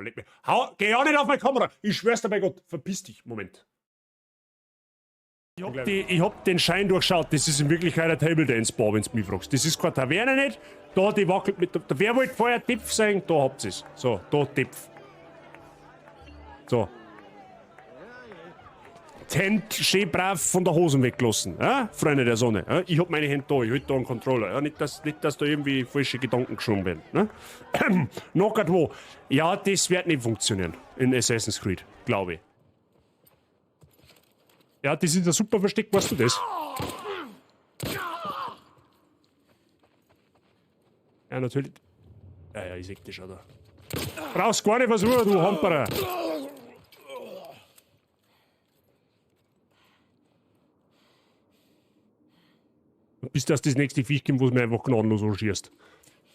leck mich. Hau, geh auch nicht auf meine Kamera. Ich schwör's dir bei Gott. Verpiss dich. Moment. Ich hab den Schein durchschaut. Das ist in Wirklichkeit ein Table Dance Bar, wenn du mich fragst. Das ist keine Taverne nicht. Da, die wackelt mit. Da, wer wollte vorher Tipf sein? Da habt ihr's. So, da Tipf. So. Die Hände schön brav von der Hosen weggelassen, ja? Freunde der Sonne. Ja? Ich hab meine Hände da, ich halt da einen Controller. Ja? Nicht, dass da irgendwie falsche Gedanken geschoben werden. Ne? Noch grad wo. Ja, das wird nicht funktionieren in Assassin's Creed, glaube ich. Ja, das ist ein super Versteck, weißt du das? Ja, natürlich. Ja, ja, ich seh das schon da. Brauchst gar nicht versuchen, du Hamperer. Bis das nächste Viech kommt, wo es mir einfach gnadenlos anschießt.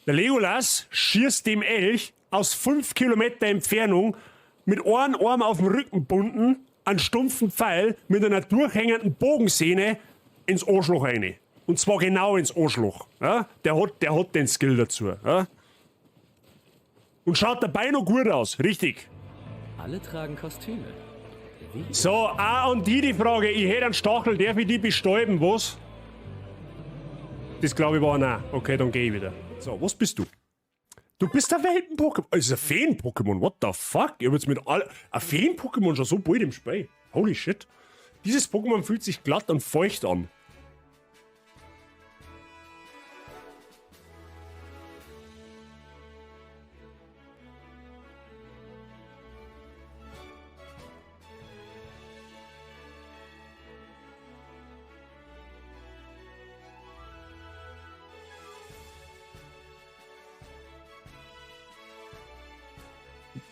Der Legolas schießt dem Elch aus 5 Kilometer Entfernung mit einem Arm auf dem Rücken bunden, einen stumpfen Pfeil mit einer durchhängenden Bogensehne ins Arschloch rein. Und zwar genau ins Arschloch. Ja? Der hat den Skill dazu. Ja? Und schaut dabei noch gut aus, richtig. Alle tragen Kostüme. Wie? So, auch an die Frage, ich hätte einen Stachel, darf ich die bestäuben, was? Das glaube ich war ein Nein. Okay, dann geh ich wieder. So, was bist du? Du bist ein Welten-Pokémon. Es ist ein Feen-Pokémon. What the fuck? Ich hab jetzt mit all. Ein Feen-Pokémon schon so bald im Spiel. Holy shit. Dieses Pokémon fühlt sich glatt und feucht an.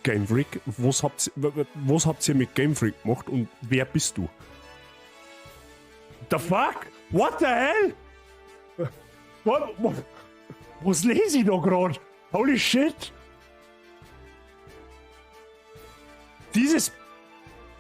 Game Freak, was habt ihr mit Game Freak gemacht und wer bist du? The fuck? What the hell? Was lese ich da grad? Holy shit! Dieses.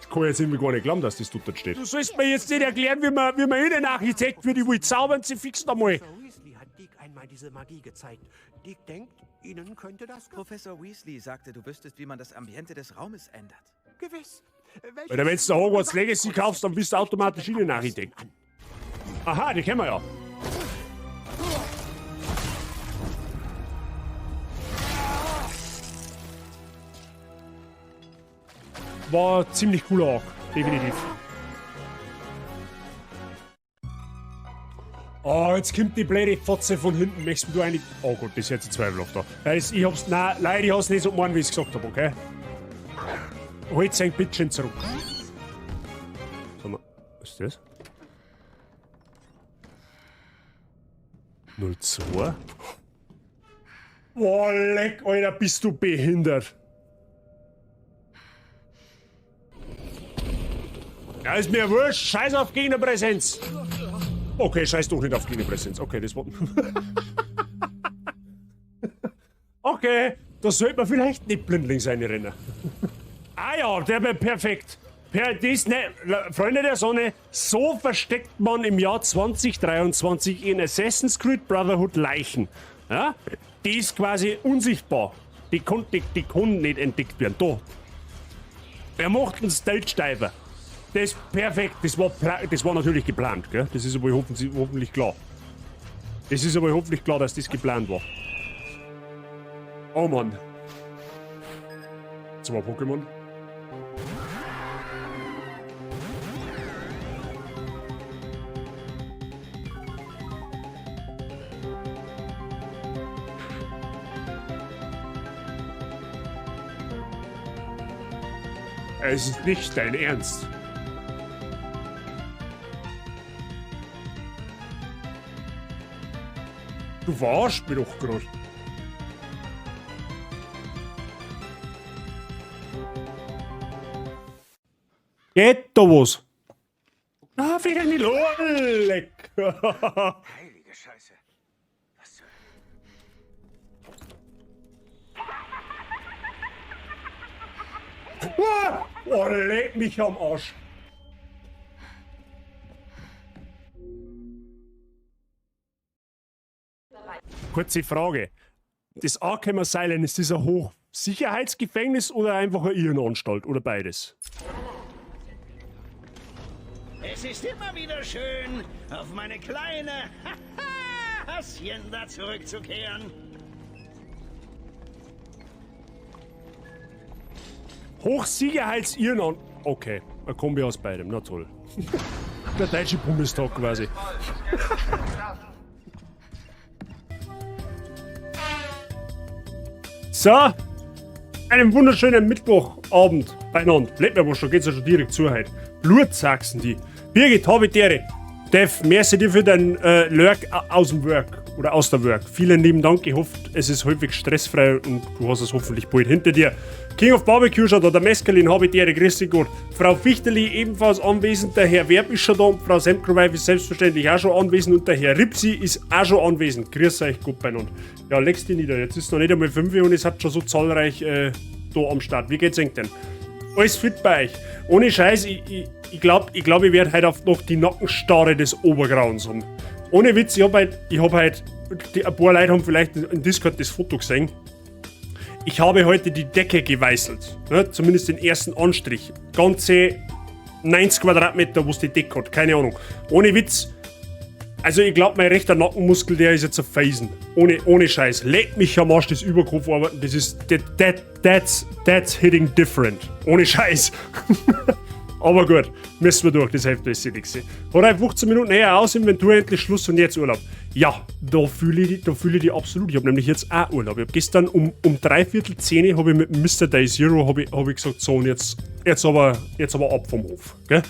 Ich kann jetzt irgendwie gar nicht glauben, dass das dort steht. Du sollst mir jetzt nicht erklären, wie man Innenarchitekt wird. Ich will zaubern, sie fixen einmal. Professor Weasley hat Deek einmal diese Magie gezeigt. Deek denkt, Ihnen könnte das gefallen. Professor Weasley sagte, du wüsstest, wie man das Ambiente des Raumes ändert. Gewiss. Weil wenn du Hogwarts Legacy kaufst, dann bist du automatisch Innenarchitekt. Aha, die kennen wir ja. War ziemlich cooler auch, definitiv. Oh, jetzt kommt die blöde Fotze von hinten. Möchtest du eigentlich. Oh Gott, das ist jetzt ein zweifelhaft da. Ich hab's. Nein, leider, ich hab's nicht so gemeint, wie ich's gesagt hab, okay? Holt sein Bitchen zurück. Sag mal, was ist das? 02? Boah, leck, Alter, bist du behindert. Ja, ist mir wurscht. Scheiß auf Gegnerpräsenz. Okay, scheiß doch nicht auf Gegnerpräsenz. Okay, das war... Okay, da sollte man vielleicht nicht blindlings reinrennen. Ah ja, der war perfekt. Per, das, ne, Freunde der Sonne, so versteckt man im Jahr 2023 in Assassin's Creed Brotherhood Leichen. Ja? Die ist quasi unsichtbar. Die kann nicht entdeckt werden. Da. Er macht einen Stage-Diver. Das ist perfekt. Das war natürlich geplant, gell? Das ist aber hoffentlich klar. Das ist aber hoffentlich klar, dass das geplant war. Oh Mann. 2 Pokémon. Es ist nicht dein Ernst. Du verarschst mich doch grad. Geht da was? Ah, wieder nicht. Oh, leck. Heilige Scheiße. Was zur... Oh, leck mich am Arsch. Kurze Frage. Das Arkham Asylum, ist das ein Hochsicherheitsgefängnis oder einfach eine Irrenanstalt oder beides? Es ist immer wieder schön, auf meine kleine Hacienda zurückzukehren. Hochsicherheitsirrenanstalt. Okay, ein Kombi aus beidem, na toll. Der deutsche Bundestag quasi. So, einen wunderschönen Mittwochabend beieinander. Bleibt mir aber schon, geht's ja schon direkt zu heute. Blutsachsen die. Birgit, habe Ehre. Dev, merci dir für dein Lurk aus dem Work oder aus der Work. Vielen lieben Dank. Ich hoffe, es ist häufig stressfrei und du hast es hoffentlich bald hinter dir. King of Barbecue schon da, der Mescalin, habe Ehre, grüß dich Gott. Frau Fichterli ebenfalls anwesend, der Herr Werb ist schon da und Frau Semkroweif ist selbstverständlich auch schon anwesend und der Herr Ripsi ist auch schon anwesend. Grüß euch Gott beieinander. Ja, legst dich nieder. Jetzt ist noch nicht einmal 5 und es hat schon so zahlreich da am Start. Wie geht's euch denn? Alles fit bei euch. Ohne Scheiß, ich glaub, ich, glaub, ich werd heute auf noch die Nackenstarre des Obergrauens haben. Ohne Witz, ich hab halt, ich hab halt, die, ein paar Leute haben vielleicht in Discord das Foto gesehen. Ich habe heute die Decke geweißelt. Ne? Zumindest den ersten Anstrich. Ganze 90 Quadratmeter, wo's die Decke hat. Keine Ahnung. Ohne Witz. Also ich glaub, mein rechter Nackenmuskel, der ist jetzt ein Feisen. Ohne Scheiß. Leck mich am Arsch, das Überkopfarbeiten, das ist, that, that, that's hitting different. Ohne Scheiß. Aber gut, müssen wir durch, das hilft alles nichts. Hat halt 15 Minuten eher aus, Inventur endlich Schluss und jetzt Urlaub. Ja, da fühle ich die absolut. Ich hab nämlich jetzt auch Urlaub. Ich hab gestern um dreiviertel zehn hab ich mit Mister Day Zero hab ich, hab ich gesagt, so und jetzt, jetzt aber ab vom Hof. Gell?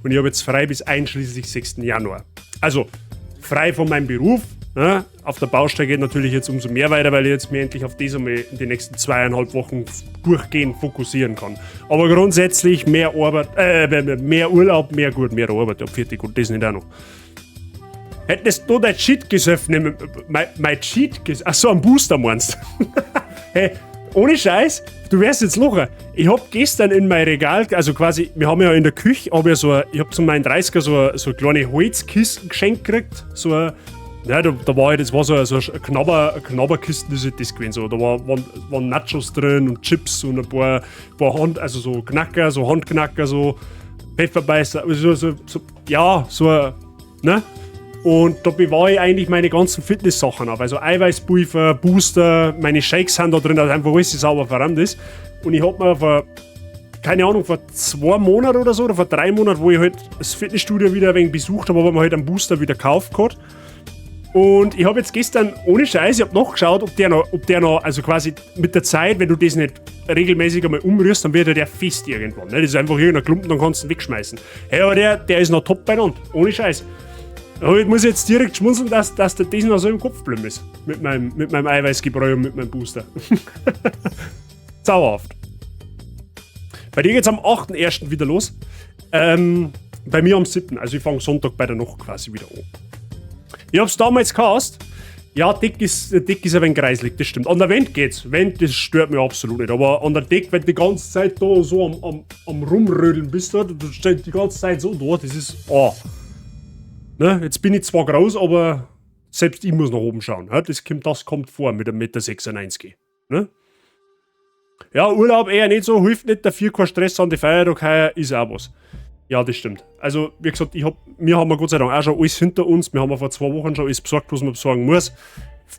Und ich hab jetzt frei bis einschließlich 6. Januar. Also, frei von meinem Beruf. Ne? Auf der Baustelle geht natürlich jetzt umso mehr weiter, weil ich jetzt mir endlich auf das einmal in den nächsten zweieinhalb Wochen durchgehend fokussieren kann. Aber grundsätzlich mehr Arbeit mehr Urlaub, mehr gut, mehr Arbeit. Ja, fertig, gut, das nicht auch noch. Hättest du dein Cheat gesoffen? Ne, mein Cheat ges-, ach so, ein Booster meinst du? Hey, ohne Scheiß, du wirst jetzt lachen. Ich hab gestern in mein Regal, also quasi, wir haben ja in der Küche, hab ja so ein, ich hab zu meinen 30er so eine kleine Holzkisten geschenkt gekriegt. So ein, ja, da, da war halt, das war so eine, so eine Knabber, eine Knabberkiste, das ist das gewesen. So, da war, waren, waren Nachos drin und Chips und ein paar, paar Hand, also so Knacker, so Handknacker, so Pfefferbeißer, also so, so, so, ja, so ein, ne? Und da bewahre ich eigentlich meine ganzen Fitness-Sachen auf. Also Eiweißpulver, Booster, meine Shakes sind da drin, dass einfach alles sauber verrammt ist. Und ich hab mir vor, keine Ahnung, vor 2 Monaten oder so, oder vor 3 Monaten, wo ich halt das Fitnessstudio wieder ein wenig besucht habe, hab ich mir halt einen Booster wieder gekauft gehabt. Und ich hab jetzt gestern, ohne Scheiß, ich hab nachgeschaut, ob der noch, ob der noch, also quasi mit der Zeit, wenn du das nicht regelmäßig einmal umrührst, dann wird ja der fest irgendwann. Ne? Das ist einfach irgendein Klumpen, dann kannst du ihn wegschmeißen. Hey, aber der ist noch top beieinander, ohne Scheiß. Aber ich muss jetzt direkt schmunzeln, dass der das noch so im Kopf geblieben ist. Mit meinem Eiweißgebräu und mit meinem Booster. Zauberhaft. Bei dir geht's am 8.1 wieder los. Bei mir am 7. Also ich fang Sonntag bei der Nacht quasi wieder an. Ich hab's damals gehasst. Ja, dick ist ein wenig kreislig, das stimmt. An der Wand geht's. Wand, das stört mich absolut nicht. Aber an der Decke, wenn du die ganze Zeit da so am Rumrödeln bist, da, du stehst die ganze Zeit so da, das ist. Oh. Ne? Jetzt bin ich zwar groß, aber selbst ich muss nach oben schauen. Ja? Das kommt vor mit einem Meter sechsundneunzig. Ne? Ja, Urlaub eher nicht so, hilft nicht dafür, kein Stress an die Feiertag heuer, ist auch was. Ja, das stimmt. Also, wie gesagt, wir haben Gott sei Dank auch schon alles hinter uns. Wir haben ja vor 2 Wochen schon alles besorgt, was man besorgen muss.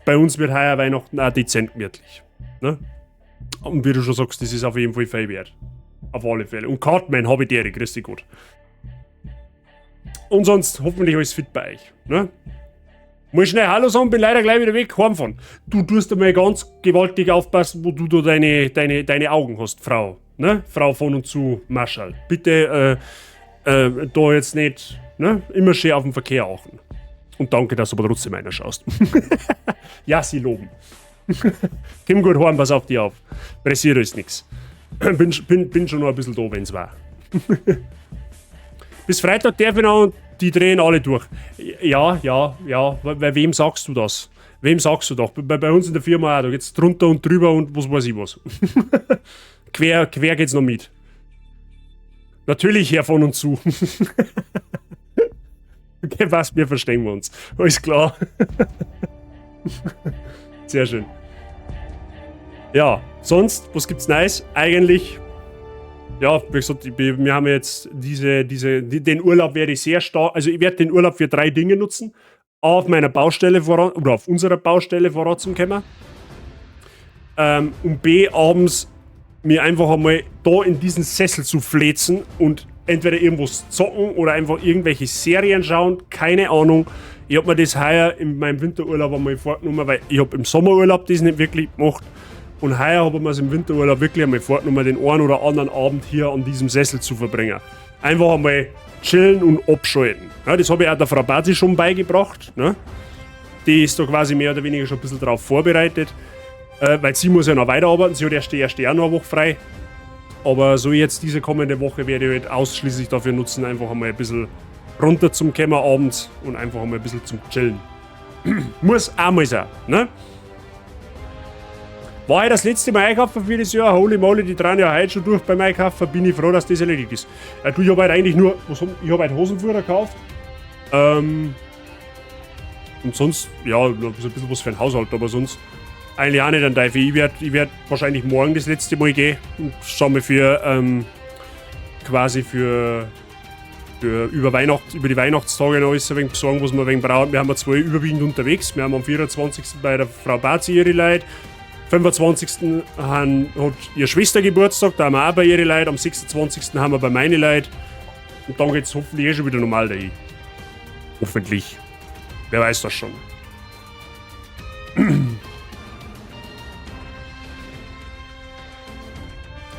Bei uns wird heuer Weihnachten auch dezent gemütlich. Ne? Und wie du schon sagst, das ist auf jeden Fall viel wert. Auf alle Fälle. Und Cartman habe ich dir, grüß dich Gott. Und sonst hoffentlich alles fit bei euch. Ne? Muss schnell Hallo sagen, bin leider gleich wieder weg, heimfahren. Du tust einmal ganz gewaltig aufpassen, wo du da deine Augen hast, Frau. Ne? Frau von und zu Marschall. Bitte da jetzt nicht, ne? Immer schön auf den Verkehr achten. Und danke, dass du aber trotzdem einer schaust. Ja, sie loben. Komm gut heim, pass auf dich auf. Pressiert ist nix. Bin schon noch ein bisschen da, wenn's war. Bis Freitag darf ich noch und die drehen alle durch. Ja, ja, ja. Bei wem sagst du das? Wem sagst du doch? Bei uns in der Firma auch. Da geht's drunter und drüber und was weiß ich was. Quer geht's noch mit. Natürlich her von und zu. Okay, passt, wir verstehen uns. Alles klar. Sehr schön. Ja, sonst, was gibt's Neues? Eigentlich, ja, wie gesagt, wir haben jetzt den Urlaub werde ich sehr stark, also ich werde den Urlaub für 3 Dinge nutzen. A, auf meiner Baustelle voran, oder auf unserer Baustelle voranzukommen. Und B, abends mir einfach einmal da in diesen Sessel zu fläzen und entweder irgendwas zocken oder einfach irgendwelche Serien schauen, keine Ahnung. Ich hab mir das heuer in meinem Winterurlaub einmal vorgenommen, weil ich hab im Sommerurlaub das nicht wirklich gemacht. Und heuer hab ich mir's im Winterurlaub wirklich einmal vorgenommen, den einen oder anderen Abend hier an diesem Sessel zu verbringen. Einfach einmal chillen und abschalten. Ja, das hab ich auch der Frau Bazi schon beigebracht. Ne? Die ist da quasi mehr oder weniger schon ein bisschen drauf vorbereitet. Weil sie muss ja noch weiterarbeiten, sie hat erst die erste Januarwoche frei. Aber so jetzt diese kommende Woche werde ich halt ausschließlich dafür nutzen, einfach einmal ein bisschen runter zum Kämmer abends und einfach einmal ein bisschen zum Chillen. Muss auch mal sein, ne? War ich das letzte Mal einkaufen für das Jahr? Holy moly, die drehen ja heute schon durch beim Einkaufen. Bin ich froh, dass das erledigt ist. Du, ich hab halt eigentlich nur, was hab, ich hab halt Hosenfutter gekauft. Und sonst, ja, so ein bisschen was für den Haushalt, aber sonst eigentlich auch nicht an Teufel. Ich werd wahrscheinlich morgen das letzte Mal gehen und schau mir für quasi für, für über Weihnacht, über die Weihnachtstage noch alles ein wenig besorgen, was wir ein wenig brauchen. Wir haben ja 2 überwiegend unterwegs. Wir haben am 24. bei der Frau Bazi ihre Leute. 25. hat ihre Schwester Geburtstag, da haben wir auch bei ihren Leuten. Am 26. haben wir bei meinen Leuten. Und dann geht's hoffentlich eh schon wieder normal dahin. Hoffentlich. Wer weiß das schon.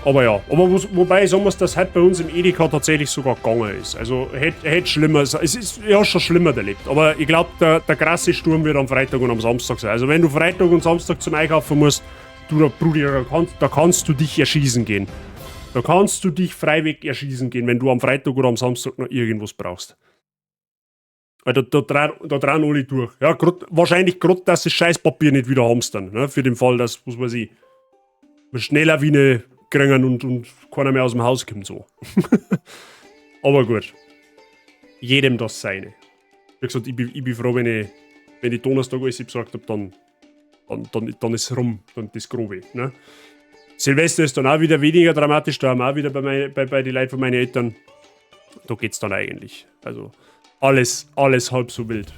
Aber ja, aber was, wobei ich sagen muss, dass heute bei uns im Edeka tatsächlich sogar gegangen ist. Also hätt schlimmer, es ist ja schon schlimmer erlebt. Aber ich glaub, der krasse Sturm wird am Freitag und am Samstag sein. Also wenn du Freitag und Samstag zum Einkaufen musst, du, da, Bruder, da kannst du dich erschießen gehen. Da kannst du dich freiwillig erschießen gehen, wenn du am Freitag oder am Samstag noch irgendwas brauchst. Weil da dran alle durch. Ja, grad, wahrscheinlich grad, dass das Scheißpapier nicht wieder hamstern, ne? Für den Fall, dass, was weiß ich, schneller wie eine kriegen und keiner mehr aus dem Haus kommt so. Aber gut. Jedem das Seine. Wie gesagt, ich bin froh, wenn ich Donnerstag alles besorgt hab, dann ist rum, dann das Grobe. Ne? Silvester ist dann auch wieder weniger dramatisch, da haben wir auch wieder bei den Leuten von meinen Eltern. Da geht's dann eigentlich. Also alles halb so wild.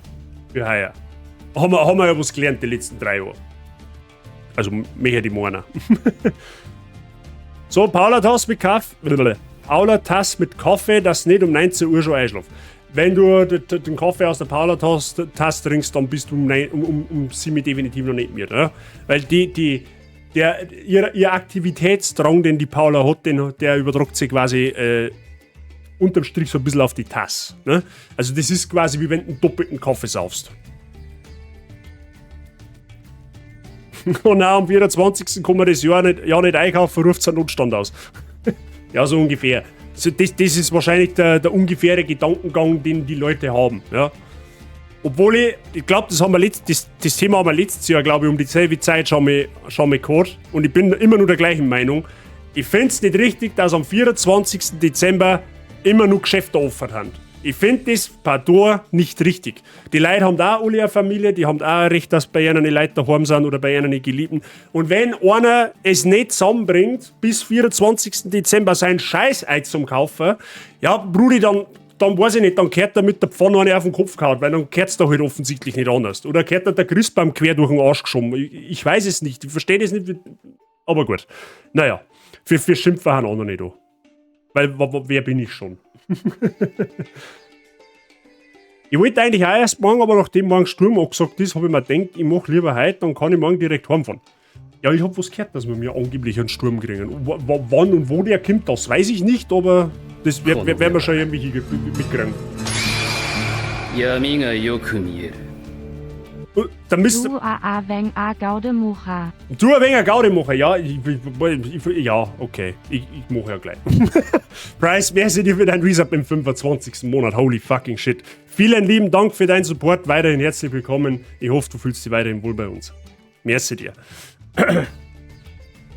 Für heuer. Haben wir ja was gelernt die letzten 3 Jahre. Also mehr die Männer. So, Paula Tass mit Kaff-, Paula Tass mit Kaffee, dass nicht um 19 Uhr schon einschlaft. Wenn du den Kaffee aus der Paula Tass trinkst, dann bist du um 7 definitiv noch nicht mehr. Ne? Weil ihr Aktivitätsdrang, den die Paula hat, der übertragt sich quasi unterm Strich so ein bisschen auf die Tasse. Ne? Also das ist quasi wie wenn du einen doppelten Kaffee saufst. Und auch am 24. kann man das Jahr nicht einkaufen, ruft einen Notstand aus. Ja, so ungefähr. So, das ist wahrscheinlich der ungefähre Gedankengang, den die Leute haben. Ja. Obwohl ich glaub, das haben wir letzt-, das, das Thema haben wir letztes Jahr, glaub ich, um dieselbe Zeit schon mal gehabt. Und ich bin immer nur der gleichen Meinung. Ich find's nicht richtig, dass am 24. Dezember immer nur Geschäfte offen haben. Ich find das partout nicht richtig. Die Leute haben da auch alle eine Familie, die haben auch ein Recht, dass bei ihnen die Leute daheim sind oder bei ihnen die Geliebten. Und wenn einer es nicht zusammenbringt, bis 24. Dezember sein Scheiß-Ei zum Kaufen, ja, Brudi, dann weiß ich nicht, dann kehrt er mit der Pfanne eine auf den Kopf gehauen, weil dann kehrt's da halt offensichtlich nicht anders. Oder kehrt er der Christbaum quer durch den Arsch geschoben. Ich weiß es nicht, ich verstehe das nicht, aber gut. Naja, für Schimpfen haben auch noch nicht da. Weil, wer bin ich schon? Ich wollte eigentlich auch erst morgen, aber nachdem morgen Sturm angesagt ist, hab ich mir gedacht, ich mach lieber heute, dann kann ich morgen direkt heimfahren. Ja, ich hab was gehört, dass wir mir angeblich einen Sturm kriegen. Wann und wo der kommt, das weiß ich nicht, aber das werden wir schon irgendwie mitkriegen. Yami ga yoku mieru. Da müsst Du a a weng a Gaude Mocha. Du a weng a Gaude Mocha, ja, ja, okay. Ich mach ja gleich. Price, merci dir für dein Resub im 25. Monat. Holy fucking shit. Vielen lieben Dank für deinen Support. Weiterhin herzlich willkommen. Ich hoffe, du fühlst dich weiterhin wohl bei uns. Merci dir.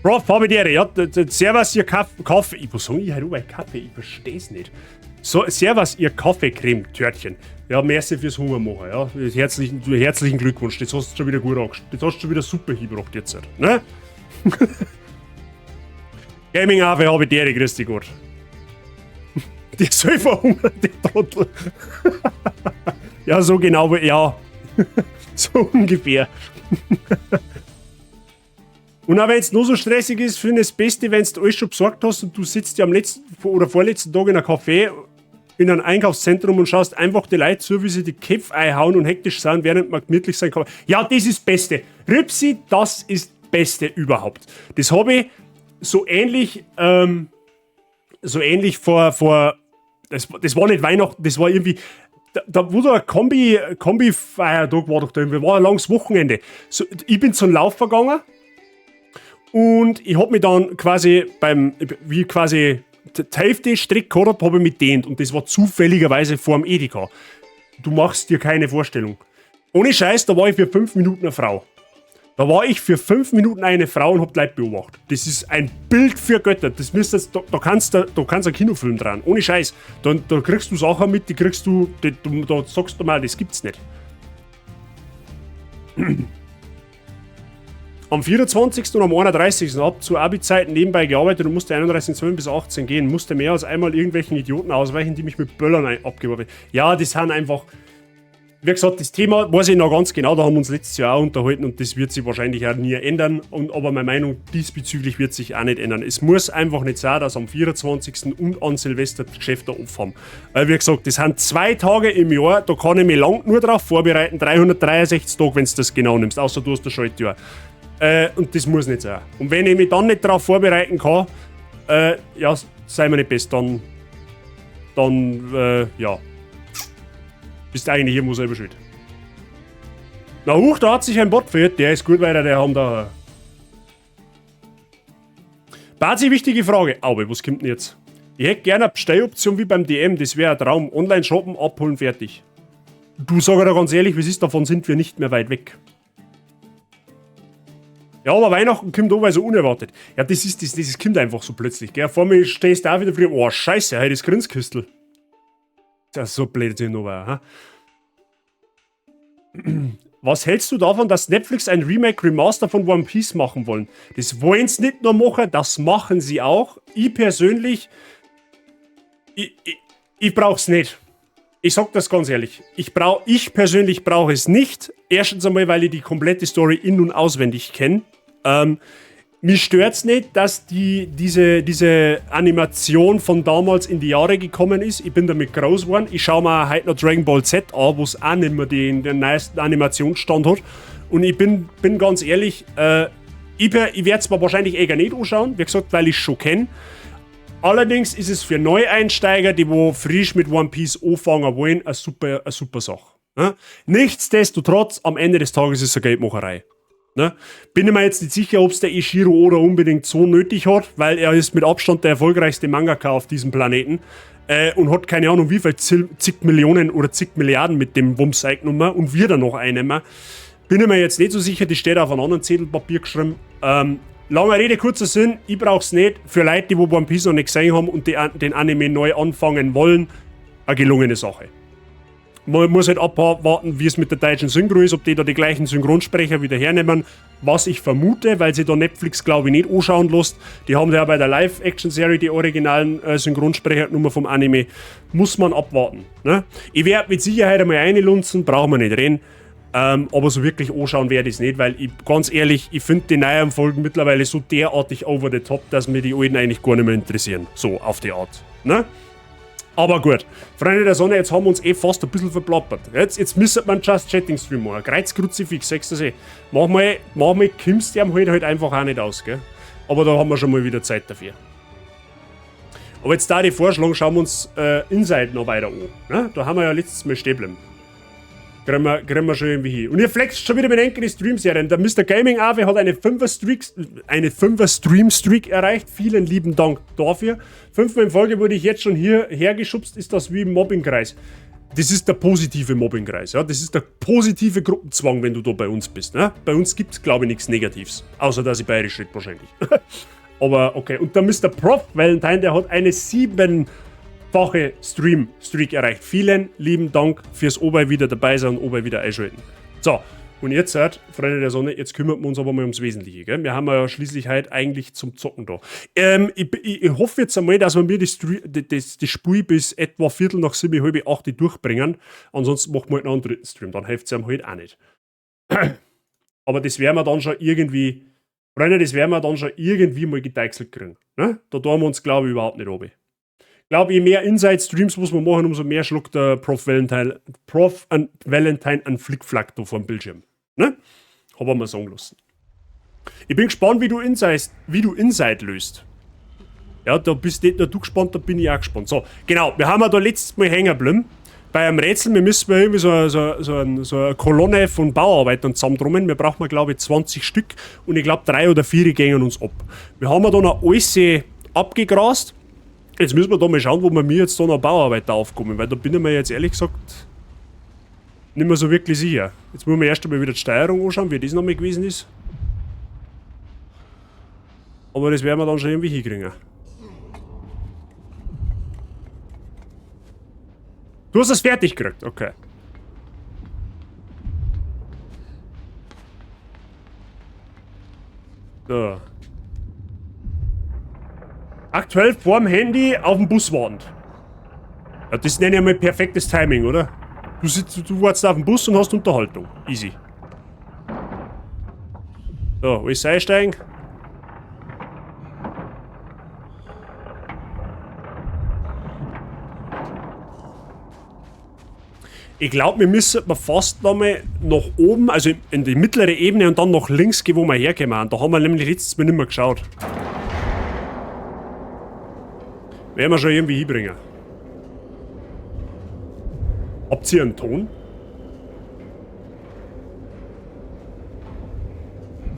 Prof, habe die Ehre. Ja, servus, ihr Kaffee. Ich muss sagen, ich habe Kaffee. Ich versteh's nicht. So, servus, ihr Kaffeecreme-Törtchen. Ja, merci fürs Hungermachen, ja. Herzlichen Glückwunsch. Das hast du schon wieder gut angestellt. Das hast du schon wieder super hingebracht jetzt, ne? Gaming Ave habe die Ehre, grüß dich Gott. Der soll verhungern, der Trottel. Ja, so genau, ja. So ungefähr. Und auch wenn es nur so stressig ist, finde ich es Beste, wenn du alles schon besorgt hast und du sitzt ja am letzten oder vorletzten Tag in einem Café, in einem Einkaufszentrum und schaust einfach die Leute zu, wie sie die Köpfe einhauen und hektisch sind, während man gemütlich sein kann. Ja, das ist das Beste. Ripsi, das ist das Beste überhaupt. Das habe ich so ähnlich vor, das war nicht Weihnachten, das war irgendwie, da wo da ein Kombi-Feiertag war doch da irgendwie, war ein langes Wochenende. So, ich bin zum Lauf gegangen und ich hab mich dann quasi beim, wie quasi die Hälfte Streck gehabt hab, hab ich mich dehnt und das war zufälligerweise vor dem Edeka. Du machst dir keine Vorstellung. Ohne Scheiß, da war ich für 5 Minuten eine Frau. Da war ich für 5 Minuten eine Frau und hab die Leute beobachtet. Das ist ein Bild für Götter. Das müsstest, da kannst du einen Kinofilm drehen. Ohne Scheiß. Da kriegst du Sachen mit, die kriegst du, die, du, da sagst du mal, das gibt's nicht. Am 24. Und am 31. Hab zu Abi-Zeiten nebenbei gearbeitet und musste 31.12. bis 18 gehen. Musste mehr als einmal irgendwelchen Idioten ausweichen, die mich mit Böllern abgeworfen haben. Ja, das sind einfach. Wie gesagt, das Thema weiß ich noch ganz genau, da haben wir uns letztes Jahr auch unterhalten und das wird sich wahrscheinlich auch nie ändern. Aber meine Meinung diesbezüglich wird sich auch nicht ändern. Es muss einfach nicht sein, dass am 24. und an Silvester die Geschäfte offen haben. Weil, wie gesagt, das sind 2 Tage im Jahr, da kann ich mich lang nur darauf vorbereiten, 363 Tage, wenn du das genau nimmst, außer du hast das Schaltjahr. Und das muss nicht sein. Und wenn ich mich dann nicht darauf vorbereiten kann, ja, sei mir nicht best, dann, ja, bist eigentlich irgendwo selber schuld. Na huch, da hat sich ein Bot verirrt. Der ist gut weiter, der haben da. Bazi, wichtige Frage. Aber was kommt denn jetzt? Ich hätte gerne eine Bestelloption wie beim DM, das wäre ein Traum. Online shoppen, abholen, fertig. Du, sag da ganz ehrlich, wie es ist, davon sind wir nicht mehr weit weg. Ja, aber Weihnachten kommt auch so unerwartet. Ja, das kommt einfach so plötzlich, gell? Vor mir stehst du auch wieder früh, oh Scheiße, heute ist Grenzkistel. Das ist so blöd, noch, ha? Was hältst du davon, dass Netflix ein Remake, Remaster von One Piece machen wollen? Das wollen sie nicht nur machen, das machen sie auch. Ich persönlich, ich brauch's nicht. Ich sag das ganz ehrlich. Ich persönlich brauche es nicht. Erstens einmal, weil ich die komplette Story in- und auswendig kenne. Mich stört's nicht, dass diese Animation von damals in die Jahre gekommen ist. Ich bin damit groß geworden. Ich schaue mir heute noch Dragon Ball Z an, wo es auch nicht mehr den neuesten Animationsstand hat. Und ich bin ganz ehrlich, ich werde es mir wahrscheinlich eh gar nicht anschauen, wie gesagt, weil ich schon kenne. Allerdings ist es für Neueinsteiger, die wo frisch mit One Piece anfangen wollen, eine super Sache. Ne? Nichtsdestotrotz, am Ende des Tages ist es eine Geldmacherei. Ne? Bin ich mir jetzt nicht sicher, ob es der Eiichiro Oda unbedingt so nötig hat, weil er ist mit Abstand der erfolgreichste Mangaka auf diesem Planeten und hat keine Ahnung wie viel zig Millionen oder zig Milliarden mit dem Wumms eingenommen und wird er noch einnehmen. Bin ich mir jetzt nicht so sicher, die steht auf einem anderen Zettel Papier geschrieben. Lange Rede, kurzer Sinn, ich brauch's nicht. Für Leute, die wo One Piece noch nicht gesehen haben und die den Anime neu anfangen wollen, eine gelungene Sache. Man muss halt abwarten, wie es mit der deutschen Synchro ist, ob die da die gleichen Synchronsprecher wieder hernehmen. Was ich vermute, weil sie da Netflix, glaube ich, nicht anschauen lässt. Die haben ja bei der Live-Action-Serie die originalen Synchronsprecher genommen vom Anime. Muss man abwarten. Ne? Ich werde mit Sicherheit einmal reinlunzen, brauchen wir nicht reden. Aber so wirklich anschauen werde ich es nicht, weil ich, ganz ehrlich, ich finde die neuen Folgen mittlerweile so derartig over the top, dass mir die alten eigentlich gar nicht mehr interessieren. So auf die Art. Ne? Aber gut, Freunde der Sonne, jetzt haben wir uns eh fast ein bisschen verplappert. Jetzt müsste man Just Chatting Stream machen. Kreuz, Kruzifix, sagst du das eh. Manchmal kommst du halt einfach auch nicht aus, gell? Aber da haben wir schon mal wieder Zeit dafür. Aber jetzt da die Vorschlag, schauen wir uns Inside noch weiter an. Ne? Da haben wir ja letztes Mal stehen bleiben. Kriegen wir schon irgendwie hin. Und ihr flext schon wieder mit engen Stream-Serien. Der Mr. Gaming Ave hat eine 5er Stream-Streak erreicht. Vielen lieben Dank dafür. Fünfmal in Folge wurde ich jetzt schon hierher geschubst. Ist das wie im Mobbingkreis? Das ist der positive Mobbingkreis. Ja? Das ist der positive Gruppenzwang, wenn du da bei uns bist. Ne? Bei uns gibt es, glaube ich, nichts Negatives. Außer, dass ich bayerisch rede, wahrscheinlich. Aber okay. Und der Mr. Prof Valentine, der hat eine siebenfache Stream-Streak erreicht. Vielen lieben Dank fürs Obei wieder dabei sein und Obei wieder einschalten. So, Und jetzt, halt, Freunde der Sonne, jetzt kümmern wir uns aber mal ums Wesentliche. Gell? Wir haben ja schließlich heute eigentlich zum Zocken da. Ich, ich, ich hoffe jetzt einmal, dass wir mir das, das, das Spiel bis etwa 7:15, 7:30 durchbringen. Ansonsten machen wir halt noch einen dritten Stream. Dann hilft es einem halt auch nicht. Aber das werden wir dann schon irgendwie, Freunde, das werden wir dann schon irgendwie mal gedeichselt kriegen. Ne? Da tun wir uns, glaube ich, überhaupt nicht runter. Ich glaube, je mehr Inside-Streams muss man machen, umso mehr schluckt der Prof Valentine, Prof an Valentine einen Flickflack da vor dem Bildschirm. Ne? Hab ich mal sagen lassen. Ich bin gespannt, wie du Inside löst. Ja, da bist nicht nur du gespannt, da bin ich auch gespannt. So, genau, wir haben ja da letztes Mal hängen geblieben. Bei einem Rätsel, wir müssen irgendwie so eine Kolonne von Bauarbeitern zusammentrommeln. Wir brauchen, glaube ich, 20 Stück und ich glaube, 3 oder 4 gehen uns ab. Wir haben ja da noch alles abgegrast. Jetzt müssen wir da mal schauen, wo wir mir jetzt da noch Bauarbeiter aufkommen, weil da bin ich mir jetzt ehrlich gesagt nicht mehr so wirklich sicher. Jetzt müssen wir erst einmal wieder die Steuerung anschauen, wie das nochmal gewesen ist. Aber das werden wir dann schon irgendwie hinkriegen. Du hast es fertig gekriegt, okay. So. Aktuell vorm Handy auf dem Bus wartend. Ja, das nenne ich einmal perfektes Timing, oder? Du wartest auf dem Bus und hast Unterhaltung. Easy. So, alles einsteigen. Ich glaub, wir müssen fast nochmal nach oben, also in die mittlere Ebene und dann nach links gehen, wo wir herkommen. Da haben wir nämlich letztes Mal nicht mehr geschaut. Werden wir schon irgendwie hinbringen. Habt ihr einen Ton?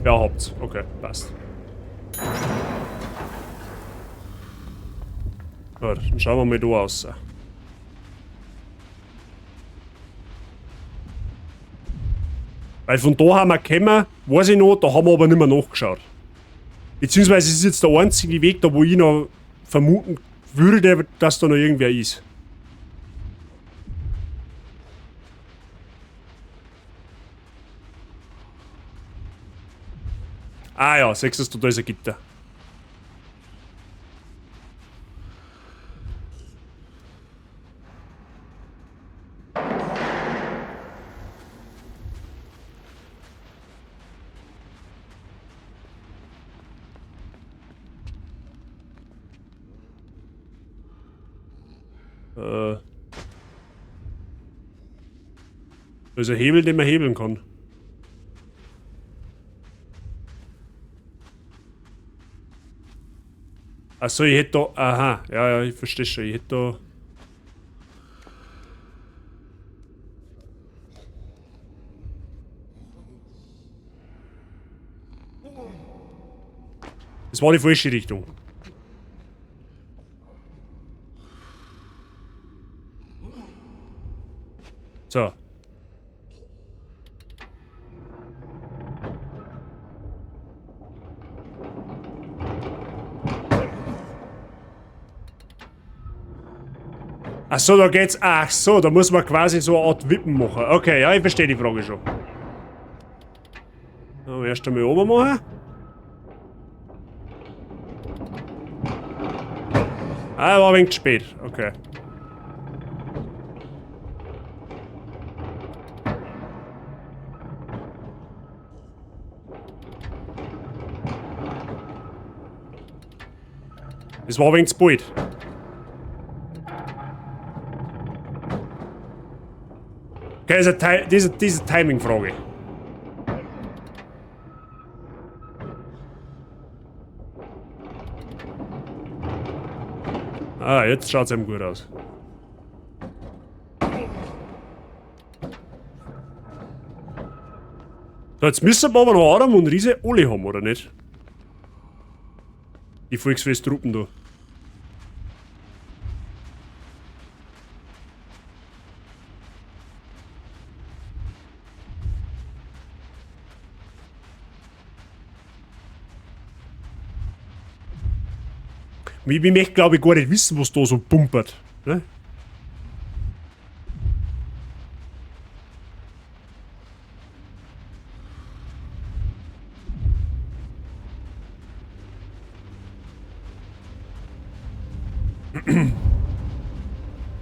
Ja, habt's. Okay, passt. Gut, dann schauen wir mal da aus. Weil von da haben wir gekommen, weiß ich noch, da haben wir aber nicht mehr nachgeschaut. Beziehungsweise es ist jetzt der einzige Weg da, wo ich noch vermuten würde, dass da noch irgendwer ist. Ah ja, siehst du, da ist ein Gitter. Da ist ein Hebel, den man hebeln kann. Achso, ich hätte da... Aha, ja, ja, ich verstehe schon. Ich hätte da... Das war die falsche Richtung. So. Ach so, da geht's. Ach so, da muss man quasi so eine Art Wippen machen. Okay, ja, ich verstehe die Frage schon. So, erst einmal oben machen. Ah, war ein wenig spät. Okay. Das war ein wenig zu bald. Okay, das ist eine Timing-Frage. Ah, jetzt schaut's eben gut aus. So, jetzt müssen wir aber noch Adam und Riese alle haben, oder nicht? Die Volksfest-Truppen da. Ich möchte, glaub ich, gar nicht wissen, was da so pumpert. Ne?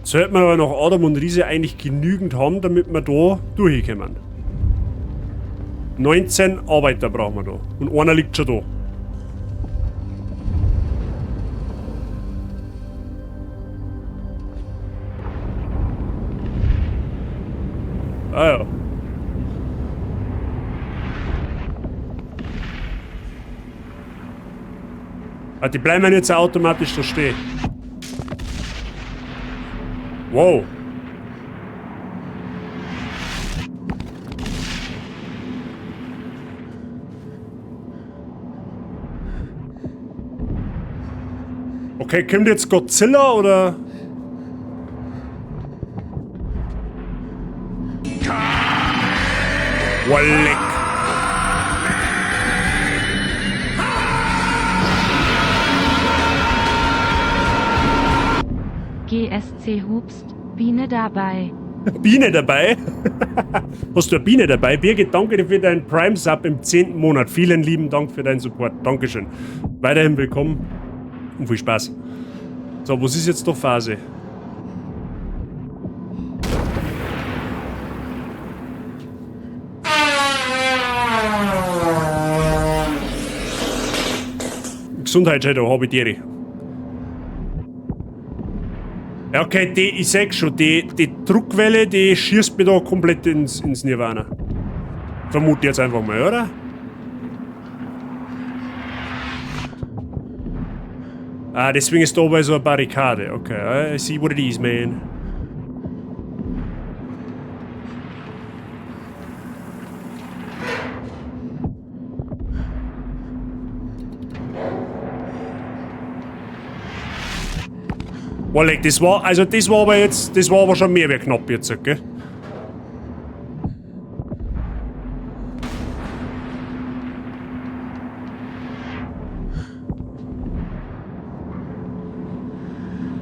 Sollte man aber nach Adam und Riese eigentlich genügend haben, damit wir da durchkommen. 19 Arbeiter brauchen wir da. Und einer liegt schon da. Ah ja. Ah, die bleiben jetzt automatisch da stehen. Wow. Okay, kommt jetzt Godzilla oder? Boah, leck. GSC Hubst, Biene dabei. Biene dabei? Hast du eine Biene dabei? Birgit, danke dir für deinen Prime-Sub im 10. Monat. Vielen lieben Dank für deinen Support. Dankeschön. Weiterhin willkommen und viel Spaß. So, was ist jetzt da Phase? Gesundheit, Shadow, habe ich dir. Ja, okay, die, ich sag schon, die Druckwelle, die schießt mir da komplett ins Nirvana. Vermute ich jetzt einfach mal, oder? Ah, deswegen ist da oben so eine Barrikade. Okay, I see what it is, man. Boah, leck, das war, also das war aber jetzt, das war aber schon mehr wie knapp jetzt, gell?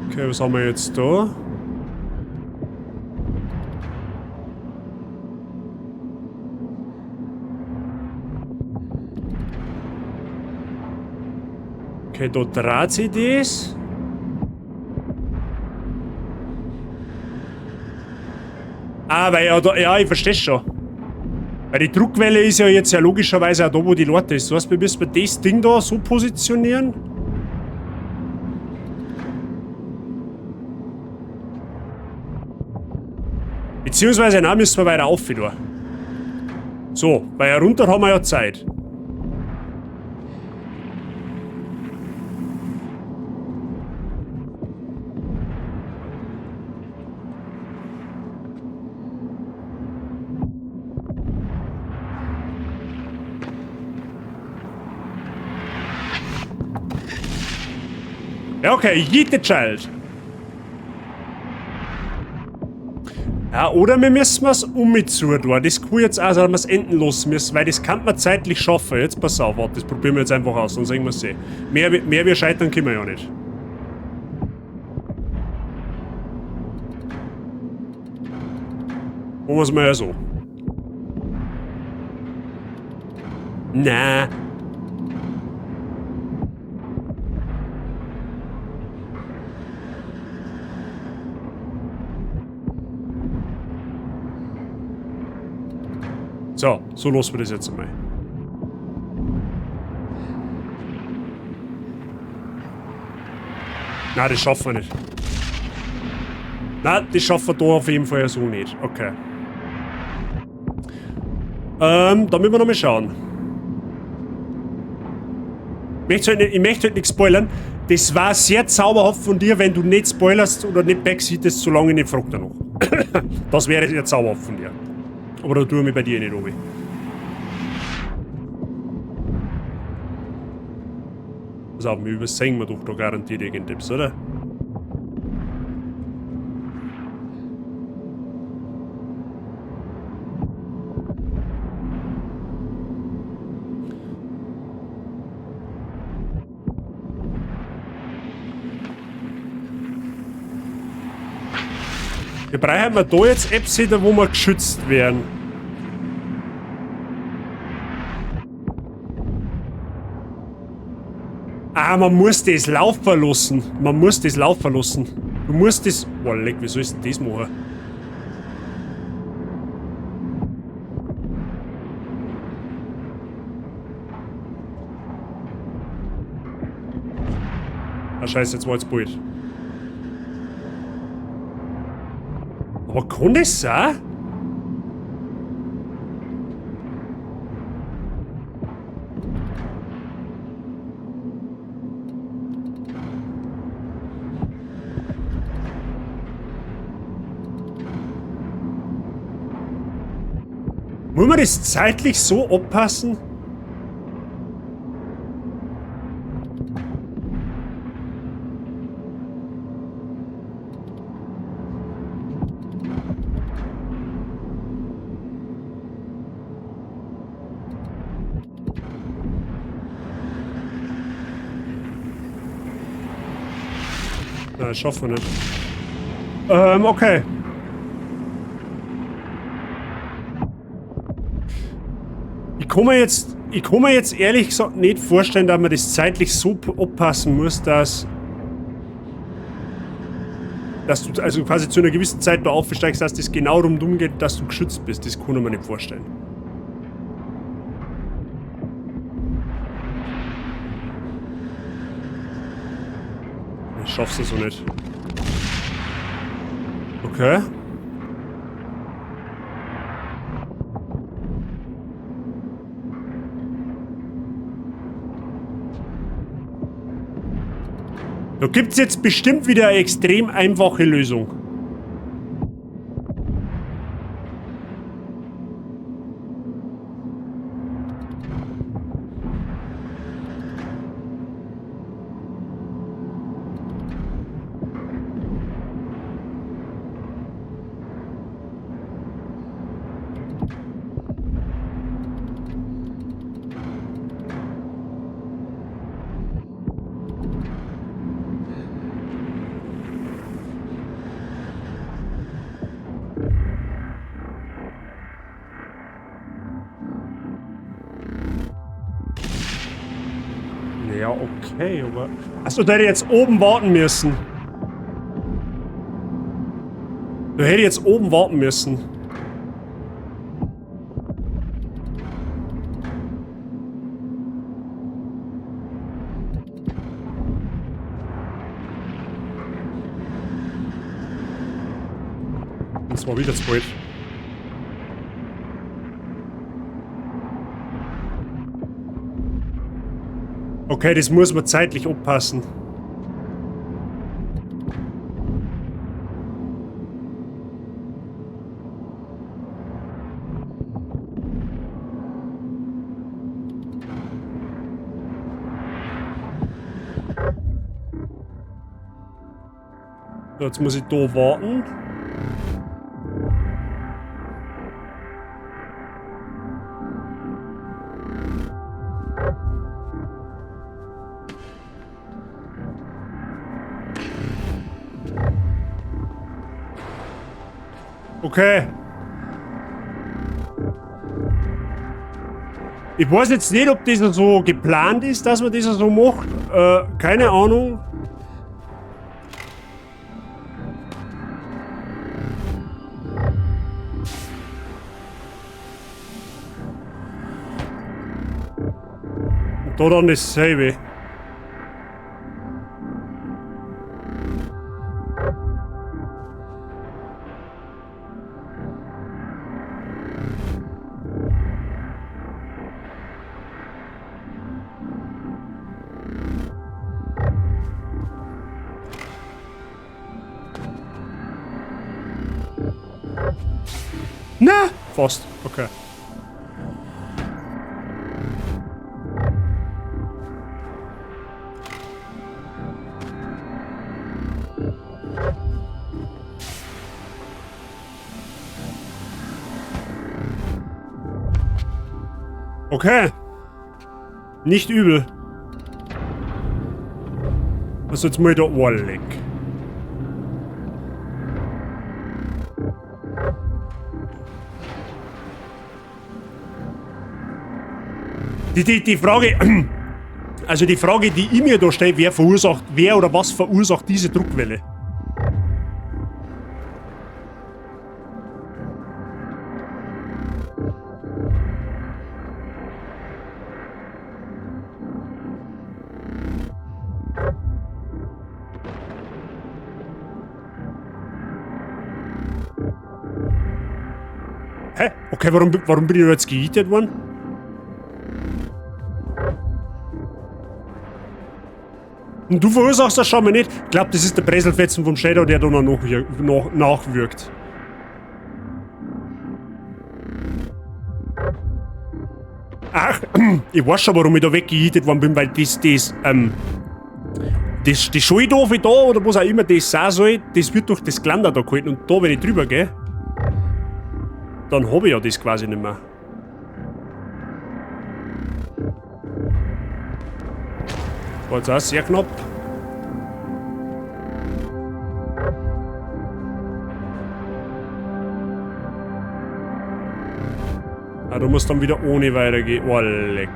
Okay, was haben wir jetzt da? Okay, da dreht sich das. Ah, weil ja, da, ja, ich versteh's schon. Weil die Druckwelle ist ja jetzt ja logischerweise auch da, wo die Leute ist. Das heißt, wir müssen das Ding da so positionieren. Beziehungsweise, nein, müssen wir weiter auf da. So, weil runter haben wir ja Zeit. Ja, okay, yeet the child. Ja, oder wir müssen es umzu tun. Das kann jetzt auch sein, dass wir es enden lassen müssen, weil das kann man zeitlich schaffen. Jetzt pass auf, warte, das probieren wir jetzt einfach aus, dann sehen wir es eh. Mehr wir scheitern können wir ja nicht. Machen wir's mal so. Na. So, so los wir das jetzt einmal. Na, das schaffen wir nicht. Na, das schaffen wir da auf jeden Fall so nicht. Okay. Da müssen wir nochmal schauen. Ich möchte halt nicht, ich möchte halt nicht spoilern. Das war sehr zauberhaft von dir, wenn du nicht spoilerst oder nicht backseatest, solange ich nicht frag danach. Das wäre sehr zauberhaft von dir. Aber da tue ich mich bei dir nicht, Obi. Pass auf, wir übersehen wir doch da garantiert irgendetwas, oder? Wir brauchen wir da jetzt Apps, wo wir geschützt werden. Ah, Ah, man muss das laufen lassen. Man muss das laufen lassen. Du musst das... Boah, leck, wie soll ich denn das machen? Ah, scheiße, jetzt war jetzt bald. Aber kann das sein? Muss man das zeitlich so abpassen? Na, das schaffen wir nicht. Okay. Ich kann mir jetzt ehrlich gesagt nicht vorstellen, dass man das zeitlich so abpassen muss, dass du also quasi zu einer gewissen Zeit da aufsteigst, dass das genau rundum geht, dass du geschützt bist. Das kann ich mir nicht vorstellen. Ich schaff's so nicht. Okay. Da gibt's jetzt bestimmt wieder eine extrem einfache Lösung. Ja, okay, aber... Achso, da hätte ich jetzt oben warten müssen. Da hätte ich jetzt oben warten müssen. Das war wieder zu bald. Okay, das muss man zeitlich abpassen. So, jetzt muss ich da warten. Okay. Ich weiß jetzt nicht, ob das so geplant ist, dass man das so macht. Keine Ahnung. Und da dann dasselbe. Na, fast. Okay. Okay. Nicht übel. Also jetzt mal da Ohrleck. Die Frage, Also die Frage, die ich mir da stelle, wer verursacht, wer oder was verursacht diese Druckwelle? Hä? Okay, warum, warum bin ich da jetzt gehittet worden? Und du verursachst das schon mal nicht. Ich glaube, das ist der Breselfetzen vom Shadow, der da noch, noch nachwirkt. Ach, ich weiß schon, warum ich da weggehittet worden bin, weil das, das, das, die Schuldorfe da oder was auch immer das sein soll, das wird durch das Geländer da gehalten. Und da, wenn ich drüber gehe, dann habe ich ja das quasi nicht mehr. War jetzt auch sehr knapp. Ah, du musst dann wieder ohne weitergehen. Oh, leck.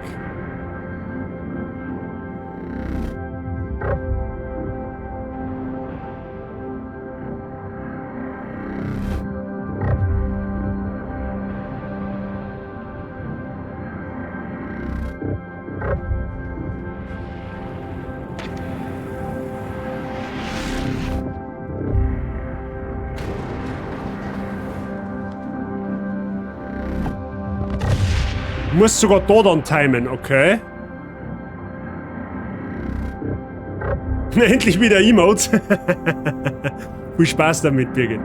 Muss sogar da dann timen, okay. Endlich wieder Emotes. Viel Spaß damit, Birgit.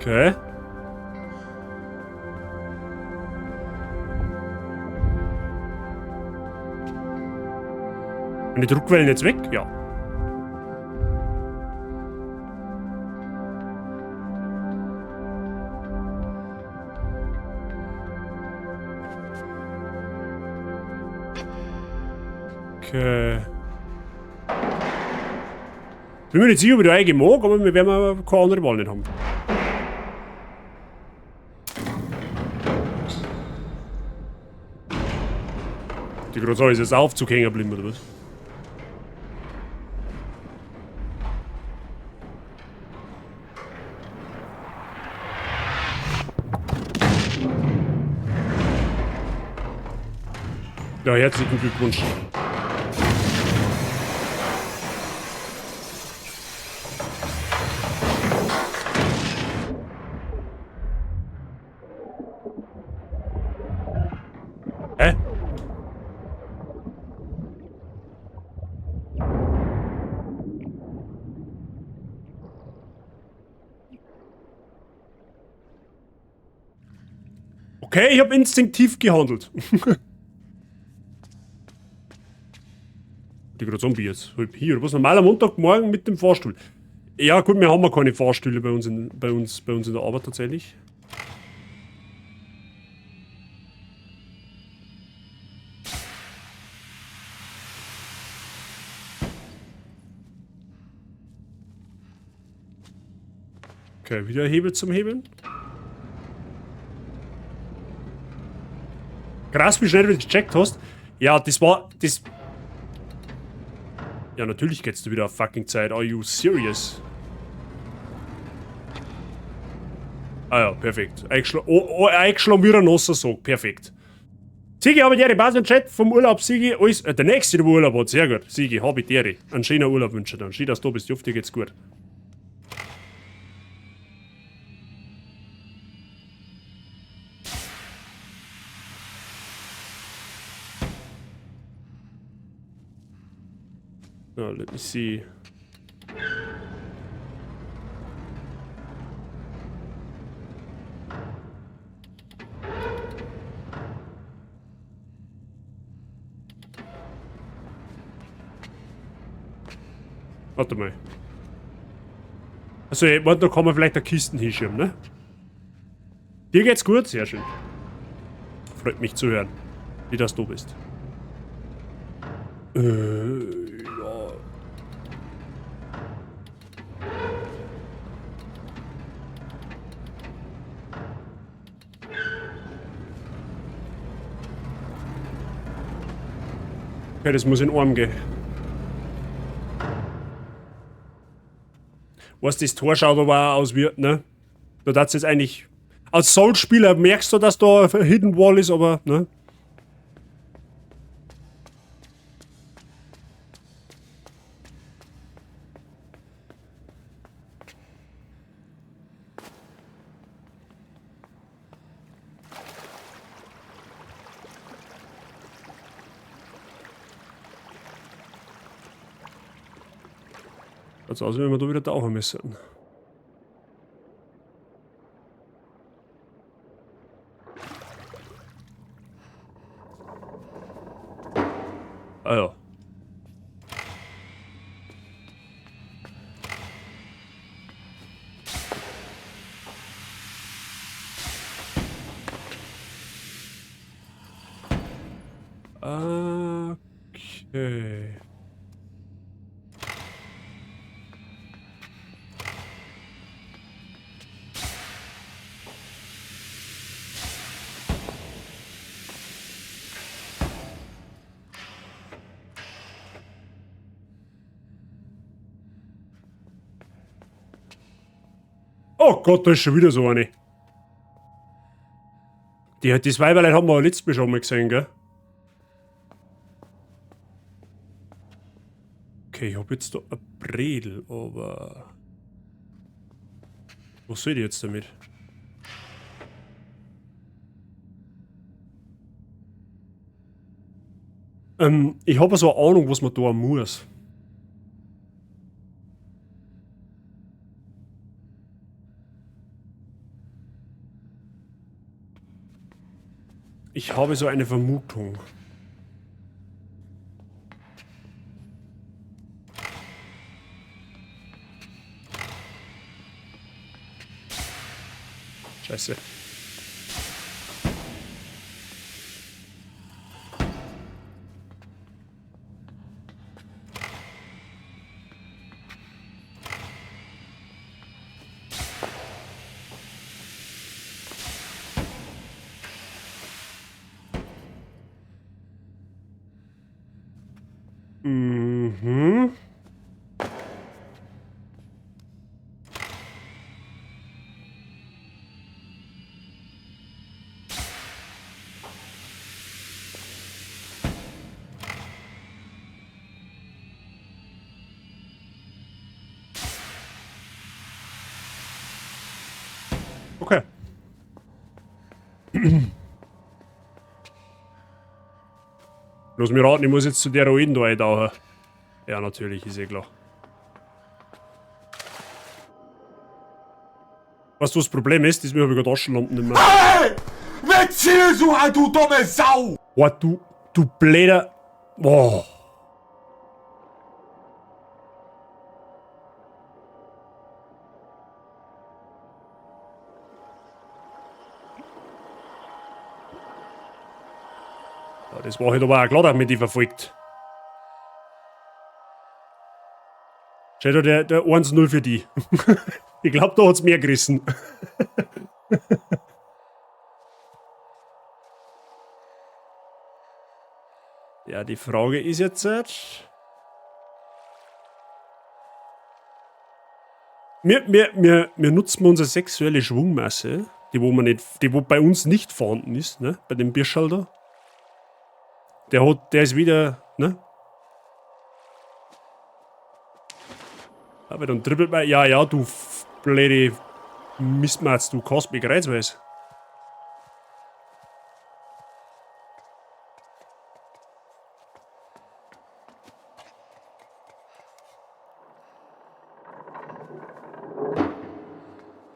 Okay. Und die Druckwellen jetzt weg? Ja. Okay. Bin mir nicht sicher, ob ich da eigentlich mag, aber wir werden keine andere Wahl nicht haben. Die gerade ist jetzt Aufzug hängen geblieben, oder was? Ja, herzlichen Glückwunsch. Hä? Okay, ich habe instinktiv gehandelt. Die gerade Zombie jetzt. Hier, was normal am Montagmorgen mit dem Fahrstuhl. Ja gut, wir haben ja keine Fahrstühle bei uns in, bei uns, bei uns in der Arbeit tatsächlich. Okay, wieder Hebel zum Hebeln. Krass, wie schnell du das gecheckt hast. Ja, das war... Das. Ja, natürlich geht's dir wieder auf fucking Zeit. Are you serious? Ah ja, perfekt. Eingeschlagen oh, oh, wie ein nasser Sack. Perfekt. Sigi, habe die Ehre, im Chat vom Urlaub, Sigi, alles, der nächste, der Urlaub hat, sehr gut. Sigi, habe die Ehre. Einen schönen Urlaub wünsche ich dir. Schön, dass du da bist. Ich hoffe, dir geht's gut. So, let me see. Warte mal. Also, warte, da kann man vielleicht eine Kisten hinschieben, ne? Dir geht's gut? Sehr schön. Freut mich zu hören, wie das du bist. Ja. Okay, das muss in den Arm gehen. Was, das Tor schaut aber auch aus wie, ne? Da darfst jetzt eigentlich... Als Souls-Spieler merkst du, dass da eine Hidden Wall ist, aber, ne? Schaut aus, wie wenn wir da wieder tauchen müssen. Ah ja. Okay. Oh Gott, da ist schon wieder so eine. Das Weiberlein haben wir letztes Mal schon mal gesehen, gell? Okay, ich hab jetzt da ein Bredel, aber... Was soll ich jetzt damit? Ich hab so eine Ahnung, was man da muss. Ich habe so eine Vermutung. Scheiße. Mhm. Okay. Lass mich raten, ich muss jetzt zu der Ruine da eintauchen. Ja, natürlich, ist eh klar. Weißt du, was das Problem ist? Diesmal hab ich gerade Taschenlampen nicht mehr. Hey! Wer zielst du an, du dumme Sau? Boah, du blöder... Boah. Ja, das war halt aber auch klar, dass mich die verfolgt. Steht da der 1-0 für die. Ich glaub, da hat's mehr gerissen. Ja, die Frage ist jetzt... Wir nutzen unsere sexuelle Schwungmasse, die wo man nicht, die wo bei uns nicht vorhanden ist, ne? Bei dem Birschall da. Der hat, der ist wieder, ne? Aber dann dribbelt man, ja, ja, du blöde Mistmatz, du kannst mich kreuzweise.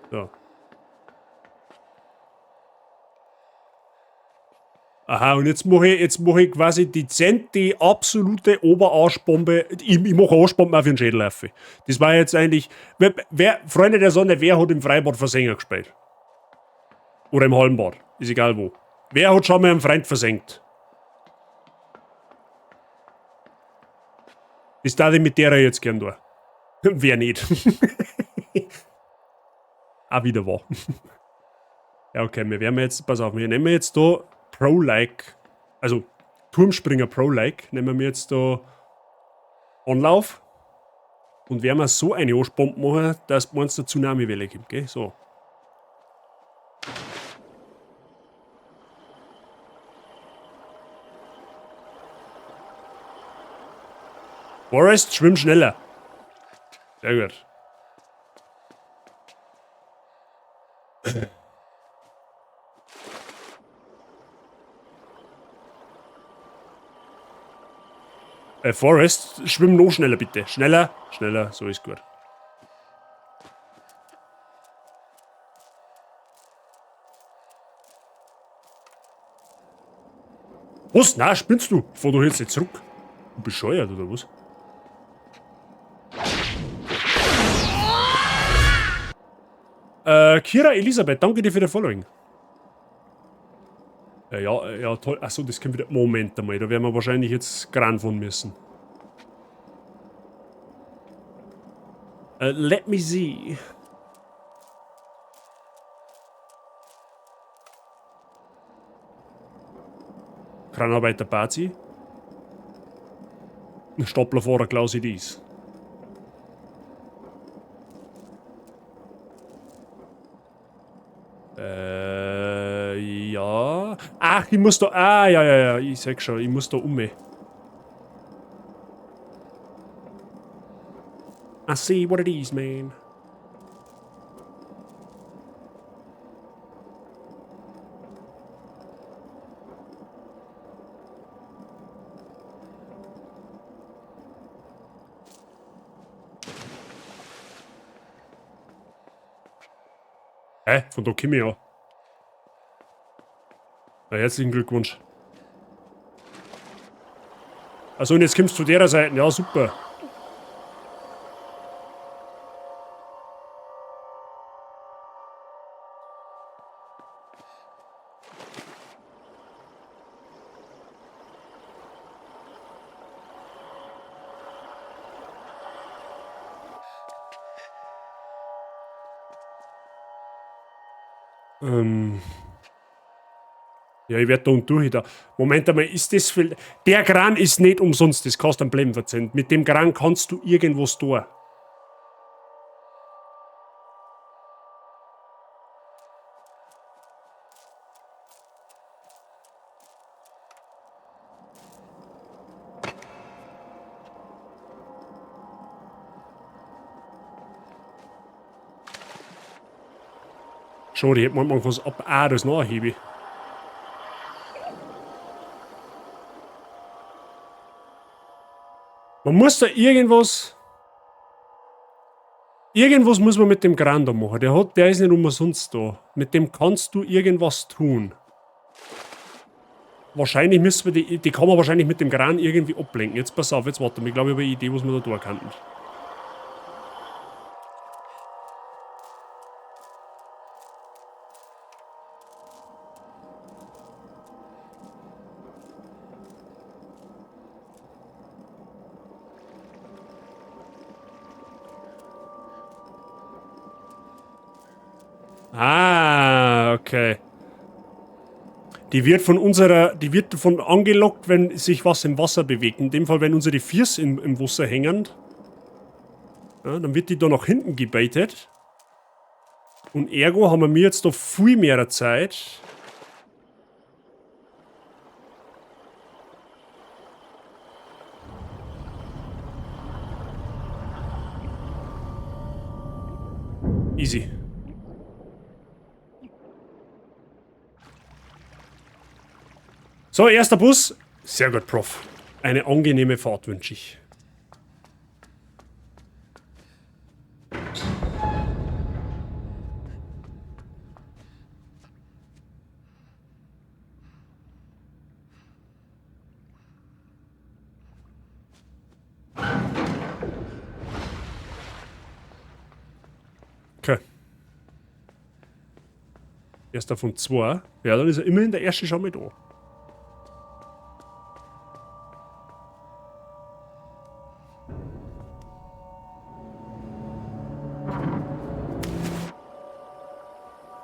So. Aha, und jetzt mache ich, jetzt mach ich quasi dezent die absolute Oberarschbombe. Ich mache Arschbomben auf den Schädel auf. Das war jetzt eigentlich. Freunde der Sonne, wer hat im Freibad Versänger gespielt? Oder im Hallenbad? Ist egal wo. Wer hat schon mal einen Freund versenkt? Das darf ich mit der jetzt gern tun. Wer nicht? Auch wieder wahr. Ja, okay, wir werden jetzt, pass auf, wir nehmen jetzt da Pro-like, also Turmspringer Pro-like, nehmen wir jetzt da Anlauf und werden wir so eine Arschbombe machen, dass es der Tsunami-Welle gibt, gell? So. Forrest, schwimm schneller. Sehr gut. Forrest, schwimm noch schneller bitte. Schneller, schneller, so ist gut. Was? Na, spinnst du? Ich fahr doch jetzt nicht zurück. Du bescheuert, oder was? Kira Elisabeth, danke dir für den Following. Ja, ja, toll. Achso, das kommt wieder. Moment einmal, da werden wir wahrscheinlich jetzt Kran fahren müssen. Let me see. Kranarbeiter Bazi. Staplerfahrer Klausi Dies. Ja. Ach, ich muss da. Ah, ja, ja, ja. Ich sag schon, ich muss da um. I see what it is, man. Hä? Von da komme ich ja. Na, herzlichen Glückwunsch. Also und jetzt kommst du zu der Seite. Ja, super. Ja, ich werd da und durch da. Moment einmal, ist das viel. Der Kran ist nicht umsonst, das kostet einen Blemmenverzend. Mit dem Kran kannst du irgendwas tun. Schade, ich hätte manchmal was ab. Ah, das nachhebe ich. Man muss da irgendwas. Irgendwas muss man mit dem Kran da machen. Der ist nicht umsonst da. Mit dem kannst du irgendwas tun. Wahrscheinlich müssen wir die. Die kann man wahrscheinlich mit dem Kran irgendwie ablenken. Jetzt pass auf, jetzt warte mal. Ich glaube, ich habe eine Idee, was wir da tun könnten. Ah, okay. Die wird von unserer, die wird von angelockt, wenn sich was im Wasser bewegt. In dem Fall, wenn unsere Füße im Wasser hängen, ja, dann wird die da nach hinten gebaitet. Und ergo haben wir jetzt da viel mehr Zeit. Easy. So, erster Bus. Sehr gut, Prof. Eine angenehme Fahrt wünsche ich. Okay. Erster von zwei. Ja, dann ist er immerhin der erste schon mal da.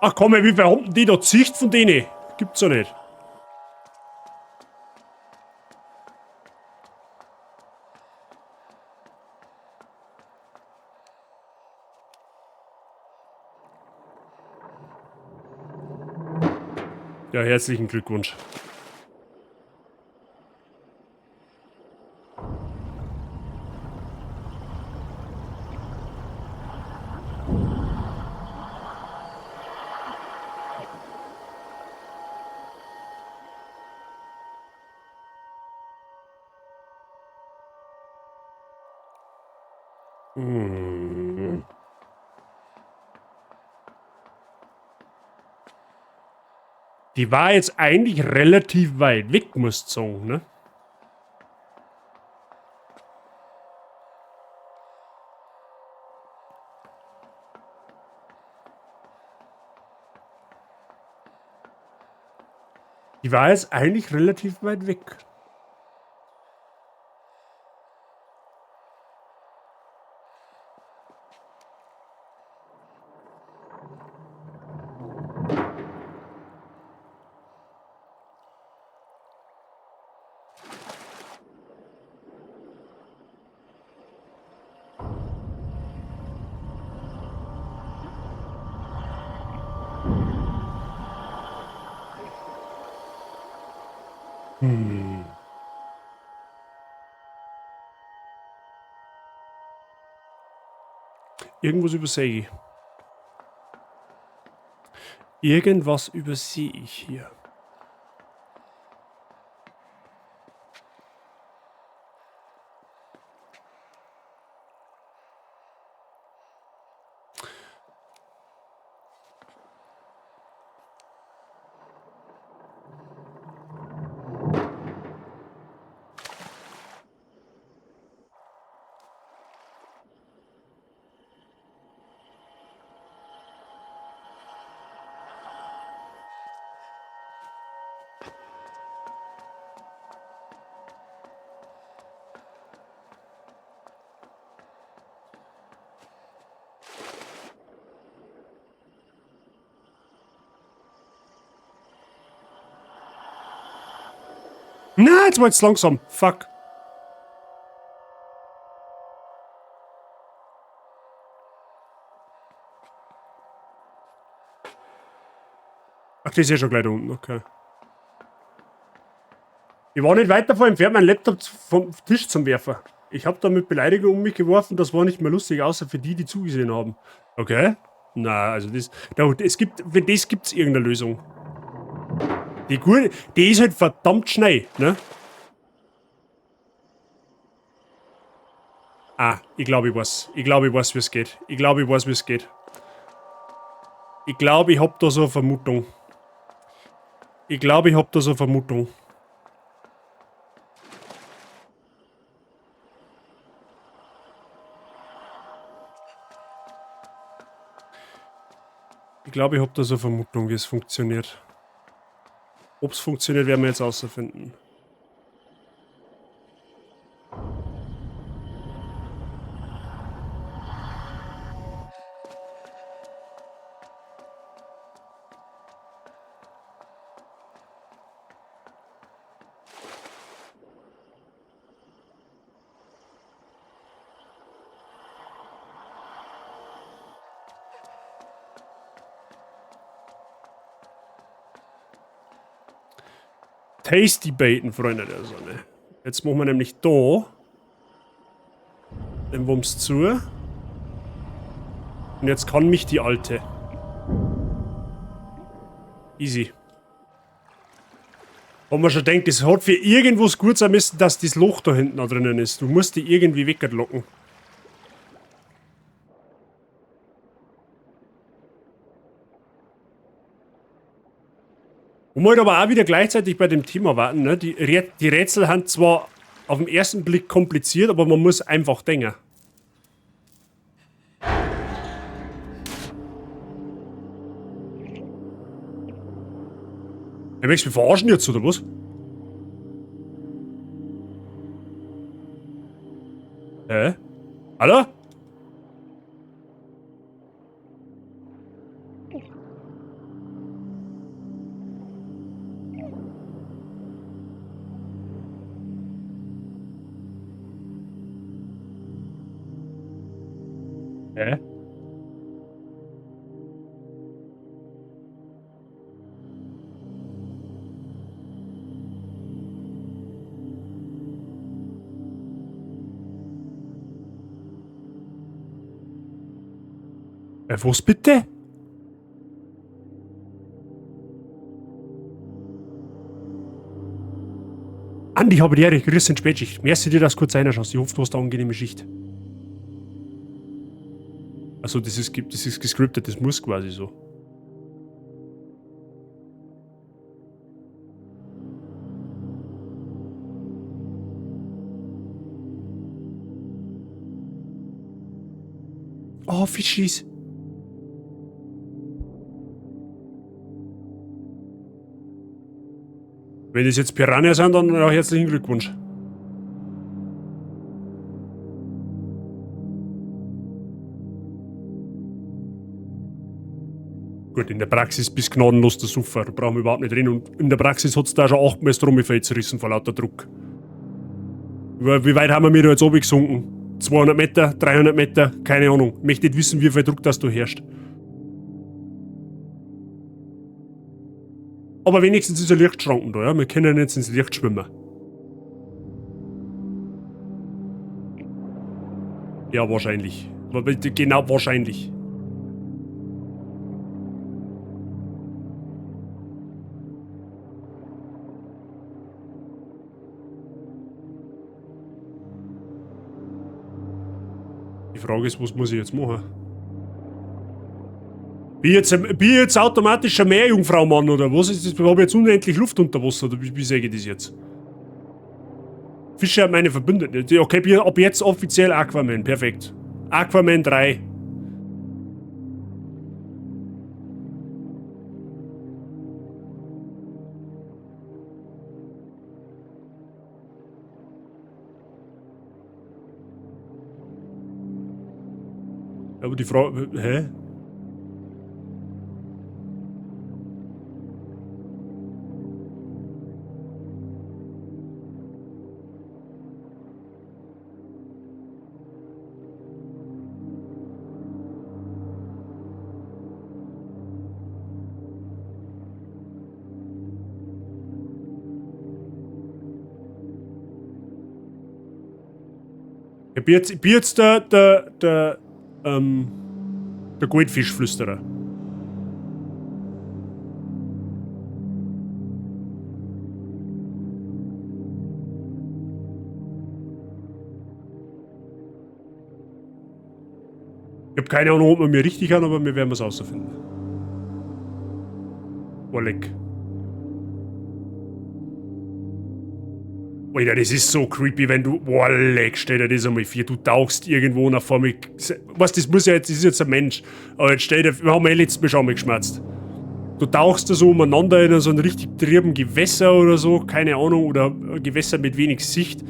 Ach komm, ey, wie viel haben denn die da Zicht von denen? Gibt's ja nicht. Ja, herzlichen Glückwunsch. Hm. Die war jetzt eigentlich relativ weit weg, muss ich sagen, ne? Die war jetzt eigentlich relativ weit weg. Hm. Irgendwas übersehe ich. Irgendwas übersehe ich hier. Na, jetzt war jetzt langsam. Fuck. Ach, das ist ja schon gleich da unten, okay. Ich war nicht weit davon entfernt, meinen Laptop vom Tisch zu werfen. Ich hab da mit Beleidigung um mich geworfen, das war nicht mehr lustig, außer für die, die zugesehen haben. Okay? Na, also das, da, es gibt, für das gibt's irgendeine Lösung. Die gute, die ist halt verdammt schnell, ne? Ah, ich glaub, ich weiß. Ich glaub, ich weiß, wie's geht. Ich glaub, ich weiß, wie's geht. Ich glaub, ich hab da so eine Vermutung. Ich glaub, ich hab da so eine Vermutung. Ich glaub, ich hab da so eine Vermutung, wie es funktioniert. Ob's funktioniert, werden wir jetzt herausfinden. Tasty Baiten, Freunde der Sonne. Jetzt machen wir nämlich da den Wumms zu. Und jetzt kann mich die Alte. Easy. Wo man schon denkt, das hat für irgendwas gut sein müssen, dass das Loch da hinten da drinnen ist. Du musst die irgendwie weglocken. Wo wir halt aber auch wieder gleichzeitig bei dem Thema warten, ne? Die Rätsel sind zwar auf den ersten Blick kompliziert, aber man muss einfach denken. Er möchte mich verarschen jetzt, oder was? Hä? Hallo? Hä? Was bitte? Andi, ich habe die Ehre, grüß in Spätschicht. Merci dir, dass du kurz reinschaust. Ich hoffe, du hast eine angenehme Schicht. Also das ist gescriptet, das muss quasi so. Oh, Fischis. Wenn das jetzt Piranha sind, dann auch herzlichen Glückwunsch. Gut, in der Praxis bist du gnadenlos der Suffer, da brauchen wir überhaupt nicht reden. Und in der Praxis hat's da schon 8-mal das Trommelfell zerrissen vor lauter Druck. Wie weit haben wir mir da jetzt runtergesunken? 200 Meter, 300 Meter, keine Ahnung. Ich möchte nicht wissen, wie viel Druck das da herrscht. Aber wenigstens ist ein Lichtschranken da, ja? Wir können jetzt ins Licht schwimmen. Ja, wahrscheinlich. Genau, wahrscheinlich. Die Frage ist, was muss ich jetzt machen? Bin ich jetzt automatisch eine Meerjungfrau, Mann, oder was ist das? Hab ich jetzt unendlich Luft unter Wasser, oder wie sage ich das jetzt? Fische haben meine Verbündeten. Okay, bin ab jetzt offiziell Aquaman, perfekt. Aquaman 3. Aber die Frage, hä? Ich bin jetzt der Goldfischflüsterer. Ich hab keine Ahnung, ob man mir richtig an, aber wir werden es rausfinden. Oh, leck. Alter, das ist so creepy, wenn du... Boah, leck, stell dir das einmal vor. Du tauchst irgendwo nach vorne. Weißt, das muss ja jetzt... Das ist jetzt ein Mensch. Aber jetzt stell dir... Wir haben eh letztes Mal schon mal geschmerzt. Du tauchst da so umeinander in so ein richtig trüben Gewässer oder so. Keine Ahnung. Oder Gewässer mit wenig Sicht.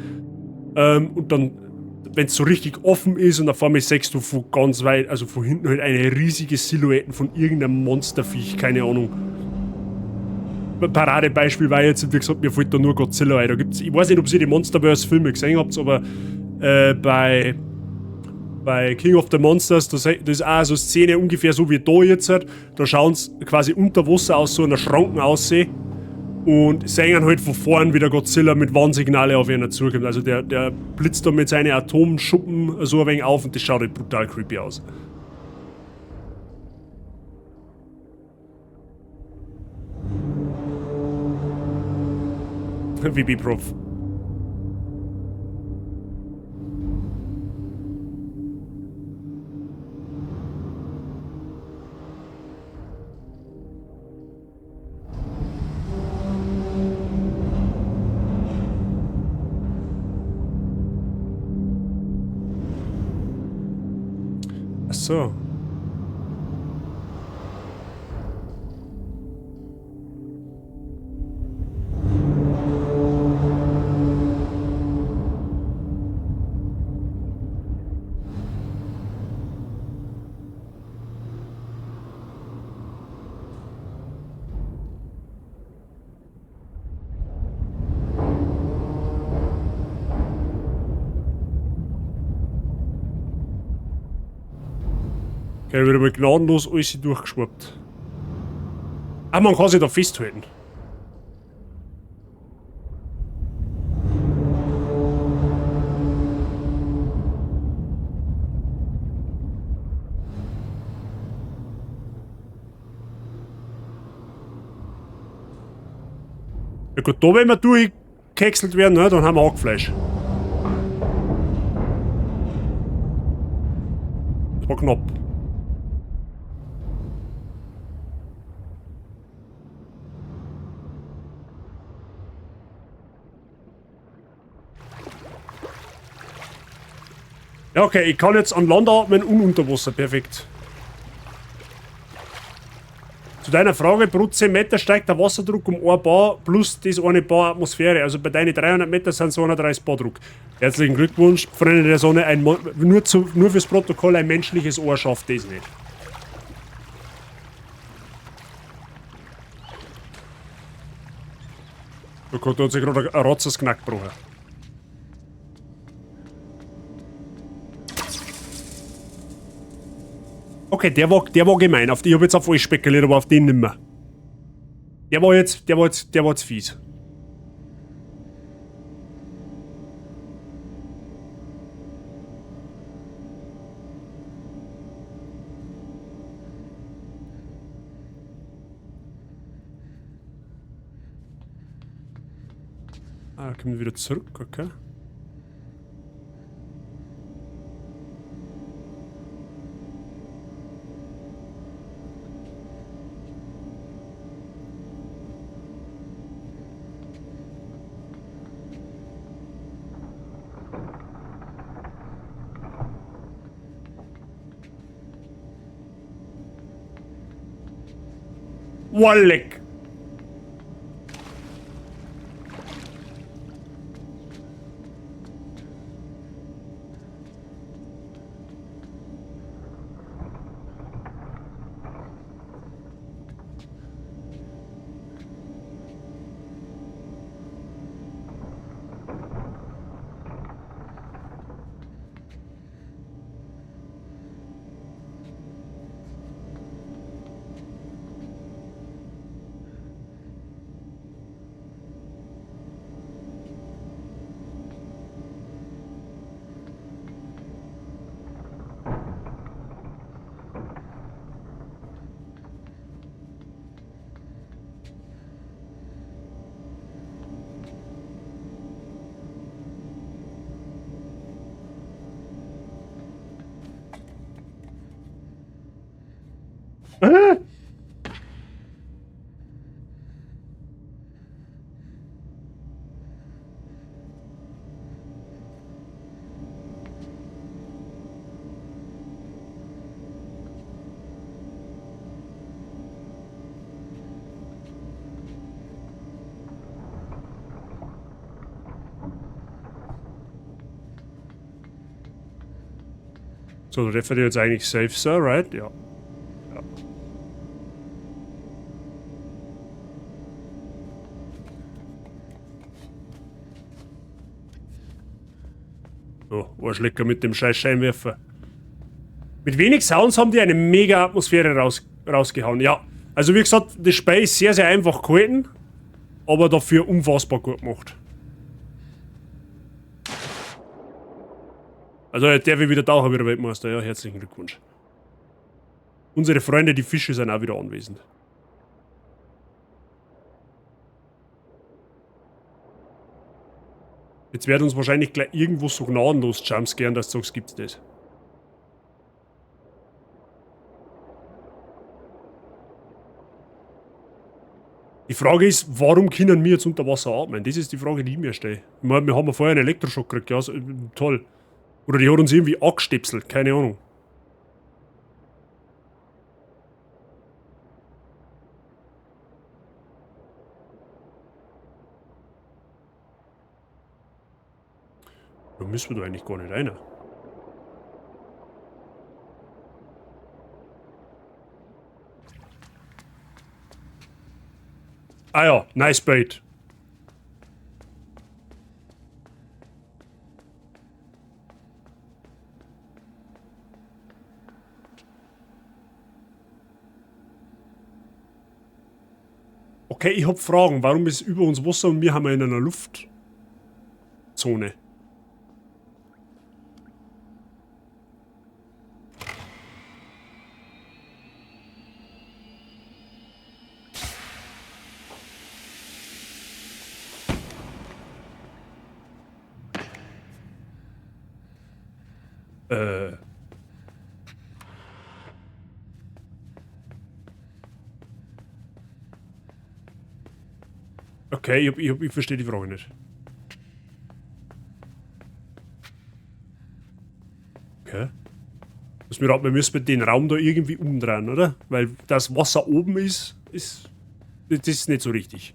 Und dann, wenn's so richtig offen ist und auf einmal siehst du von ganz weit, also von hinten halt eine riesige Silhouette von irgendeinem Monsterviech, keine Ahnung. Paradebeispiel war jetzt, wie gesagt, mir fällt da nur Godzilla ein. Da gibt's, ich weiß nicht, ob ihr die Monsterverse-Filme gesehen habt, aber bei King of the Monsters, das ist auch so eine Szene ungefähr so wie da jetzt. Da schauen sie quasi unter Wasser aus so einer Schranken aussehen und sehen halt von vorn, wie der Godzilla mit Warnsignale auf ihn zukommt. Also der blitzt da mit seinen Atomschuppen so ein wenig auf und das schaut halt brutal creepy aus. WB-Prof. Ach so. Okay, wieder mal gnadenlos alles durchgeschwappt. Ah, man kann sich da festhalten. Ja gut, da wenn wir durchgehäckselt werden, ne, dann haben wir Hackfleisch. Das war knapp. Ja, okay, ich kann jetzt an Land atmen und unter Wasser. Perfekt. Zu deiner Frage, pro 10 Meter steigt der Wasserdruck um 1 Bar plus das eine Bar Atmosphäre. Also bei deinen 300 Meter sind es 230 Bar Druck. Herzlichen Glückwunsch, Freunde der Sonne. Nur fürs Protokoll, ein menschliches Ohr schafft das nicht. Oh Gott, da hat sich gerade ein Rotz das Knack gebrochen. Okay, der war gemein. Auf die, ich hab jetzt auf alles spekuliert, aber auf den nimmer. Der war jetzt fies. Ah, kommen wir wieder zurück, okay. Walleck. So, der wird jetzt eigentlich safe sein, right? Ja. Ja. So, Arschlecker mit dem scheiß Scheinwerfer. Mit wenig Sounds haben die eine mega Atmosphäre rausgehauen. Ja, also wie gesagt, das Spiel ist sehr, sehr einfach gehalten, aber dafür unfassbar gut gemacht. Also der will wieder tauchen, wieder Weltmeister. Ja, herzlichen Glückwunsch. Unsere Freunde, die Fische, sind auch wieder anwesend. Jetzt werden uns wahrscheinlich gleich irgendwo so gnadenlos jumpscaren, dass du sagst, gibt's das. Die Frage ist, warum können wir jetzt unter Wasser atmen? Das ist die Frage, die ich mir stelle. Ich meine, wir haben ja vorher einen Elektroschock gekriegt, ja, so, toll. Oder die hat uns irgendwie angestöpselt, keine Ahnung. Da müssen wir doch eigentlich gar nicht rein. Ah ja, nice bait. Okay, ich hab Fragen. Warum ist über uns Wasser und wir haben in einer Luftzone? Okay, ich verstehe die Frage nicht. Okay. Was mir raten, wir müssen den Raum da irgendwie umdrehen, oder? Weil das Wasser oben ist, das ist nicht so richtig.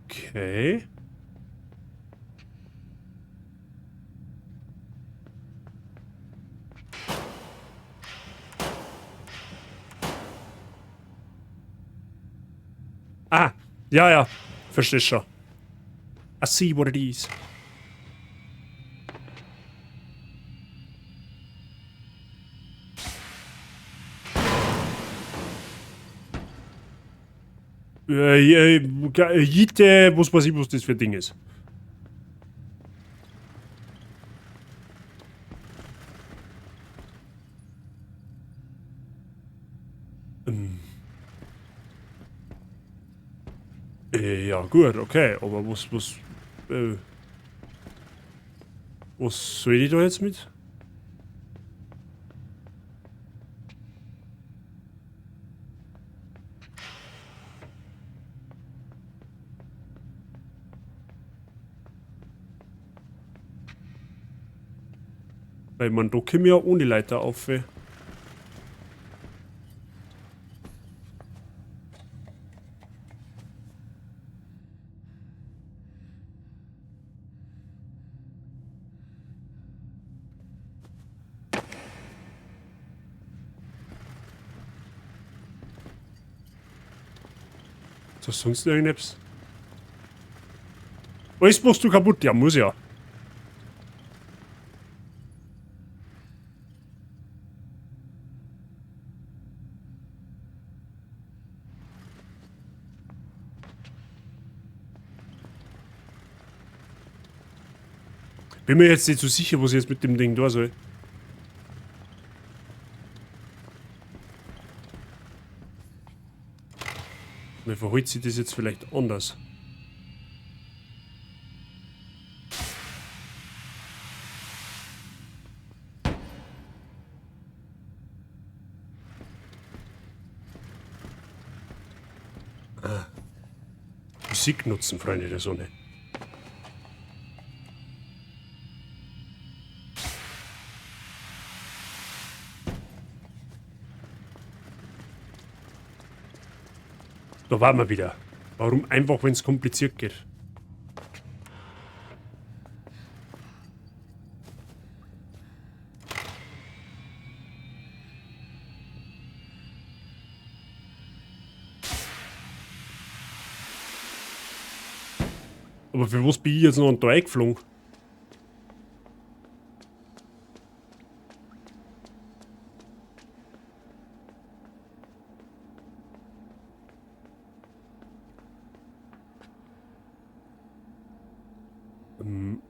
Okay. Ah, ja, ja. Versteh schon. I see what it is. Jite, was weiß ich, was das für ein Ding ist. Ja, gut, okay, aber was soll ich da jetzt mit? Weil man, da komme ich ja ohne Leiter auf. Ist das sonst irgendetwas? Alles machst du kaputt? Ja, muss ja. Bin mir jetzt nicht so sicher, was ich jetzt mit dem Ding da soll. Mir verhält sich das jetzt vielleicht anders. Ah. Physik nutzen, Freunde der Sonne. Da waren wir wieder. Warum einfach, wenn's kompliziert geht? Aber für was bin ich jetzt noch an da eingeflogen?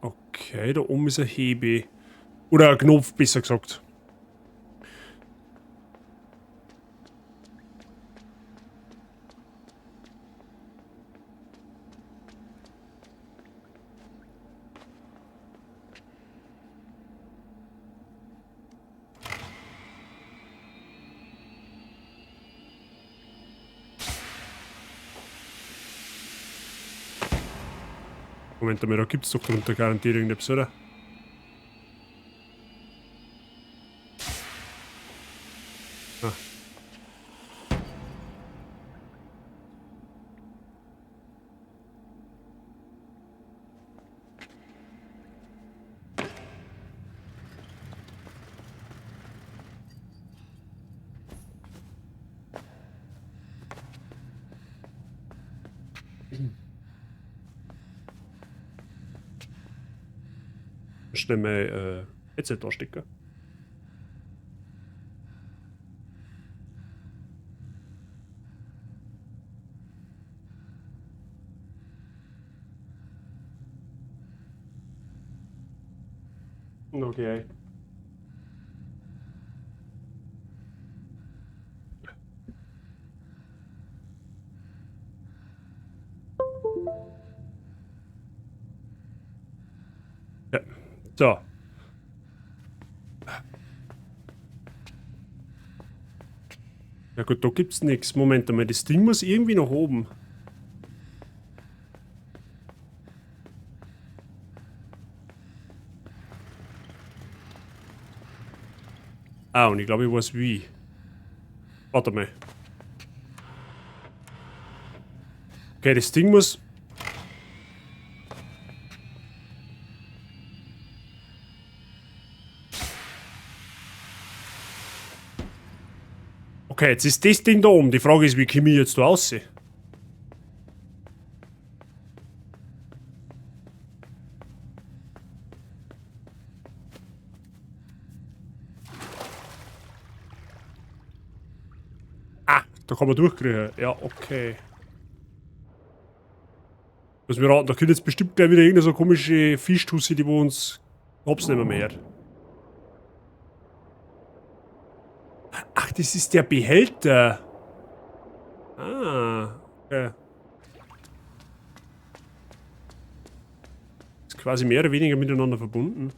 Okay, da oben ist ein Hebe. Oder ein Knopf, besser gesagt. Moment einmal, da gibt's doch drunter garantiert irgendetwas, oder? Ah. Schnell mein Headset da stecken. Okay. Ja. So. Ja gut, da gibt's nichts. Moment einmal, das Ding muss irgendwie nach oben. Ah, und ich glaube, ich weiß wie. Warte mal. Okay, das Ding muss... Okay, jetzt ist das Ding da oben. Die Frage ist, wie komme ich jetzt da raus? Ah, da kann man durchkriegen. Ja, okay. Lass mich raten, da kommt jetzt bestimmt gleich wieder irgendeine so komische Fischtussi, die wo uns hops nicht mehr. Ach, das ist der Behälter. Ah, okay. Ist quasi mehr oder weniger miteinander verbunden.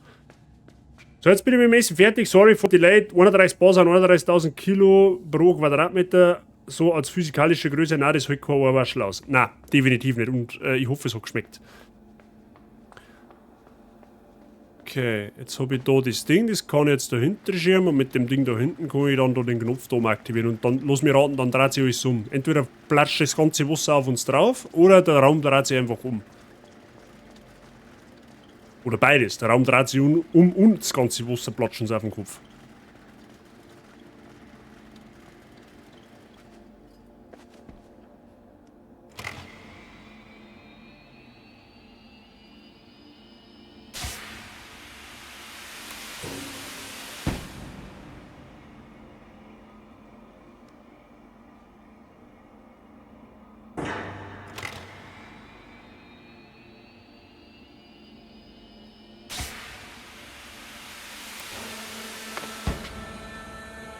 So, jetzt bin ich mit dem Essen fertig. Sorry for delay. 31 Bar sind 31.000 Kilo pro Quadratmeter. So als physikalische Größe, nein, das hält kein Ohrwaschel aus. Nein, definitiv nicht. Und ich hoffe, es hat geschmeckt. Okay, jetzt hab ich da das Ding, das kann ich jetzt da hinten schirmen und mit dem Ding da hinten kann ich dann da den Knopf da aktivieren und dann, lass mich raten, dann dreht sich alles um. Entweder platscht das ganze Wasser auf uns drauf oder der Raum dreht sich einfach um. Oder beides, der Raum dreht sich um und das ganze Wasser platscht uns auf den Kopf.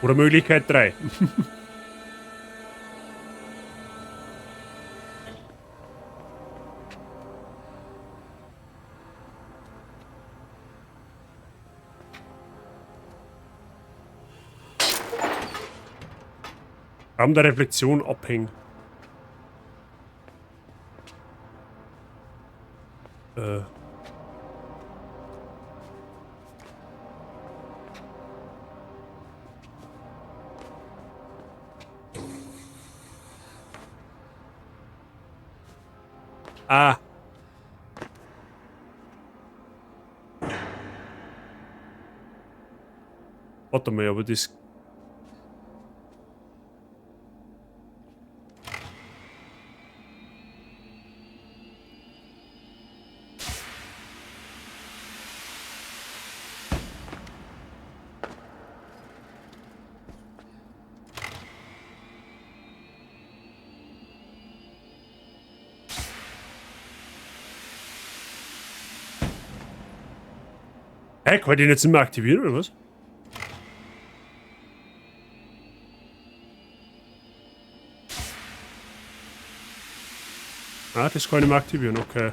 Oder Möglichkeit 3. Raum der Reflexion abhängen. Ah. Warte mal, aber das... Hä, kann ich den jetzt nicht mehr aktivieren, oder was? Ah, das kann ich nicht mehr aktivieren, okay.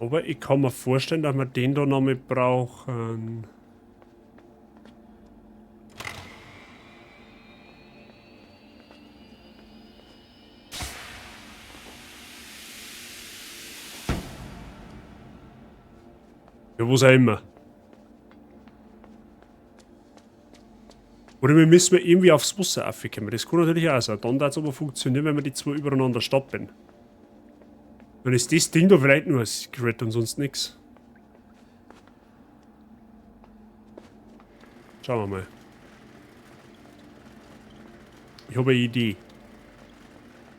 Aber ich kann mir vorstellen, dass wir den da noch mit brauchen. Ja, was auch immer. Oder wir müssen irgendwie aufs Wasser raufkommen. Das kann natürlich auch sein. Dann darf es aber funktionieren, wenn wir die zwei übereinander stapeln. Dann ist das Ding da vielleicht nur ein Secret und sonst nichts. Schauen wir mal. Ich habe eine Idee.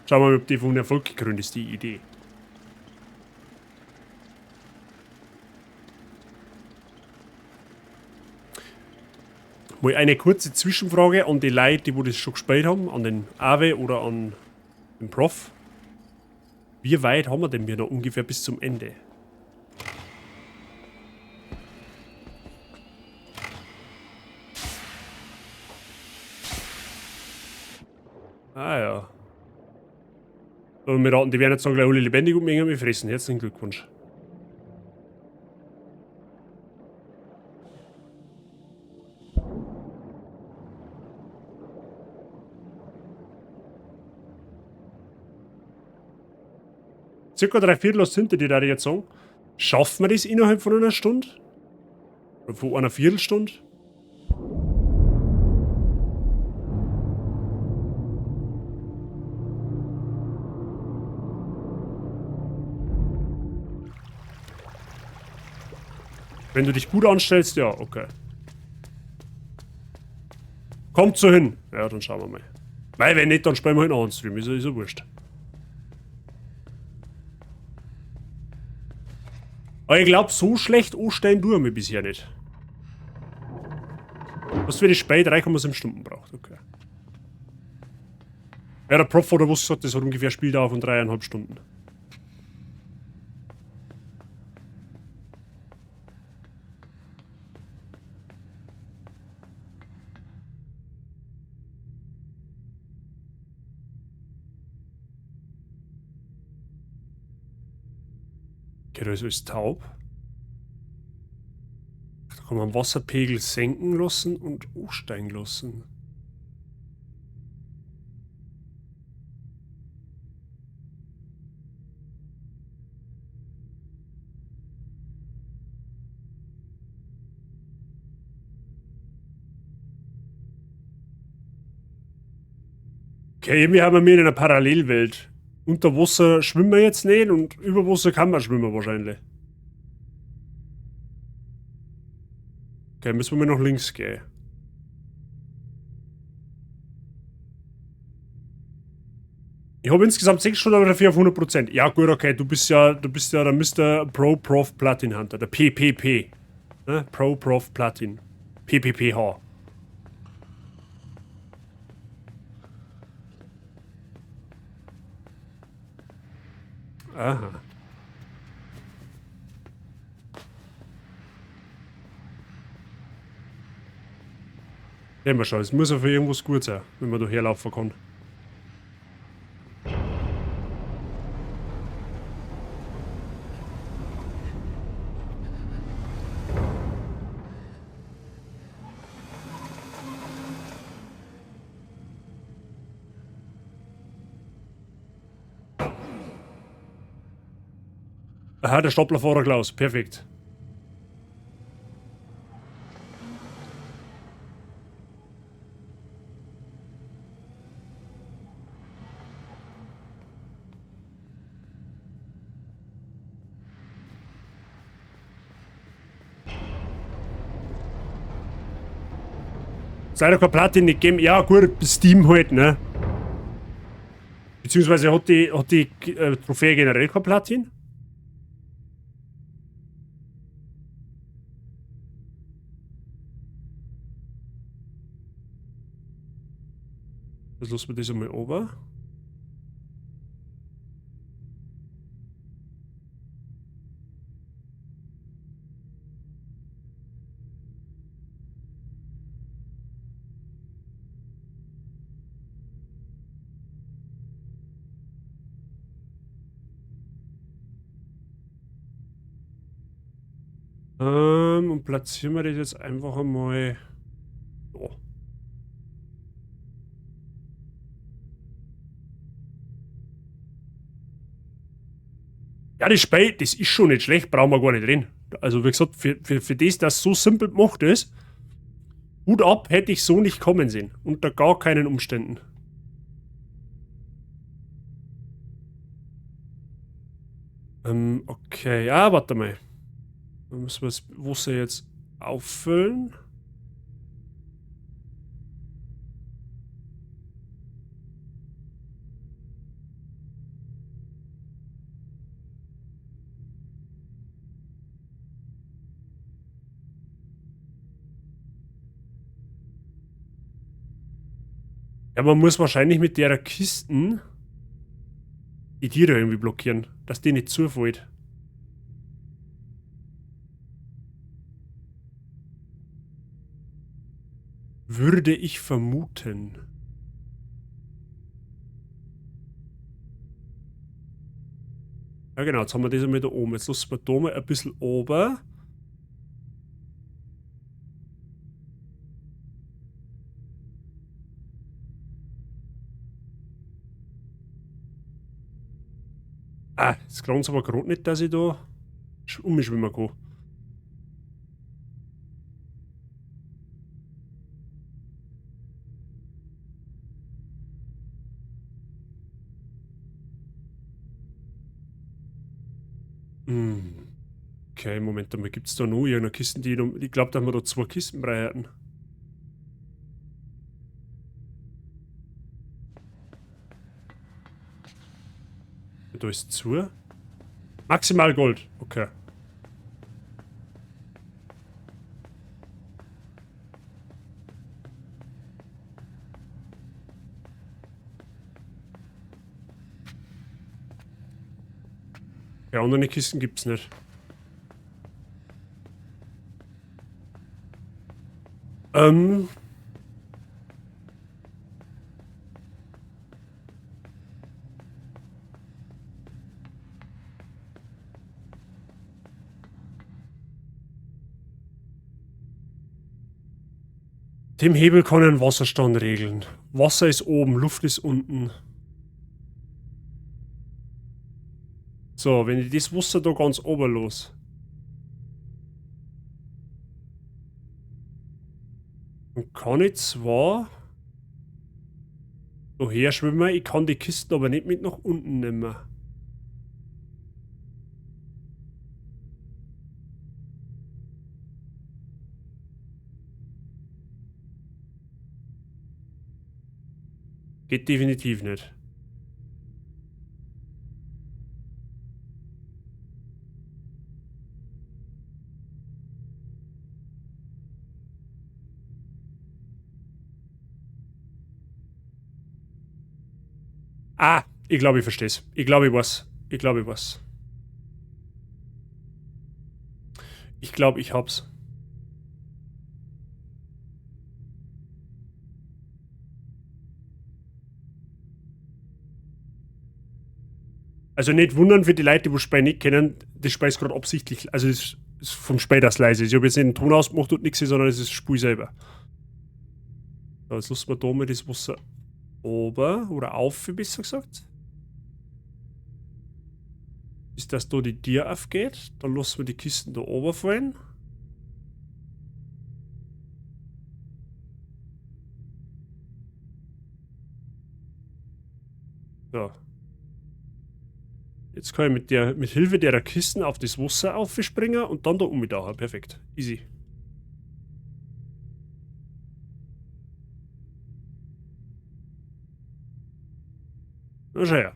Schauen wir mal, ob die von Erfolg gekrönt ist, die Idee. Mal eine kurze Zwischenfrage an die Leute, die wo das schon gespielt haben, an den Awe oder an den Prof. Wie weit haben wir denn wir noch ungefähr bis zum Ende? Ah ja. Und wir raten, die werden jetzt dann gleich alle lebendig und mich fressen. Herzlichen Glückwunsch. Circa 3/4 sind hinter dir, da ich jetzt sagen. Schaffen wir das innerhalb von einer Stunde? Oder von einer Viertelstunde? Wenn du dich gut anstellst, ja, okay. Kommt so hin. Ja, dann schauen wir mal. Weil, wenn nicht, dann spielen wir halt noch einen Stream. Ist ja wurscht. Aber ich glaub, so schlecht anstellen tun wir bisher nicht. Was für die Spiel 3,7 Stunden braucht, okay. Ja, der Prof hat was gesagt, das hat ungefähr Spieldauer von dreieinhalb Stunden. Okay, da ist alles taub. Da kann man Wasserpegel senken lassen und hochsteigen lassen. Okay, irgendwie haben wir in einer Parallelwelt. Unter Wasser schwimmen wir jetzt nicht und über Wasser kann man schwimmen wahrscheinlich. Okay, müssen wir mal nach links gehen. Ich habe insgesamt 6 Stunden, aber dafür auf 100%. Ja gut, okay, du bist ja der Mister Pro Prof Platin Hunter, der PPP. Ne? Pro Prof Platin. PPPH. Aha. Sehen wir schon, es muss ja für irgendwas gut sein, wenn man da herlaufen kann. Aha, der Staplerfahrer Klaus, perfekt. Ist leider kein Platin nicht gegeben. Ja gut, Steam halt, ne? Beziehungsweise hat die Trophäe generell kein Platin? Das lassen wir das einmal runter. Und platzieren wir das jetzt einfach einmal so. Ja, das Spiel, das ist schon nicht schlecht, brauchen wir gar nicht reden. Also wie gesagt, für das, dass so simpel gemacht ist, Hut ab, hätte ich so nicht kommen sehen. Unter gar keinen Umständen. Okay. Ja, warte mal. Dann müssen wir das Wasser jetzt auffüllen. Ja, man muss wahrscheinlich mit der Kisten die Tiere irgendwie blockieren, dass die nicht zufällt. Würde ich vermuten. Ja genau, jetzt haben wir das einmal da oben. Jetzt lassen wir da mal ein bisschen oben. Ah, jetzt glauben sie aber gerade nicht, dass ich da umschwimmen kann. Okay, Moment einmal, gibt's da noch irgendeine Kiste, die ich noch, ich glaub, dass wir da 2 Kisten brauchen. Da ist zu. Maximal Gold. Okay. Ja, andere Kisten gibt's nicht. Dem Hebel kann ich einen Wasserstand regeln. Wasser ist oben, Luft ist unten. So, wenn ich das Wasser da ganz oben los. Dann kann ich zwar da her schwimmen, ich kann die Kisten aber nicht mit nach unten nehmen. Geht definitiv nicht. Ah, ich glaube, ich versteh's. Ich glaube, ich weiß. Ich glaube, ich weiß. Ich glaube, ich hab's. Also nicht wundern für die Leute, die das Spiel nicht kennen, das Spiel ist gerade absichtlich, also es ist vom Spiel das leise. Ich hab jetzt nicht den Ton ausgemacht und nichts, sondern es ist das Spiel selber. So, jetzt lassen wir da mal das Wasser oben oder auf, besser gesagt. Bis dass da die Tür aufgeht, dann lassen wir die Kisten da oben fallen. So. Jetzt kann ich mit Hilfe der Kisten auf das Wasser aufspringen und dann da umtauchen. Perfekt. Easy. Na schau her.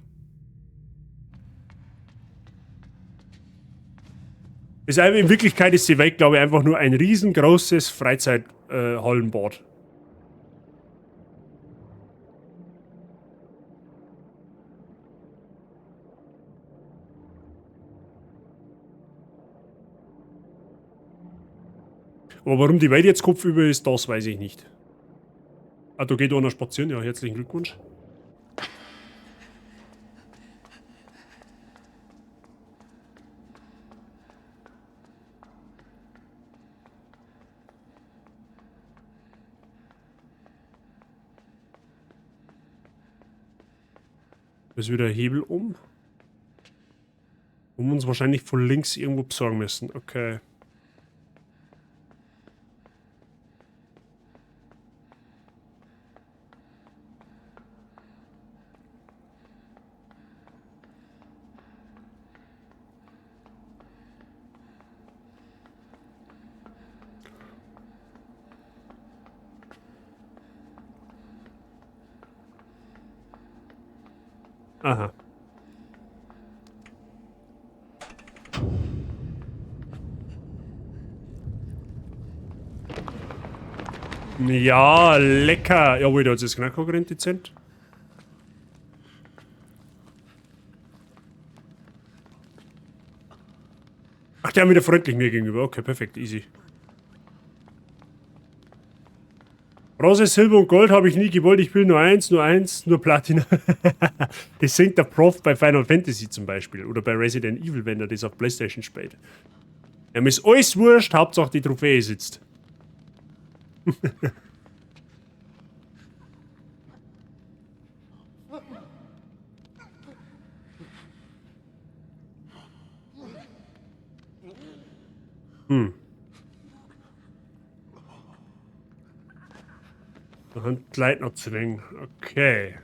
Ist einfach, in Wirklichkeit ist die Welt, glaube ich, einfach nur ein riesengroßes Freizeithallenbad. Aber warum die Welt jetzt kopfüber ist, das weiß ich nicht. Ah, da geht einer spazieren. Ja, herzlichen Glückwunsch. Da ist wieder ein Hebel um. Wo wir uns wahrscheinlich von links irgendwo besorgen müssen. Okay. Aha. Ja, lecker. Jawohl, da hat es genau gerannt, dezent. Ach, der haben wieder freundlich mir gegenüber. Okay, perfekt, easy. Bronze, Silber und Gold habe ich nie gewollt. Ich will nur eins, nur eins, nur Platina. Das singt der Prof bei Final Fantasy zum Beispiel. Oder bei Resident Evil, wenn er das auf PlayStation spielt. Ihm ist alles wurscht, Hauptsache die Trophäe sitzt. Da haben die Leute noch zu wenig. Okay.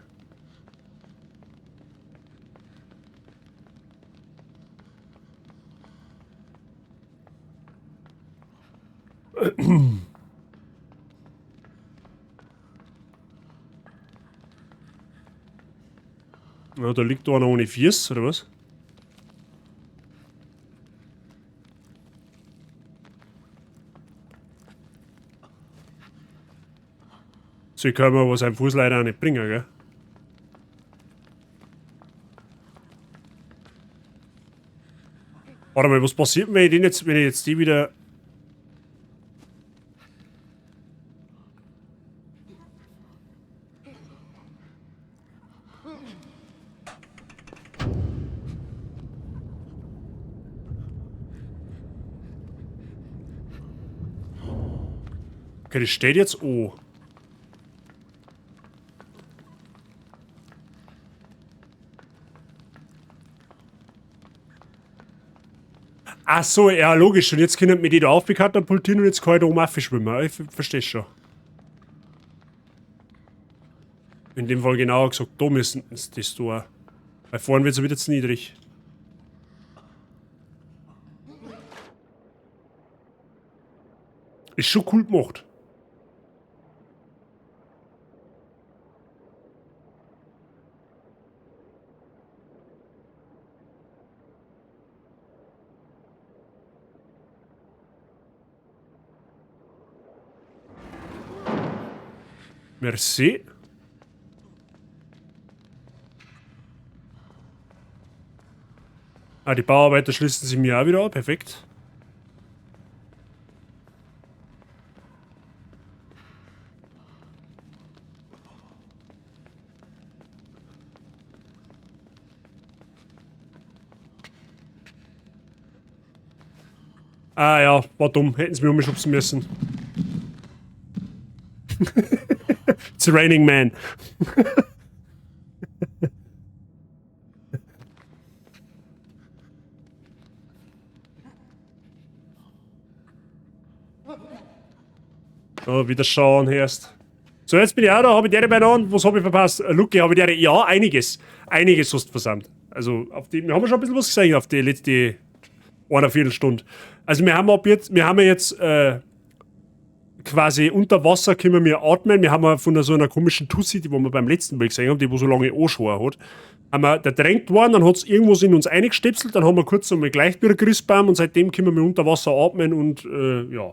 Ja, da liegt einer ohne Fies, oder was? So, ich kann mir aber seinen Fuß leider auch nicht bringen, gell? Warte mal, was passiert, wenn ich den jetzt, wenn ich jetzt die wieder... Okay, das steht jetzt O. Ach so, ja, logisch. Und jetzt können wir die da aufkatapultieren und jetzt kann ich da oben auch schwimmen. Ich verstehe schon. In dem Fall genauer gesagt, da müssen sie das tun. Weil vorne wird's wieder zu niedrig. Ist schon cool gemacht. Merci. Ah, die Bauarbeiter schließen sich mir auch wieder an. Perfekt. Ah ja, war dumm. Hätten sie mich umschubsen müssen. It's raining man. Oh, wieder schauen erst. So, jetzt bin ich auch da, habe ich die beieinander. Was habe ich verpasst? Lucky, habe ich die. Ja, einiges. Einiges hast du versammelt. Also, auf die, wir haben schon ein bisschen was gesehen auf die letzte eine Viertelstunde. Also, wir haben ab jetzt, wir haben ja jetzt quasi unter Wasser können wir atmen. Wir haben ja von so einer komischen Tussi, die wir beim letzten Mal gesehen haben, die wo so lange Anschauer hat, haben wir ertränkt worden, dann hat's irgendwas in uns eingestöpselt, dann haben wir kurz einmal gleich wieder Christbaum und seitdem können wir unter Wasser atmen und ja.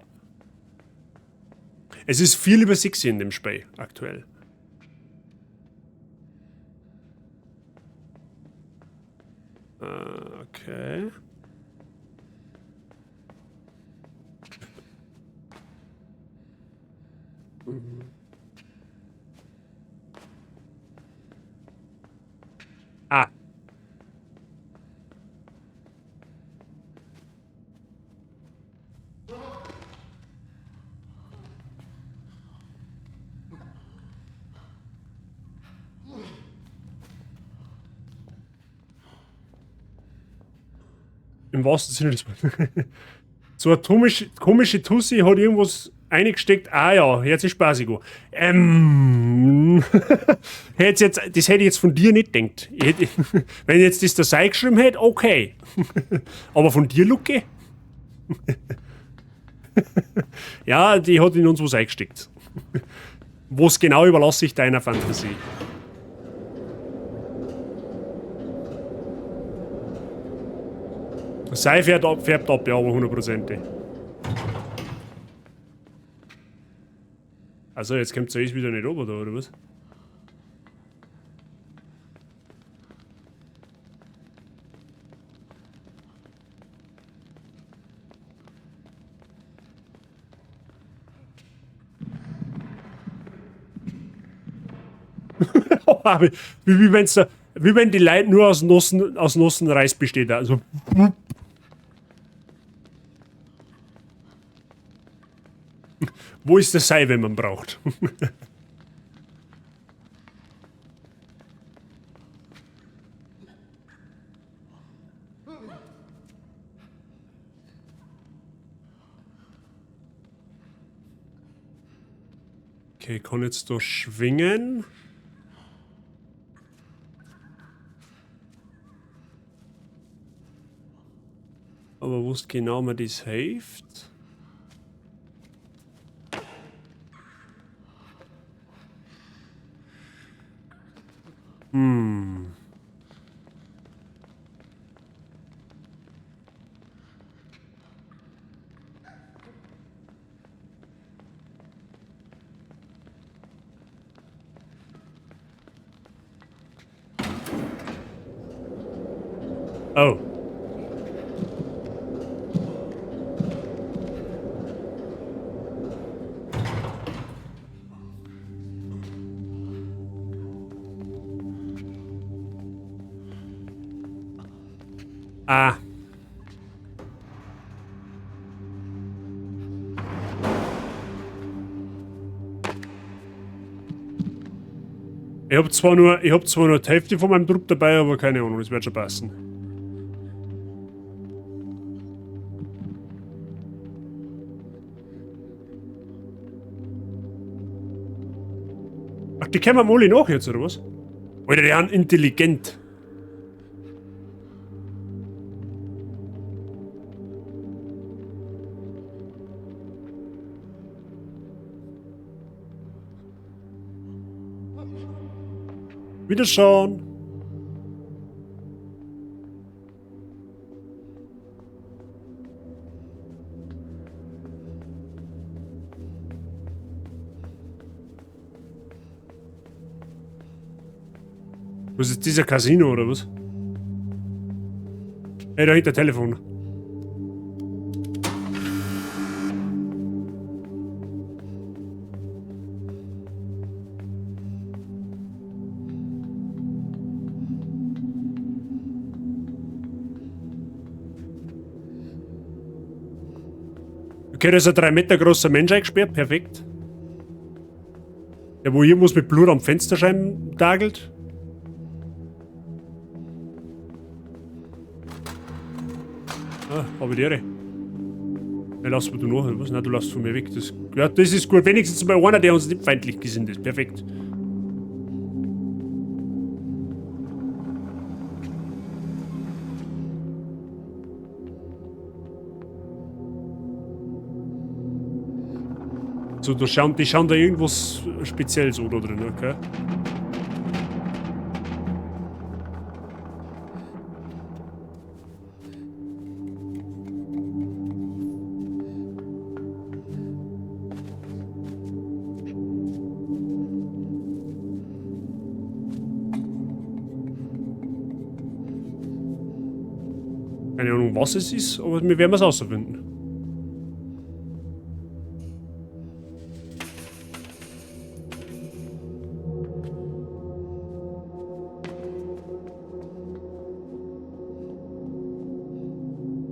Es ist viel über 6 in dem Spiel aktuell. Okay. Ah. Im wahrsten Sinne des Wortes. So eine komische Tussi hat irgendwas eingesteckt. Ah ja, hört sich spaßig an. Hätte jetzt, das hätte ich jetzt von dir nicht gedacht. Wenn jetzt das der Sei geschrieben hätte, okay. Aber von dir, Lucke? Ja, die hat in uns was eingesteckt. Was genau, überlasse ich deiner Fantasie. Sei färbt ab, ja, aber hundertprozentig. Also, jetzt kommt es wieder nicht runter, da, oder was? Wie wenn die Leute nur aus nassen Reis besteht. Also. Wo ist das Sei, wenn man braucht? Okay, ich kann jetzt da schwingen. Aber wo ist genau mir das hilft? Oh. Ah. Ich hab zwar nur die Hälfte von meinem Trupp dabei, aber keine Ahnung, das wird schon passen. Ach, die kommen alle nach jetzt, oder was? Alter, die sind intelligent. Wiederschauen. Was ist dieser Casino oder was? Ey, da hinter Telefon. Okay, da ist ein 3 Meter großer Mensch eingesperrt, perfekt. Der, wo irgendwas mit Blut am Fensterscheiben dagelt. Ah, hab ich die Ehre. Ja, lass mir du noch, oder was? Nein, du lässt von mir weg. Das, ja, das ist gut. Wenigstens mal einer, der uns nicht feindlich gesinnt ist. Perfekt. So, die schauen da irgendwas speziell so da drin, okay? Keine Ahnung, was es ist, aber wir werden es rausfinden.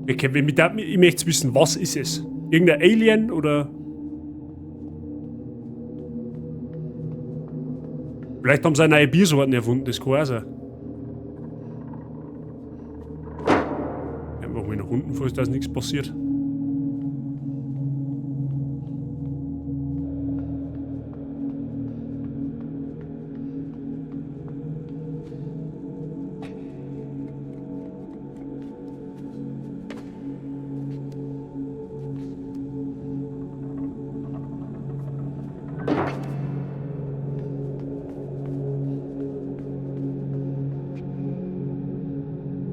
Okay, ich möchte wissen, was ist es? Irgendein Alien oder? Vielleicht haben sie eine neue Biersorten erfunden, das kann auch sein. Ja, machen wir noch. unten, falls da nichts passiert.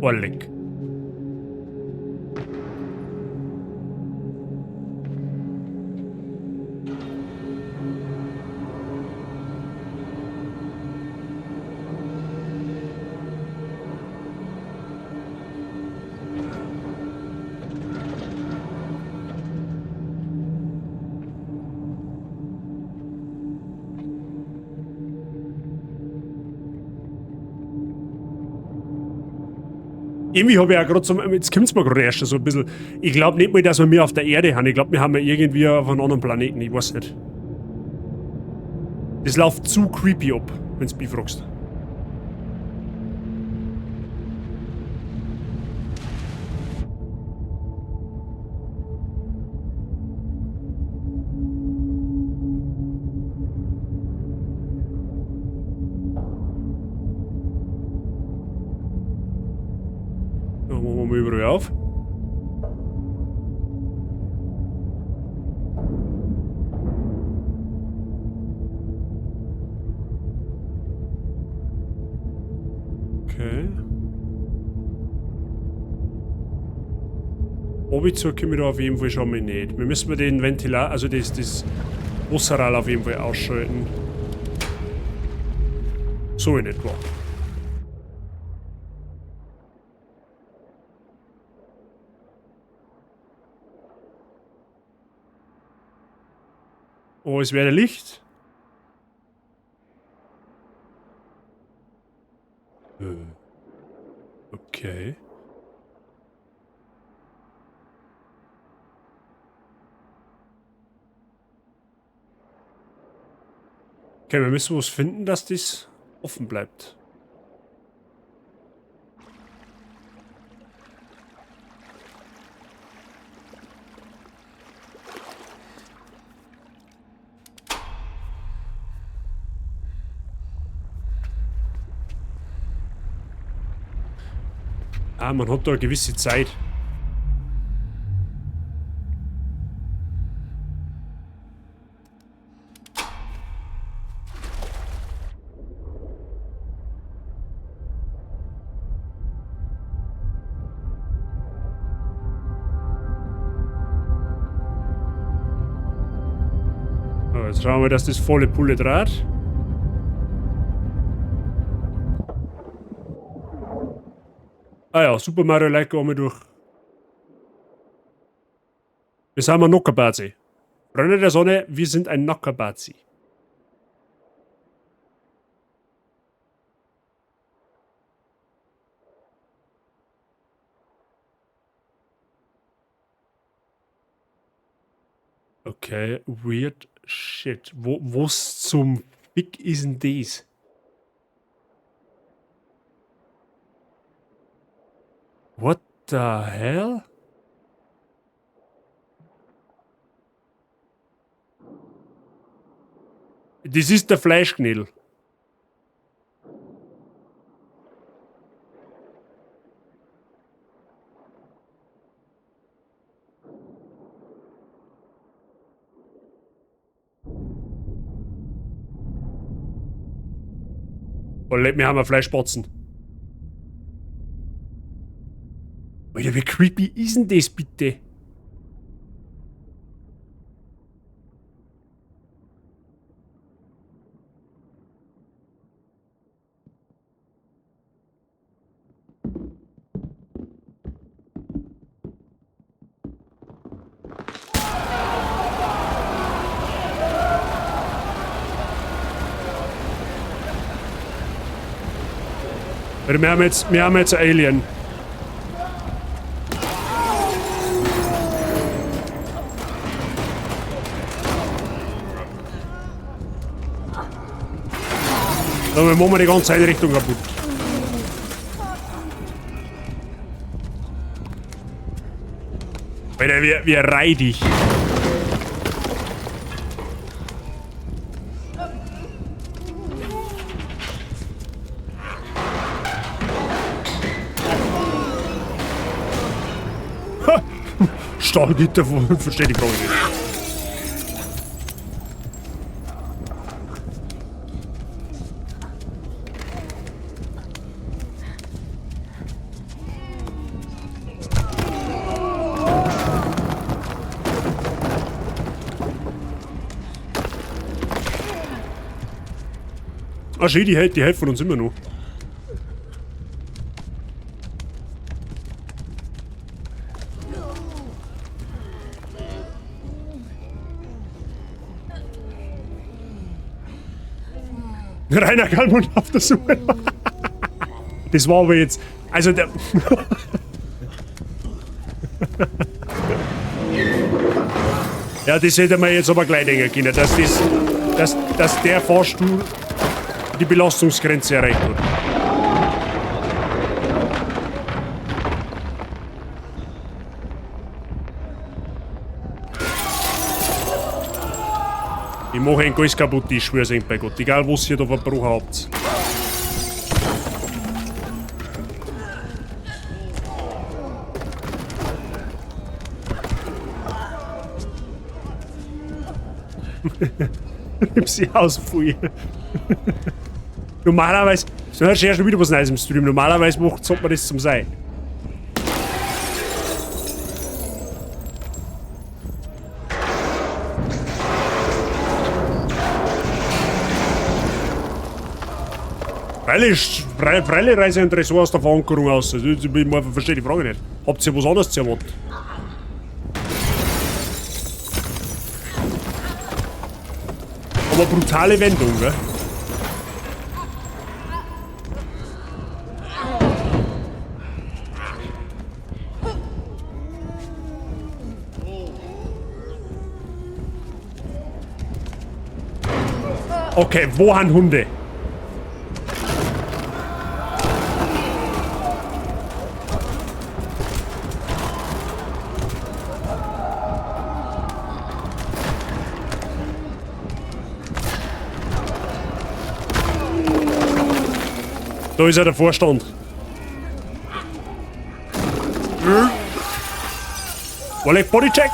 Orlik. Irgendwie habe ich auch gerade so, jetzt kommt es mir gerade erst so ein bisschen. Ich glaube nicht mal, dass wir mir auf der Erde haben. Ich glaube, wir haben ja irgendwie auf einem anderen Planeten. Ich weiß nicht. Das läuft zu creepy ab, wenn du mich fragst. Da machen wir mal überall auf. Okay. Obi zu komme ich da auf jeden Fall schon mal nicht. Wir müssen den Ventilator, also das Wasserrad auf jeden Fall ausschalten. So in etwa. Oh, es wäre Licht. Okay. Okay, wir müssen was finden, dass das offen bleibt. Ah, man hat da eine gewisse Zeit. So, jetzt schauen wir, dass das volle Pulle draht. Ah ja, Super Mario Like einmal durch. Wir sind ein Nockerbazi. Freunde der Sonne, wir sind ein Nockerbazi. Okay, weird shit. Was zum Fick ist denn das? What the hell? Das ist der Fleischknädel. Oh, leck mir haben wir Fleischspatzen. Alter, wie creepy ist denn das bitte? Alter, wir haben jetzt ein Alien. So, wir machen die ganze Einrichtung kaputt. Alter, wie reidig. Ha! Stahlgitter, verstehe die Frage nicht. Ah, schön, die helfen uns immer noch. Rainer Kalmund auf der Suche. Das war aber jetzt. Also der. Ja, das hätte man jetzt aber gleich denken können, dass der Fahrstuhl die Belastungsgrenze erreicht hat. Ich mache ihn alles kaputt, ich schwör's euch bei Gott. Egal was ihr da verbrochen habt. Nimm sie aus, Pfui. Normalerweise. So, hörst du ja schon wieder was Neues im Stream. Normalerweise sollte man das zum Sein. Freilich, freilich reiße ich ein Tresor aus der Verankerung aus. Also, ich verstehe die Frage nicht. Habt ihr was anderes zu erwarten? Aber brutale Wendung, gell? Okay, wo haben Hunde? Da ist ja der Vorstand. Wallet Bodycheck.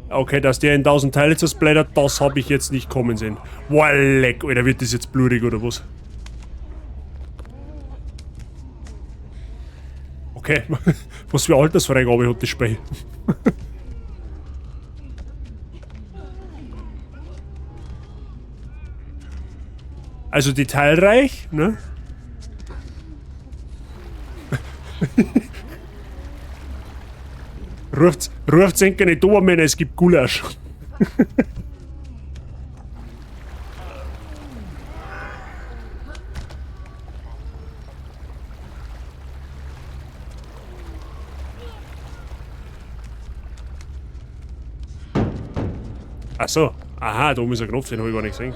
Okay, dass der in 1000 Teile zersplittert, das hab ich jetzt nicht kommen sehen. Boah, leck, Alter, wird das jetzt blutig oder was? Okay, was für Altersfreigabe hat das Spiel? Also detailreich, ne? Ruft's enke nicht Dobermänner, es gibt Gulasch. Ach so. Aha, da oben ist ein Knopf, den hab ich gar nicht gesehen.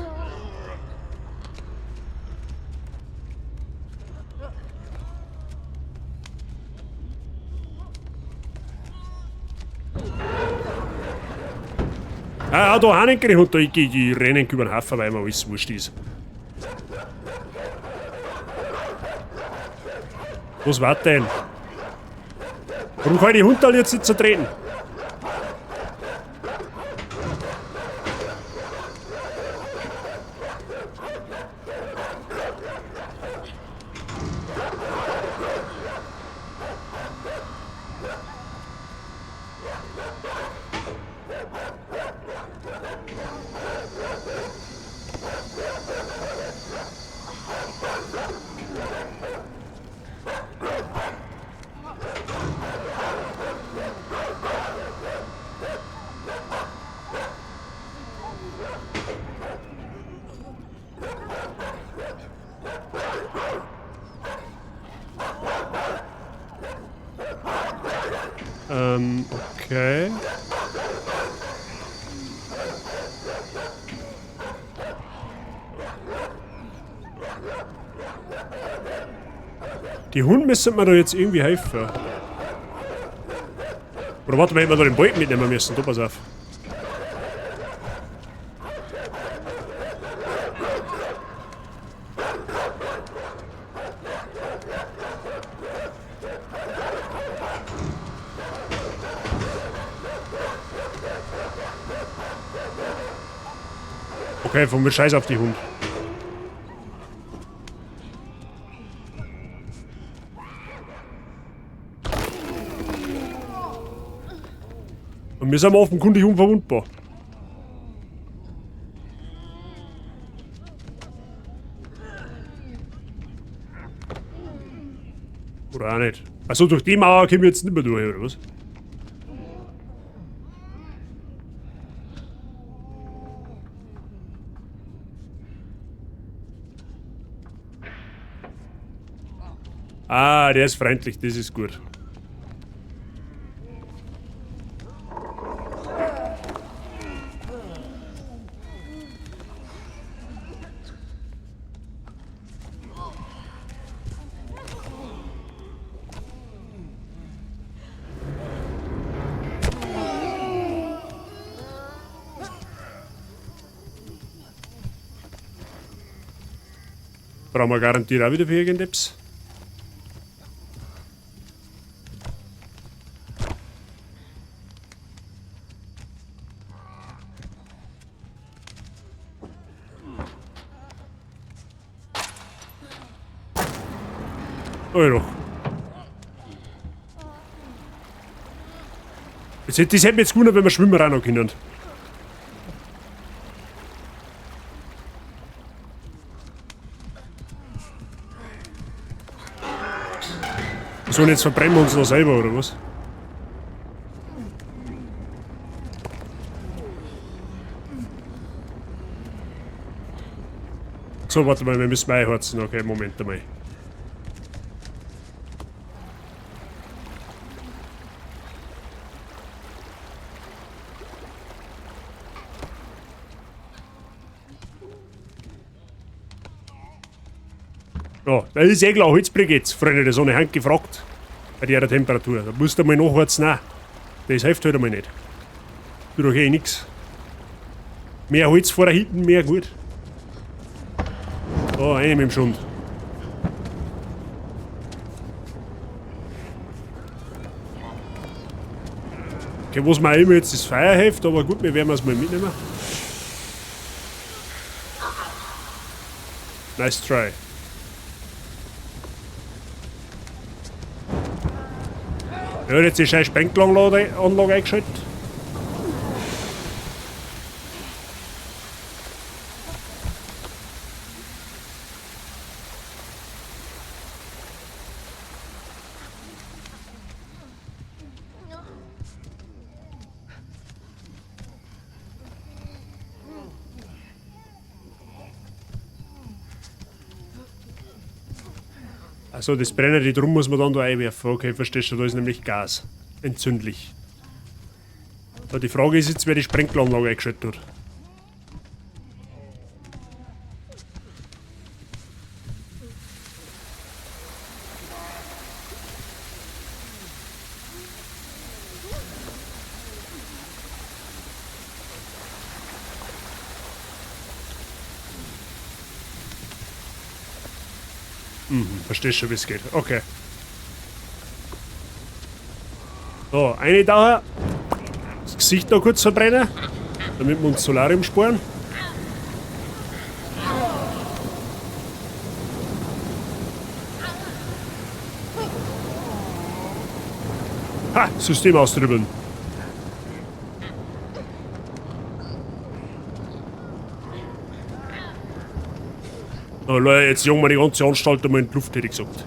Ah, ja, da haben ich und da ich rennen über den Hafen, weil mir alles wurscht ist. Was war denn? Warum kann ich die Hunde jetzt nicht zertreten? Okay. Die Hunde müssen mir da jetzt irgendwie helfen. Oder warte mal, hätten wir da den Bolt mitnehmen müssen. Da pass auf. Okay, von mir scheiß auf die Hund. Und wir sind offenkundig unverwundbar. Oder auch nicht. Also durch die Mauer kommen wir jetzt nicht mehr durch, oder was? Ah, der ist freundlich, das ist gut. Brauchen wir garantiert auch wieder für irgendetwas. Oh ja doch. Das hätte mich jetzt gewundert, wenn wir schwimmen rein noch können. So, und jetzt verbrennen wir uns noch selber, oder was? So, warte mal, wir müssen einheizen. Okay, Moment einmal. Ja, da ist eh klar, Holzbriketts, Freunde der Sonne, haben gefragt. Bei der Temperatur. Da musst du mal nachheizen. Nein, das hilft halt einmal nicht. Tut doch eh nix. Mehr Holz vor hinten, mehr gut. Da, eine mit dem Schund. Okay, was mir auch immer jetzt das Feuer hilft, aber gut, wir werden es mal mitnehmen. Nice try. Ja, jetzt die scheiß Sprenkleranlage eingeschaltet. Also das brennende Drum muss man dann da einwerfen. Okay, verstehst du, da ist nämlich Gas. Entzündlich. So, die Frage ist jetzt, wer die Sprenkleranlage eingeschaltet hat. Verstehst schon, wie es geht. Okay. So, eine da. Das Gesicht noch kurz verbrennen, damit wir uns Solarium sparen. Ha! System austrübeln. Oh, Leute, jetzt jagen wir die ganze Anstalt einmal in die Luft, hätte ich gesagt.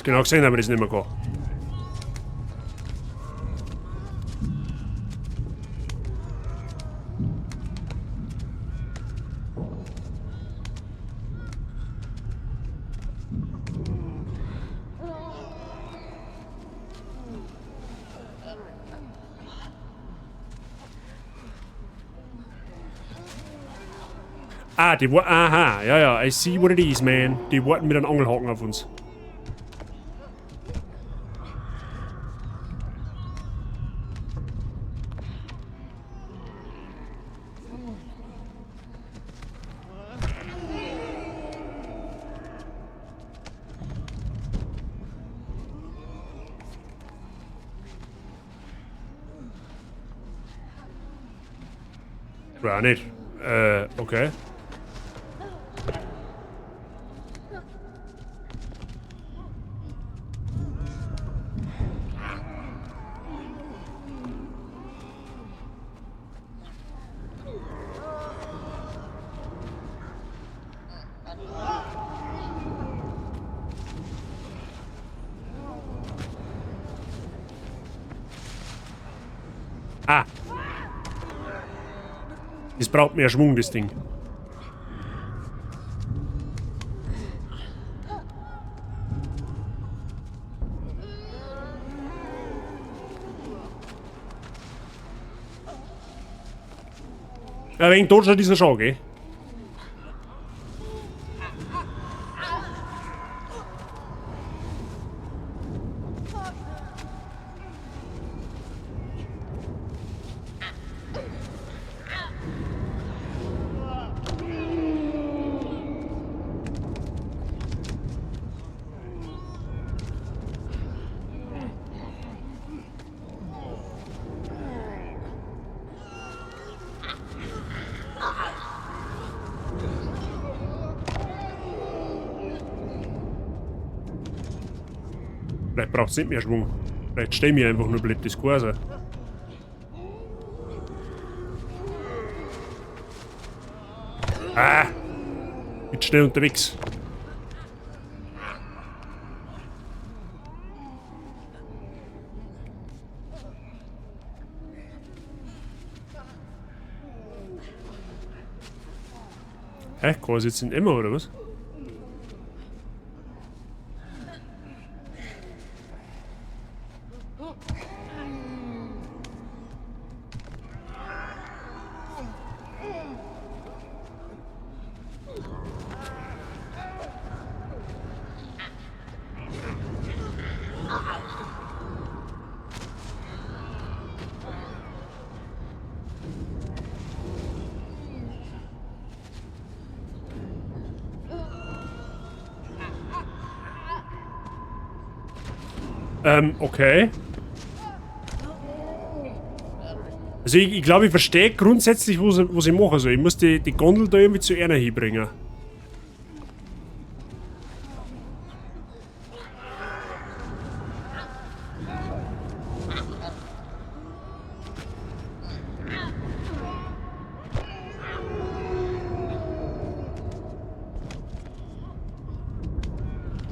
Genau gesehen, aber das nicht mehr kann. Ah, die war. Aha, ja, ja, I see what it is, man. Die warten mit einem Angelhaken auf uns. Oder auch nicht. Okay. Ah. Das braucht mehr Schwung, das Ding. Ja, wegen Deutschland ist er schon, gell? Vielleicht braucht es nicht mehr Schwung. Vielleicht stehen wir einfach nur blöd, das kann sein. Ah! Bin schnell unterwegs. Hä? Kann ich jetzt nicht immer, oder was? Okay. Also ich glaube, ich verstehe grundsätzlich, was ich mache. Also ich muss die Gondel da irgendwie zu einer hinbringen.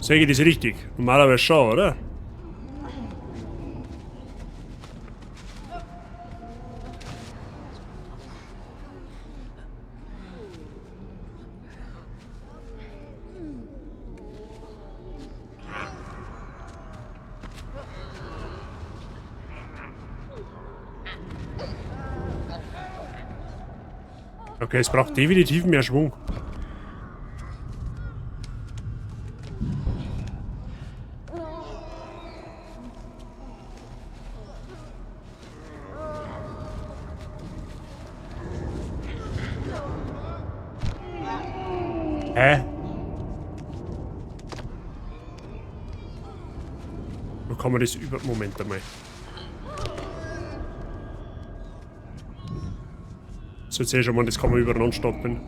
Sehe ich das richtig? Normalerweise schon, oder? Okay, es braucht definitiv mehr Schwung. Hä? Wo kann man das über... Moment einmal. So, jetzt sehe ich schon mal, das kann man übereinander stapeln.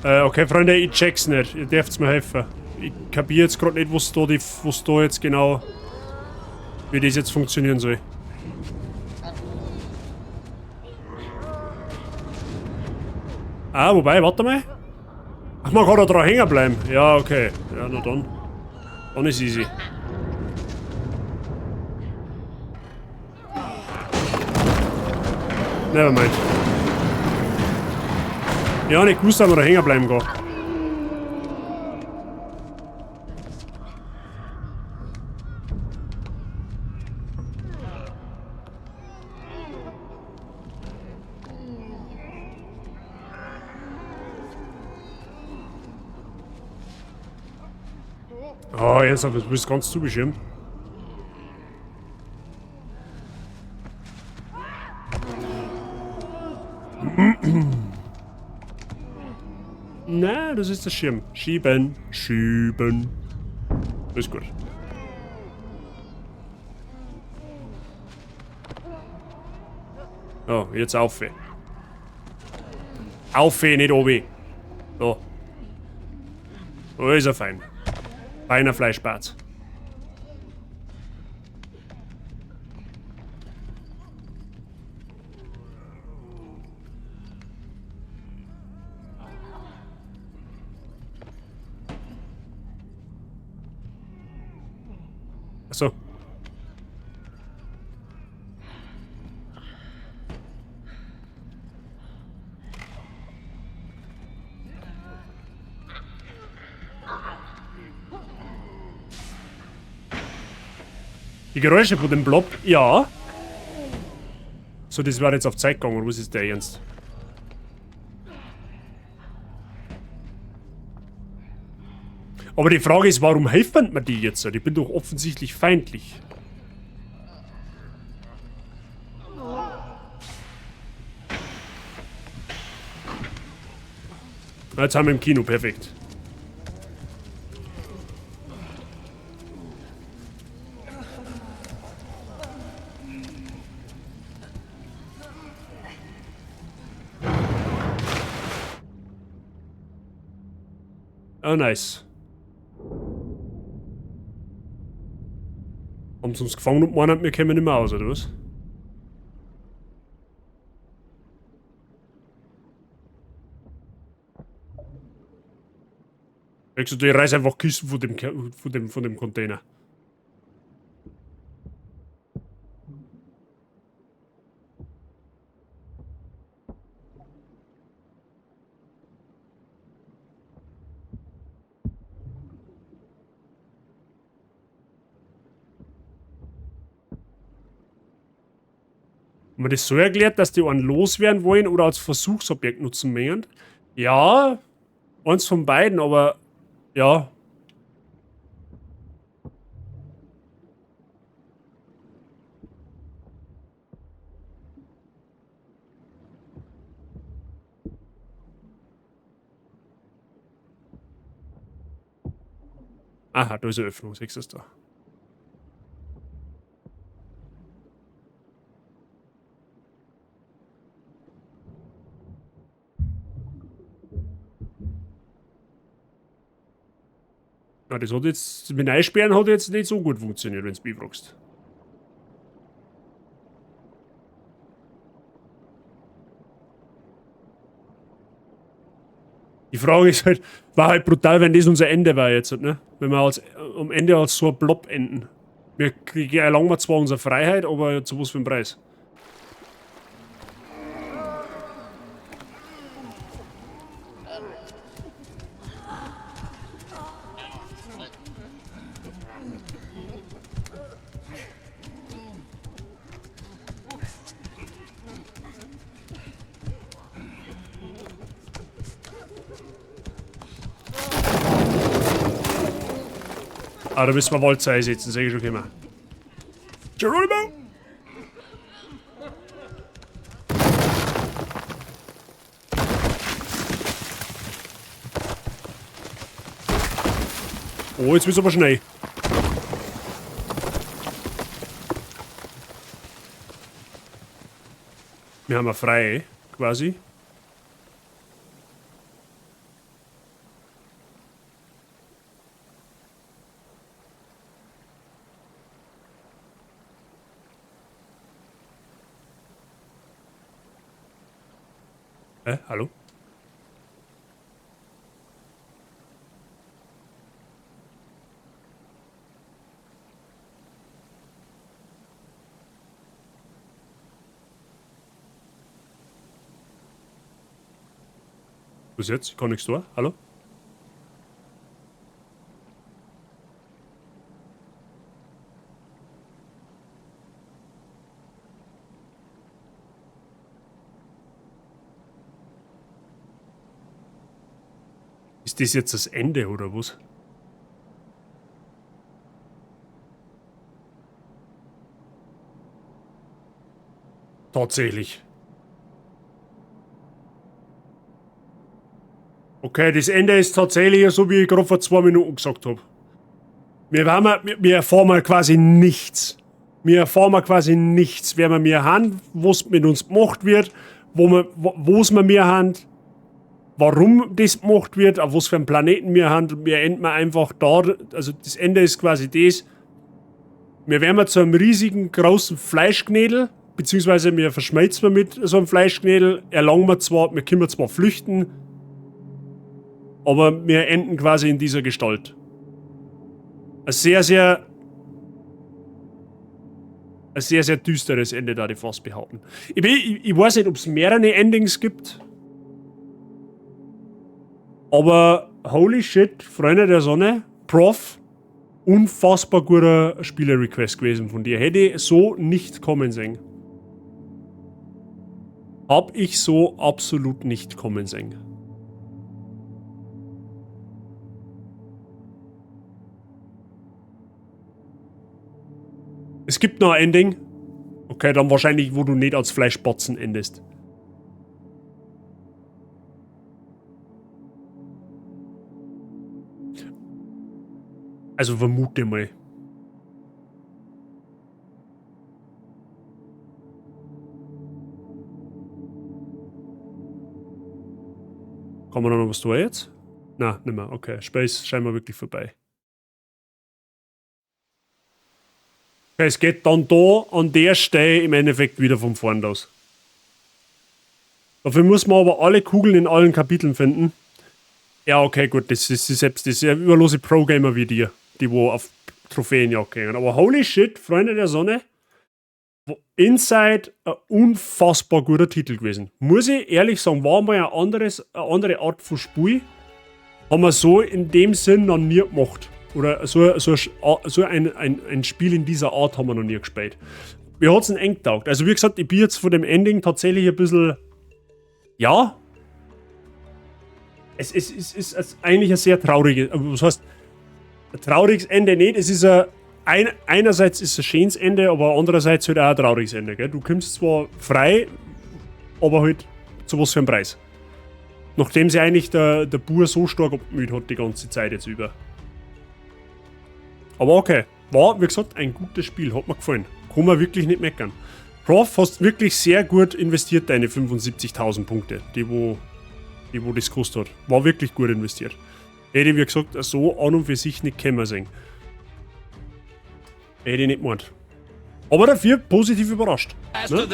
Okay, Freunde, ich check's nicht. Ihr dürft's mir helfen. Ich kapier jetzt grad nicht, was da jetzt genau, wie das jetzt funktionieren soll. Ah, wobei, warte mal. Ach, man kann da dran hängen bleiben. Ja, okay. Ja, na dann. Dann ist easy. Never mind. Ja, nicht gewusst, dass man da hängen bleiben kann. Oh, jetzt hab ich das ganz zugeschirmt. Na, das ist der Schirm. Schieben, schieben. Ist gut. Oh, jetzt auf. Auf, nicht obi. So. Da ist er fein. Feiner Fleischbart. Achso. Die Geräusche von dem Blob, ja. So, das war jetzt auf Zeit gegangen, oder was ist der Ernst? Aber die Frage ist, warum helfen mir die jetzt? Ich bin doch offensichtlich feindlich. Jetzt haben wir im Kino, perfekt. Oh, nice. Haben sie uns gefangen und meinen, wir kommen nicht mehr aus, oder was? Ich reiß einfach Kisten von dem Container. Haben wir das so erklärt, dass die einen loswerden wollen oder als Versuchsobjekt nutzen möchten? Ja, eins von beiden, aber ja. Aha, da ist eine Öffnung, siehst du das da? Na, das hat jetzt, mit Einsperren hat jetzt nicht so gut funktioniert, wenn du mich fragst. Die Frage ist halt, war halt brutal, wenn das unser Ende war jetzt, ne? Wenn wir am Ende als so ein Blob enden. Wir erlangen zwar unsere Freiheit, aber zu was für einen Preis? Ah, da müssen wir Walzer einsetzen, sag ich schon immer. Geronimo! Oh, jetzt wird's aber schnell. Wir haben ja frei, quasi. Hallo? Was jetzt? Ich kann nichts tun. Hallo? Ist das jetzt das Ende oder was? Tatsächlich. Okay, das Ende ist tatsächlich so, wie ich gerade vor 2 Minuten gesagt hab. Wir erfahren mal quasi nichts. Wir erfahren mal quasi nichts, wer wir mir haben, was mit uns gemacht wird, wo's wir mir haben, warum das gemacht wird, auf was für einen Planeten wir haben. Und wir enden einfach da, also das Ende ist quasi das. Wir werden zu einem riesigen, großen Fleischknädel, beziehungsweise wir verschmelzen mit so einem Fleischknädel, erlangen wir zwar, wir können zwar flüchten, aber wir enden quasi in dieser Gestalt. Ein sehr, sehr, ein sehr, sehr düsteres Ende, da ich fast behaupten. Ich weiß nicht, ob's mehrere Endings gibt. Aber holy shit, Freunde der Sonne, Prof, unfassbar guter Spieler-Request gewesen von dir. Hätte ich so nicht kommen sehen. Hab ich so absolut nicht kommen sehen. Es gibt noch ein Ending. Okay, dann wahrscheinlich, wo du nicht als Fleischbatzen endest. Also vermute mal. Kann man da noch was tun jetzt? Na, nimmer. Okay, Spiel ist scheinbar wirklich vorbei. Okay, es geht dann da an der Stelle im Endeffekt wieder von vorn los. Dafür muss man aber alle Kugeln in allen Kapiteln finden. Ja, okay, gut, das ist selbst das ist ja überlose Pro-Gamer wie dir, die wo auf Trophäenjagd gehen. Aber holy shit, Freunde der Sonne, Inside ein unfassbar guter Titel gewesen. Muss ich ehrlich sagen, war mal eine andere Art von Spiel. Haben wir so in dem Sinn noch nie gemacht. Oder ein Spiel in dieser Art haben wir noch nie gespielt. Mir hat's denn eng getaugt. Also wie gesagt, ich bin jetzt von dem Ending tatsächlich ein bisschen... Ja. Es ist eigentlich ein sehr trauriges... Was heißt... Ein trauriges Ende nicht. Es ist ein... Einerseits ist es ein schönes Ende, aber andererseits halt auch ein trauriges Ende. Gell? Du kommst zwar frei, aber halt zu was für einem Preis. Nachdem sich eigentlich der Bur so stark abgemüht hat die ganze Zeit jetzt über. Aber okay, war, wie gesagt, ein gutes Spiel, hat mir gefallen. Kann man wirklich nicht meckern. Prof, hast wirklich sehr gut investiert, deine 75.000 Punkte, die wo das gekostet hat. War wirklich gut investiert. Hätte ich, wie gesagt, so an und für sich nicht kommen sehen. Hätte ich nicht gemeint. Aber dafür positiv überrascht. Ne?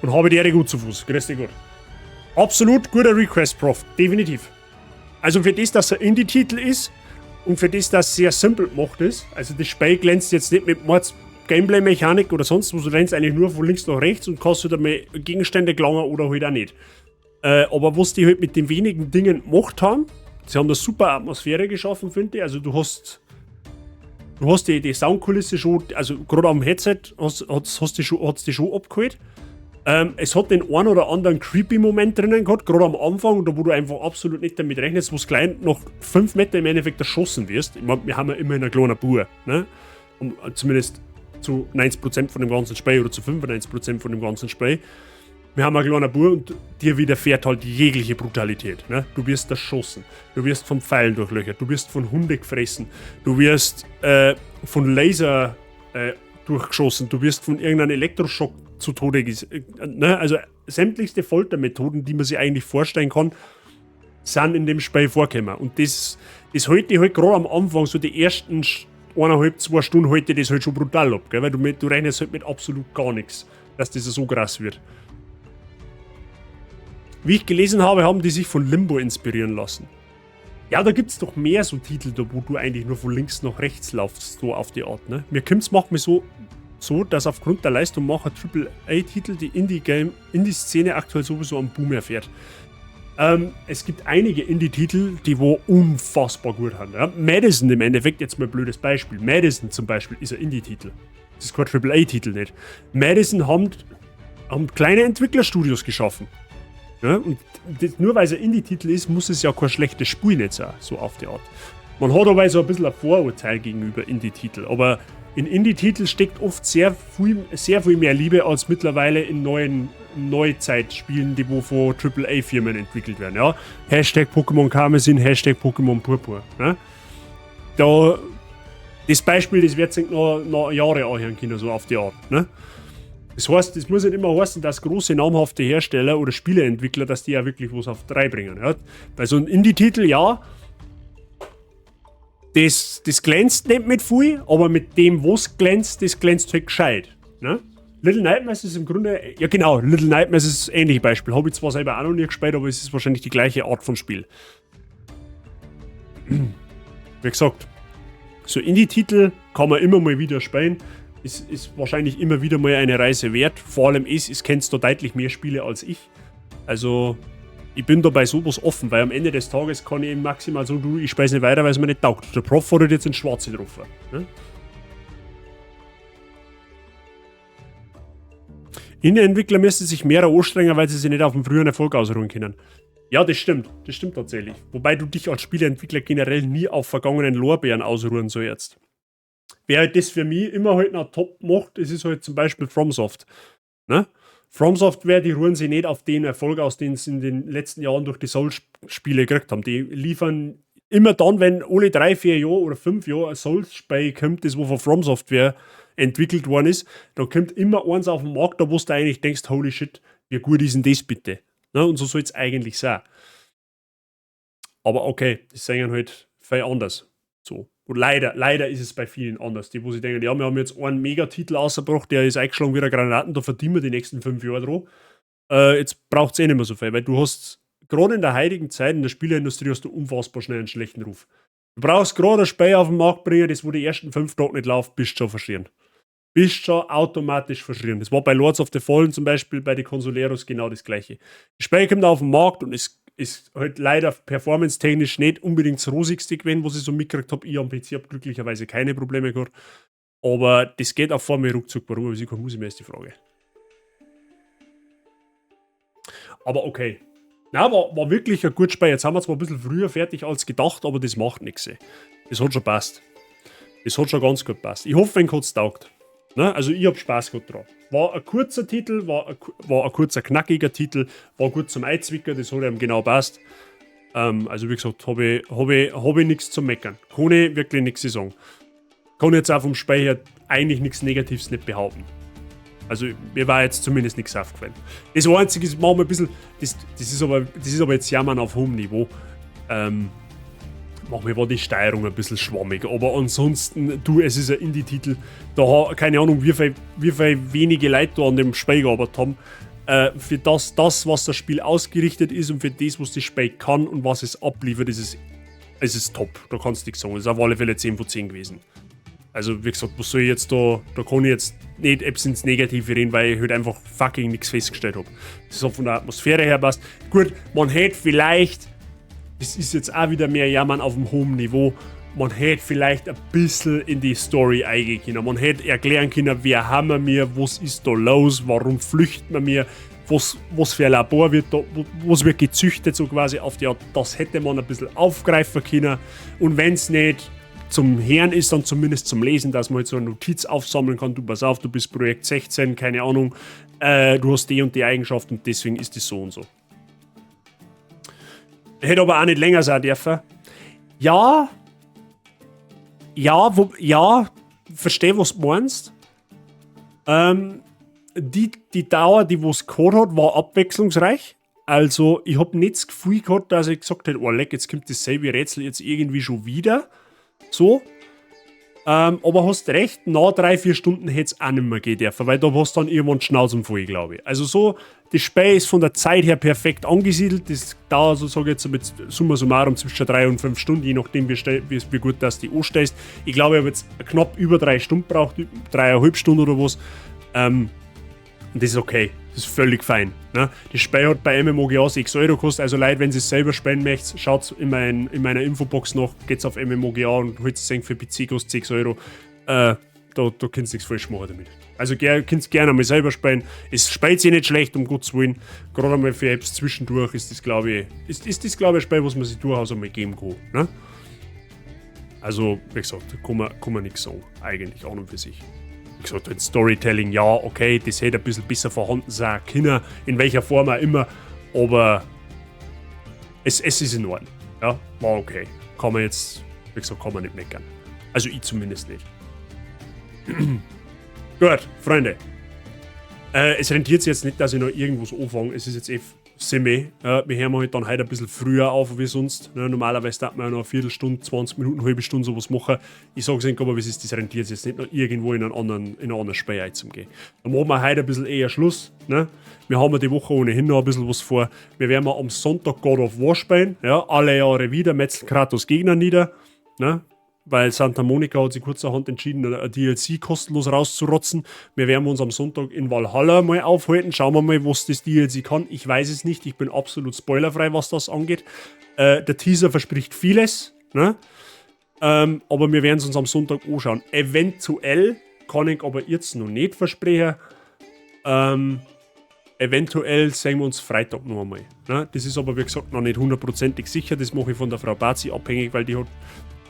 Und habe die Ehre gut zu Fuß. Grüß dich Gott. Absolut guter Request, Prof. Definitiv. Also für das, dass er Indie-Titel ist und für das, dass es sehr simpel gemacht ist. Also das Spiel glänzt jetzt nicht mit Mords Gameplay-Mechanik oder sonst was. Du rennst eigentlich nur von links nach rechts und kannst halt einmal Gegenstände gelangen oder halt auch nicht. Aber was die halt mit den wenigen Dingen gemacht haben, sie haben eine super Atmosphäre geschaffen, finde ich. Also du hast die Soundkulisse schon, also gerade am Headset hat's die schon abgeholt. Es hat den einen oder anderen creepy Moment drinnen gehabt, gerade am Anfang, da wo du einfach absolut nicht damit rechnest, wo es gleich nach 5 Metern im Endeffekt erschossen wirst. Ich mein, wir haben ja immerhin eine kleine Bur, ne? Und zumindest zu 90% von dem ganzen Spiel oder zu 95% von dem ganzen Spiel. Wir haben einen kleinen Bub und dir widerfährt halt jegliche Brutalität. Ne? Du wirst erschossen, du wirst von Pfeilen durchlöchert, du wirst von Hunde gefressen, du wirst von Laser durchgeschossen, du wirst von irgendeinem Elektroschock zu Tode ne? Also sämtlichste Foltermethoden, die man sich eigentlich vorstellen kann, sind in dem Spiel vorgekommen. Und das halte ich halt gerade am Anfang, so die ersten 1,5, 2 Stunden halte ich das halt schon brutal ab, gell? Weil du rechnest halt mit absolut gar nichts, dass das so krass wird. Wie ich gelesen habe, haben die sich von Limbo inspirieren lassen. Ja, da gibt es doch mehr so Titel, da wo du eigentlich nur von links nach rechts laufst, so auf die Art, ne? Mir kommt's manchmal so, dass aufgrund der Leistung mancher AAA-Titel die Indie-Szene aktuell sowieso am Boom erfährt. Es gibt einige Indie-Titel, die wo unfassbar gut sind. Ja? Madison im Endeffekt, jetzt mal ein blödes Beispiel. Madison zum Beispiel ist ein Indie-Titel. Das ist kein AAA-Titel nicht. Madison haben kleine Entwicklerstudios geschaffen. Ja? Und das, nur weil es ein Indie-Titel ist, muss es ja kein schlechtes Spiel nicht sein, so auf die Art. Man hat aber so ein bisschen ein Vorurteil gegenüber Indie-Titel, aber in Indie-Titeln steckt oft sehr viel mehr Liebe als mittlerweile in neuen Neuzeitspielen, die wo von AAA-Firmen entwickelt werden. Ja? #Pokémon Karmesin, #PokémonPurpur. Ja? Das Beispiel, das wird sich noch Jahre anhören können, so auf die Art. Ne? Das heißt, das muss nicht immer heißen, dass große namhafte Hersteller oder Spieleentwickler, dass die ja wirklich was auf drei bringen. Ja? Bei so einem Indie-Titel, ja, das glänzt nicht mit viel, aber mit dem, was glänzt, das glänzt halt gescheit. Ne? Little Nightmares ist im Grunde, ja genau, Little Nightmares ist ein ähnliches Beispiel. Habe ich zwar selber auch noch nie gespielt, aber es ist wahrscheinlich die gleiche Art von Spiel. Wie gesagt, so Indie-Titel kann man immer mal wieder spielen. Ist wahrscheinlich immer wieder mal eine Reise wert. Vor allem es kennst du deutlich mehr Spiele als ich. Also, ich bin da bei sowas offen, weil am Ende des Tages kann ich eben maximal sagen, du, ich spiele nicht weiter, weil es mir nicht taugt. Der Prof hat jetzt ins Schwarze getroffen. Ne? Indie-Entwickler müssen sich mehr anstrengen, weil sie sich nicht auf den früheren Erfolg ausruhen können. Ja, das stimmt. Das stimmt tatsächlich. Wobei du dich als Spieleentwickler generell nie auf vergangenen Lorbeeren ausruhen sollst. Wer halt das für mich immer halt noch top macht, das ist halt zum Beispiel FromSoft. Ne? From Software, die ruhen sich nicht auf den Erfolg aus, den sie in den letzten Jahren durch die Souls-Spiele gekriegt haben. Die liefern immer dann, wenn alle 3, 4 Jahre oder 5 Jahre ein Souls-Spiel kommt, das wo von From Software entwickelt worden ist, dann kommt immer eins auf den Markt, da wo du eigentlich denkst, holy shit, wie gut ist denn das bitte? Ne? Und so soll es eigentlich sein. Aber okay, das sehen halt viel anders. So. Und leider ist es bei vielen anders. Die, wo sie denken, ja, wir haben jetzt einen Megatitel rausgebracht, der ist eingeschlagen wie eine Granaten, da verdienen wir die nächsten 5 Jahre dran. Jetzt braucht es eh nicht mehr so viel, weil du hast, gerade in der heutigen Zeit in der Spieleindustrie, hast du unfassbar schnell einen schlechten Ruf. Du brauchst gerade ein Spiel auf den Markt bringen, das wo die ersten 5 Tage nicht läuft, bist du schon verschrien. Bist schon automatisch verschrien. Das war bei Lords of the Fallen zum Beispiel, bei den Consoleros genau das Gleiche. Das Spiel kommt auf den Markt und es ist halt leider performance-technisch nicht unbedingt das rosigste gewesen, was ich so mitgekriegt habe. Ich am PC habe glücklicherweise keine Probleme gehabt. Aber das geht auch vor mir ruckzuck. Warum habe ich keine Musik mehr, ist die Frage. Aber okay. Na, war wirklich ein gutes Spiel. Jetzt haben wir zwar ein bisschen früher fertig als gedacht, aber das macht nichts. Das hat schon passt. Das hat schon ganz gut passt. Ich hoffe, wenn kurz taugt. Ne? Also ich hab Spaß gehabt dran. War ein kurzer Titel, war ein kurzer, knackiger Titel, war gut zum Einzwicken, das hat ihm genau passt. Also wie gesagt, hab ich nichts zu meckern. Kann ich wirklich nichts sagen. Kann jetzt auch vom Speicher eigentlich nichts Negatives nicht behaupten. Also mir war jetzt zumindest nichts aufgefallen. Das Einzige ist, machen wir ein bisschen, das ist aber jetzt Jammern auf hohem Niveau. Manchmal war die Steuerung ein bisschen schwammig, aber ansonsten, du, es ist ein Indie-Titel, da keine Ahnung, wie viel wenige Leute da an dem Spiel gearbeitet haben. Für das, was das Spiel ausgerichtet ist und für das, was das Spiel kann und was es abliefert, ist es top. Da kannst du nichts sagen. Es ist auf alle Fälle 10 von 10 gewesen. Also, wie gesagt, was soll ich jetzt da kann ich jetzt nicht etwas ins Negative reden, weil ich halt einfach fucking nichts festgestellt hab. Das hat von der Atmosphäre her passt. Gut, man hätte vielleicht, das ist jetzt auch wieder mehr Jammern auf dem hohen Niveau, man hätte vielleicht ein bisschen in die Story eingehen können. Man hätte erklären können, wer haben wir, was ist da los, warum flüchten wir mir, was für ein Labor wird da, was wird gezüchtet, so quasi auf die Art. Das hätte man ein bisschen aufgreifen können. Und wenn es nicht zum Hören ist, dann zumindest zum Lesen, dass man halt so eine Notiz aufsammeln kann, du pass auf, du bist Projekt 16, keine Ahnung, du hast die und die Eigenschaft und deswegen ist das so und so. Hätte aber auch nicht länger sein dürfen. Ja, ja, verstehe, was du meinst. Die Dauer, die was gehabt hat, war abwechslungsreich. Also, ich hab nicht das Gefühl gehabt, dass ich gesagt hätte, oh leck, jetzt kommt dasselbe Rätsel jetzt irgendwie schon wieder. So. Aber hast recht, nach 3, 4 Stunden hätte es auch nicht mehr gehen dürfen, weil da warst dann irgendwann Schnauzen voll, glaube ich. Also so, das Spiel ist von der Zeit her perfekt angesiedelt. Das dauert so, sage ich jetzt mit summa summarum zwischen 3 und 5 Stunden, je nachdem, wie gut das die anstellst. Ich glaube, ich habe jetzt knapp über 3 Stunden braucht, 3,5 Stunden oder was. Und das ist okay. Das ist völlig fein. Ne? Das Spiel hat bei MMOGA 6 € gekostet. Also Leute, wenn ihr es selber spielen möchtet, schaut in meiner Infobox nach, geht's auf MMOGA und holt es für PC, kostet 6 €. Da könnt ihr nichts falsch machen damit. Also könnt ihr gerne mal selber spielen. Es spielt sich nicht schlecht, um Gottes Willen. Gerade einmal für Apps zwischendurch ist das, glaube ich, ist das, glaub ich, ein Spiel, was man sich durchaus einmal geben kann. Ne? Also, wie gesagt, kann man nichts sagen. Eigentlich an und für sich. Wie gesagt, halt Storytelling, ja, okay, das hätte ein bisschen besser vorhanden sein können, in welcher Form auch immer, aber es ist in Ordnung. Ja, war okay. Kann man jetzt, wie gesagt, kann man nicht meckern. Also ich zumindest nicht. Gut, Freunde. Es rentiert sich jetzt nicht, dass ich noch irgendwas anfange. Es ist jetzt eh semi. Wir hören halt dann heute ein bisschen früher auf wie sonst. Ne? Normalerweise darf man ja noch eine Viertelstunde, 20 Minuten, halbe Stunde sowas machen. Ich sage es Ihnen aber, wie es ist, das rentiert sich jetzt nicht noch irgendwo in einen anderen Spiel einzugehen. Dann machen wir heute ein bisschen eher Schluss. Ne? Wir haben ja die Woche ohnehin noch ein bisschen was vor. Wir werden am Sonntag God of War spielen. Ja? Alle Jahre wieder metzeln Kratos Gegner nieder. Ne? Weil Santa Monica hat sich kurzerhand entschieden, ein DLC kostenlos rauszurotzen. Wir werden uns am Sonntag in Valhalla mal aufhalten. Schauen wir mal, was das DLC kann. Ich weiß es nicht. Ich bin absolut spoilerfrei, was das angeht. Der Teaser verspricht vieles. Ne? Aber wir werden es uns am Sonntag anschauen. Eventuell, kann ich aber jetzt noch nicht versprechen, eventuell sehen wir uns Freitag noch einmal. Ne? Das ist aber, wie gesagt, noch nicht hundertprozentig sicher. Das mache ich von der Frau Bazi abhängig, weil die hat,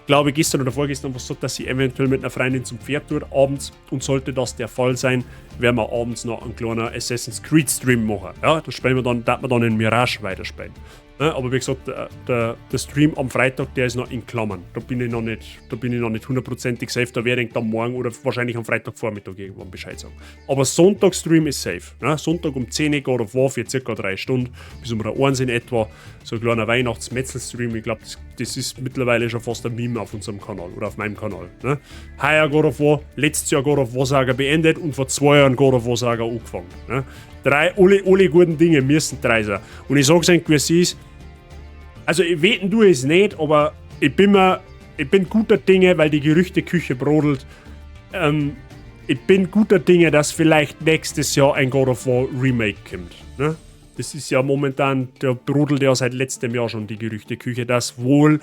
glaube ich, gestern oder vorgestern was gesagt, dass sie eventuell mit einer Freundin zum Pferd tut abends. Und sollte das der Fall sein, werden wir abends noch einen kleinen Assassin's Creed Stream machen. Ja, da spielen wir dann, da wir dann in Mirage weiterspielen. Ne? Aber wie gesagt, der Stream am Freitag, der ist noch in Klammern. Da bin ich noch nicht hundertprozentig safe. Da werde ich dann morgen oder wahrscheinlich am Freitagvormittag irgendwann Bescheid sagen. Aber Sonntag-Stream ist safe. Ne? Sonntag um 10 Uhr God of War für circa 3 Stunden, bis um 1 in etwa. So ein kleiner Weihnachts-Metzel-Stream. Ich glaube, das ist mittlerweile schon fast ein Meme auf unserem Kanal oder auf meinem Kanal. Ne? Heuer God of War, letztes Jahr God of War Saga beendet und vor 2 Jahren God of War Saga angefangen. Ne? Drei, alle guten Dinge müssen drei sein. Und ich sag's euch, wie es ist. Also, ich wetten tue es nicht, aber ich bin guter Dinge, weil die Gerüchteküche brodelt. Ich bin guter Dinge, dass vielleicht nächstes Jahr ein God of War Remake kommt. Ne? Das ist ja momentan, der brodelt ja seit letztem Jahr schon die Gerüchteküche, dass wohl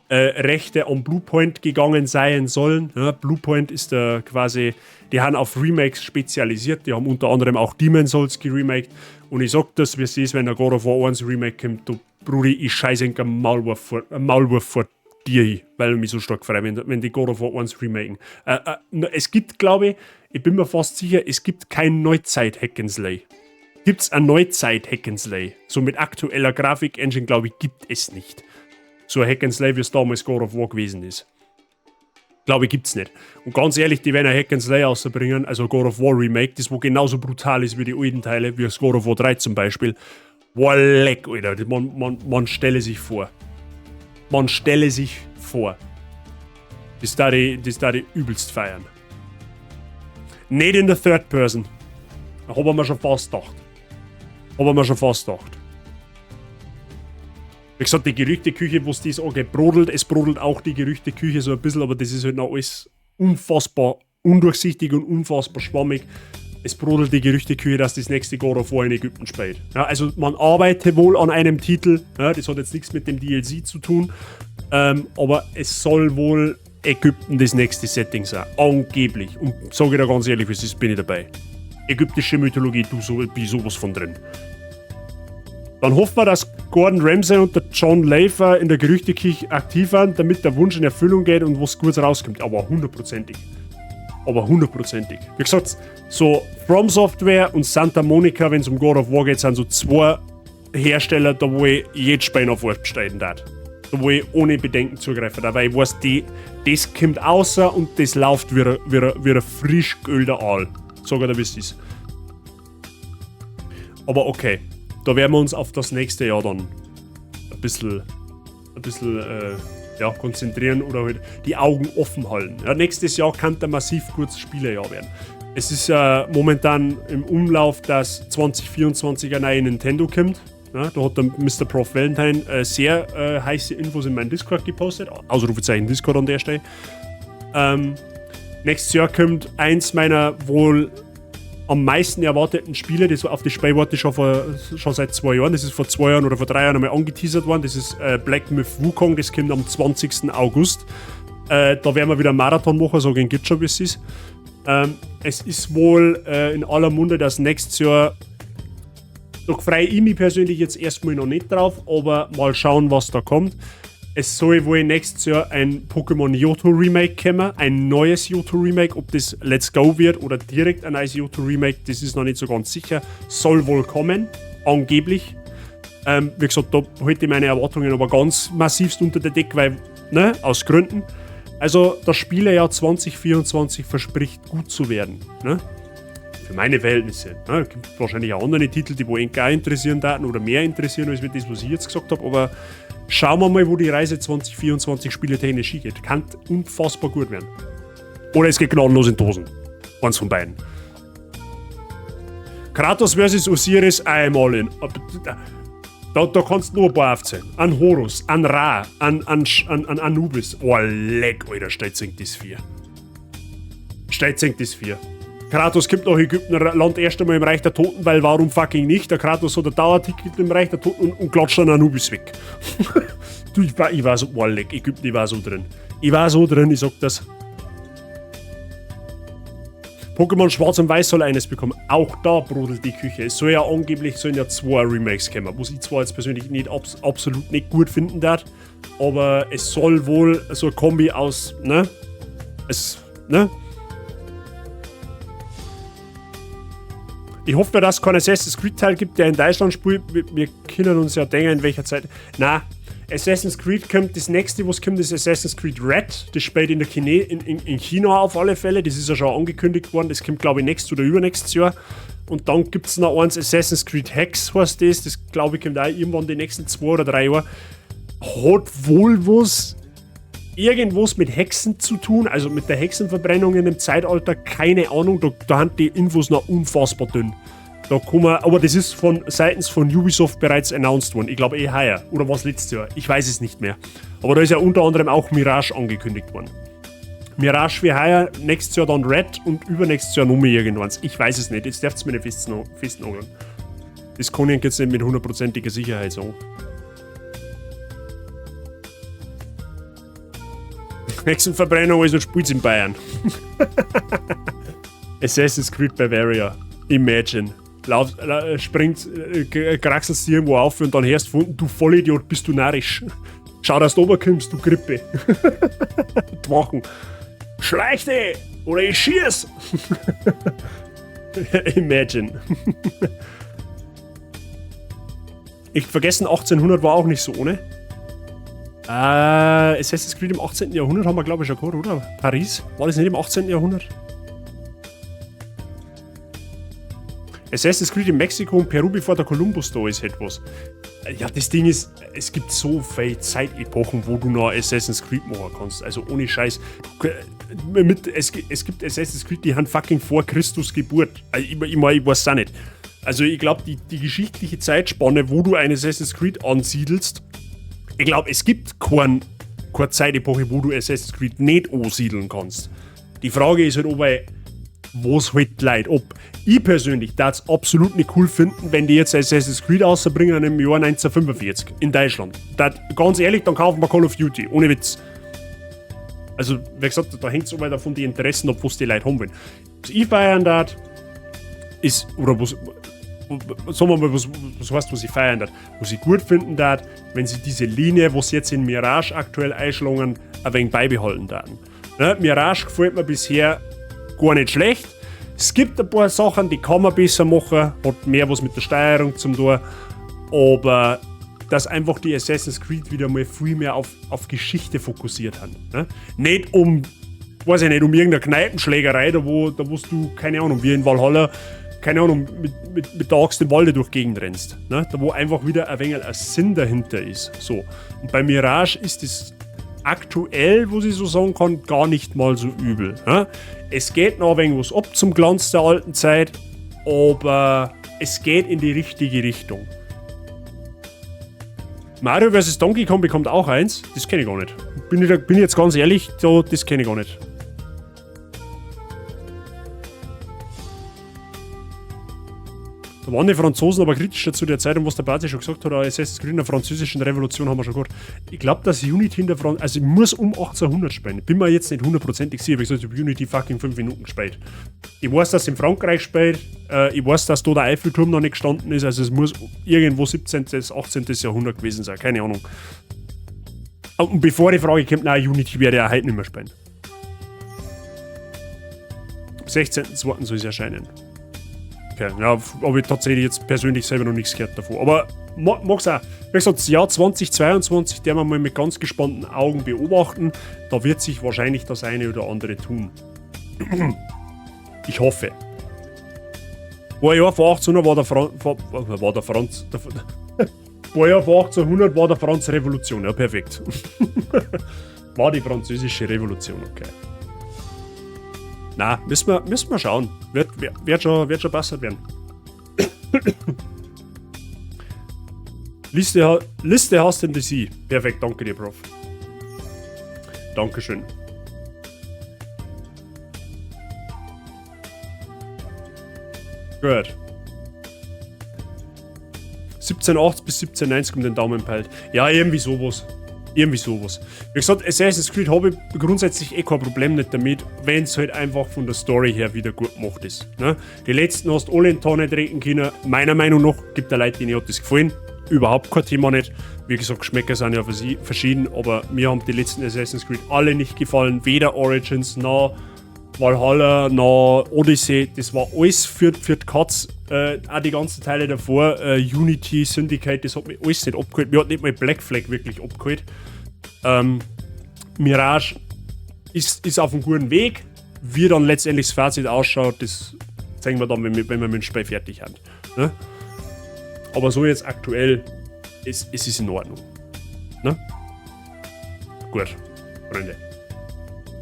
Rechte an Bluepoint gegangen sein sollen. Ja, Bluepoint ist da quasi, die haben auf Remakes spezialisiert, die haben unter anderem auch Demon's Souls geremaked. Und ich sag das, wie es ist, wenn der God of War 1 Remake kommt, du Brudi, ich scheiße einen Maulwurf vor dir hin, weil ich mich so stark freue, wenn die God of War 1 remaken. Es gibt, glaube ich, ich bin mir fast sicher, es gibt kein Neuzeit-Hack and Slay. Gibt es ein Neuzeit-Hack and Slay? So mit aktueller Grafik-Engine, glaube ich, gibt es nicht. So ein Hack and Slay, wie es damals God of War gewesen ist. Glaube ich, gibt's nicht. Und ganz ehrlich, die werden ein Hack and Slay rausbringen, also God of War Remake, das wo genauso brutal ist wie die alten Teile, wie das God of War 3 zum Beispiel. Boah, leck, Alter. Man stelle sich vor. Man stelle sich vor. Das da die übelst feiern. Nicht in der Third Person. Hab ich mir schon fast gedacht. Hab ich mir schon fast gedacht. Wie gesagt, die Gerüchteküche, wo es das angeht, brodelt. Es brodelt auch die Gerüchteküche so ein bisschen, aber das ist halt noch alles unfassbar undurchsichtig und unfassbar schwammig. Es brodelt die Gerüchteküche, dass das nächste God of War in Ägypten spielt. Ja, also man arbeitet wohl an einem Titel, ja, das hat jetzt nichts mit dem DLC zu tun, aber es soll wohl Ägypten das nächste Setting sein. Angeblich. Und sage ich da ganz ehrlich, wie es ist, bin ich dabei. Ägyptische Mythologie, du so, bin sowas von drin. Dann hoffen wir, dass Gordon Ramsay und der John Lafer in der Gerüchteküche aktiv waren, damit der Wunsch in Erfüllung geht und was Gutes rauskommt. Aber hundertprozentig. Aber hundertprozentig. Wie gesagt, so From Software und Santa Monica, wenn es um God of War geht, sind so zwei Hersteller, da wo ich jedes Spiel noch vorstellen darf. Da wo ich ohne Bedenken zugreifen darf, weil ich weiß, das kommt außer und das läuft wie ein frisch geölter Aal. Sag ich dir, wie es ist. Aber okay, da werden wir uns auf das nächste Jahr dann ein bisschen Ja, konzentrieren oder halt die Augen offen halten. Ja, nächstes Jahr kann der massiv gutes Spielejahr werden. Es ist momentan im Umlauf, dass 2024 eine neue Nintendo kommt. Ja, da hat der Mr. Prof Valentine sehr heiße Infos in meinen Discord gepostet. Ausrufezeichen Discord an der Stelle. Nächstes Jahr kommt eins meiner wohl am meisten erwarteten Spiele, das auf das Spiel warte ich schon seit 2 Jahren. Das ist vor 2 Jahren oder vor 3 Jahren einmal angeteasert worden. Das ist Black Myth Wukong, das kommt am 20. August. Da werden wir wieder einen Marathon machen, so gegen geht schon, wie es ist. Es ist wohl in aller Munde, dass nächstes Jahr, da freue ich mich persönlich jetzt erstmal noch nicht drauf, aber mal schauen, was da kommt. Es soll wohl nächstes Jahr ein Pokémon Johto Remake kommen, ein neues Johto Remake. Ob das Let's Go wird oder direkt ein neues Johto Remake, das ist noch nicht so ganz sicher. Soll wohl kommen, angeblich. Wie gesagt, da halte ich meine Erwartungen aber ganz massivst unter der Decke, weil, ne, aus Gründen. Also, das Spielejahr 2024 verspricht, gut zu werden. Ne? Für meine Verhältnisse. Ne? Es gibt wahrscheinlich auch andere Titel, die wo ihn gar interessieren daten oder mehr interessieren als das, was ich jetzt gesagt habe. Aber schauen wir mal, wo die Reise 2024 spieletechnisch hingeht. Kann unfassbar gut werden. Oder es geht gnadenlos in Dosen. Eins von beiden. Kratos vs. Osiris, I'm all in. Da kannst du nur ein paar aufzählen. An Horus, an Ra, an Anubis. Oh, leck, Alter, stellt sich das vier. Stellt sich das vier. Kratos kommt nach Ägypten, landet erst einmal im Reich der Toten, weil warum fucking nicht? Der Kratos hat ein Dauerticket im Reich der Toten und klatscht dann Anubis weg. Du, ich war so, oh leck, Ägypten, ich war so drin. Ich war so drin, ich sag das. Pokémon Schwarz und Weiß soll eines bekommen. Auch da brodelt die Küche. Es soll ja angeblich sollen ja zwei Remakes kommen, was ich zwar jetzt persönlich nicht absolut nicht gut finden darf, aber es soll wohl so eine Kombi aus, ne? Es, ne? Ich hoffe nur, dass es keinen Assassin's Creed Teil gibt, der in Deutschland spielt. Wir können uns ja denken, in welcher Zeit. Na, Assassin's Creed kommt, das nächste, was kommt, ist Assassin's Creed Red. Das spielt in, der Chine, in China auf alle Fälle. Das ist ja schon angekündigt worden. Das kommt, glaube ich, nächstes oder übernächstes Jahr. Und dann gibt es noch eins, Assassin's Creed Hex heißt das. Das, glaube ich, kommt auch irgendwann die nächsten 2 oder 3 Jahre. Hat wohl was irgendwas mit Hexen zu tun, also mit der Hexenverbrennung in dem Zeitalter, keine Ahnung, da haben die Infos noch unfassbar dünn. Da kann man, aber das ist von seitens von Ubisoft bereits announced worden. Ich glaube eh heuer. Oder was letztes Jahr. Ich weiß es nicht mehr. Aber da ist ja unter anderem auch Mirage angekündigt worden. Mirage für heuer, nächstes Jahr dann Red und übernächstes Jahr nochmal irgendwann. Ich weiß es nicht. Jetzt dürft ihr mir nicht festnageln. Das kann ich jetzt nicht mit hundertprozentiger Sicherheit sagen. Hexenverbrennung, also spielt's in Bayern. Assassin's Creed Bavaria. Imagine. Lauf, springt, kraxelst irgendwo auf und dann hörst du, du Vollidiot, bist du narrisch. Schau, dass du runterkommst, du Grippe. Wachen. Schleich dich! Oder ich schieß! Imagine. Ich vergessen, 1800 war auch nicht so ohne. Assassin's Creed im 18. Jahrhundert haben wir, glaube ich, schon gehabt, oder? Paris? War das nicht im 18. Jahrhundert? Assassin's Creed in Mexiko und Peru, bevor der Kolumbus da ist, etwas. Ja, das Ding ist, es gibt so viele Zeitepochen, wo du noch Assassin's Creed machen kannst. Also ohne Scheiß. Es gibt Assassin's Creed, die haben fucking vor Christus Geburt. Also ich weiß auch nicht. Also ich glaube, die geschichtliche Zeitspanne, wo du ein Assassin's Creed ansiedelst, ich glaube, es gibt keine Zeitepoche, wo du Assassin's Creed nicht ansiedeln kannst. Die Frage ist halt, ob was halt Leute, ob ich persönlich das absolut nicht cool finden, wenn die jetzt Assassin's Creed rausbringen im Jahr 1945 in Deutschland. Dat, ganz ehrlich, dann kaufen wir Call of Duty, ohne Witz. Also, wie gesagt, da hängt es aber davon die Interessen ab, was die Leute haben wollen. Was ich feiern darf, ist, oder was, sagen wir mal, was heißt, was ich feiern darf, was ich gut finden darf, wenn sie diese Linie, was sie jetzt in Mirage aktuell einschlagen, ein wenig beibehalten darf. Ne? Mirage gefällt mir bisher gar nicht schlecht. Es gibt ein paar Sachen, die kann man besser machen, hat mehr was mit der Steuerung zum tun, aber dass einfach die Assassin's Creed wieder mal viel mehr auf Geschichte fokussiert haben. Ne? Nicht um, weiß ich nicht, um irgendeine Kneipenschlägerei, da wo du, keine Ahnung, wie in Valhalla, keine Ahnung, mit der Axt im Walde durch die Gegend rennst. Ne? Da wo einfach wieder ein wenig ein Sinn dahinter ist. So. Und bei Mirage ist das Aktuell, wo ich so sagen kann, gar nicht mal so übel. Ne? Es geht noch ein wenig was ab zum Glanz der alten Zeit, aber es geht in die richtige Richtung. Mario vs. Donkey Kong bekommt auch eins. Das kenne ich gar nicht. Bin ich jetzt ganz ehrlich, so, das kenne ich gar nicht. Da waren die Franzosen aber kritischer zu der Zeit und was der Bazi schon gesagt hat, Assassin's Creed in der französischen Revolution haben wir schon gehört. Ich glaube, dass Unity in der Fran also ich muss um 1800 spielen. Bin mir jetzt nicht hundertprozentig sicher, wie gesagt, ich habe Unity fucking 5 Minuten gespielt. Ich weiß, dass in Frankreich spielt, ich weiß, dass da der Eiffelturm noch nicht gestanden ist, also es muss irgendwo 17., 18. Jahrhundert gewesen sein, keine Ahnung. Und bevor die Frage kommt, nein, Unity werde ich auch heute nicht mehr spielen. Am 16.02. soll es erscheinen. Okay, ja, habe ich tatsächlich jetzt persönlich selber noch nichts gehört davon. Aber mag's auch. Wie gesagt, das Jahr 2022, der wir mal mit ganz gespannten Augen beobachten. Da wird sich wahrscheinlich das eine oder andere tun. Ich hoffe. Vor Jahr vor 1800 war der Fran-, vor, war der Franz, der, vor Jahr vor 1800 war der Franz Revolution. Ja, perfekt. War die französische Revolution, okay. Na, müssen wir schauen. Wird schon besser werden. Liste hast denn die Sie. Perfekt, danke dir, Prof. Dankeschön. Gut. 1780 bis 1790 um den Daumen peilt. Ja, irgendwie sowas. Irgendwie sowas. Wie gesagt, Assassin's Creed habe ich grundsätzlich eh kein Problem nicht damit, wenn's halt einfach von der Story her wieder gut gemacht ist. Ne? Die letzten hast du alle in die Tonne treten können. Meiner Meinung nach gibt es Leute, denen hat das gefallen. Überhaupt kein Thema nicht. Wie gesagt, Geschmäcker sind ja verschieden, aber mir haben die letzten Assassin's Creed alle nicht gefallen. Weder Origins noch Valhalla noch Odyssey. Das war alles für die Katz. Auch die ganzen Teile davor, Unity, Syndicate, das hat mich alles nicht abgeholt. Mir hat nicht mal Black Flag wirklich abgeholt. Mirage ist auf einem guten Weg. Wie dann letztendlich das Fazit ausschaut, das zeigen wir dann, wenn wir mit dem Spiel fertig haben. Ne? Aber so jetzt aktuell, es ist in Ordnung. Ne? Gut, Freunde.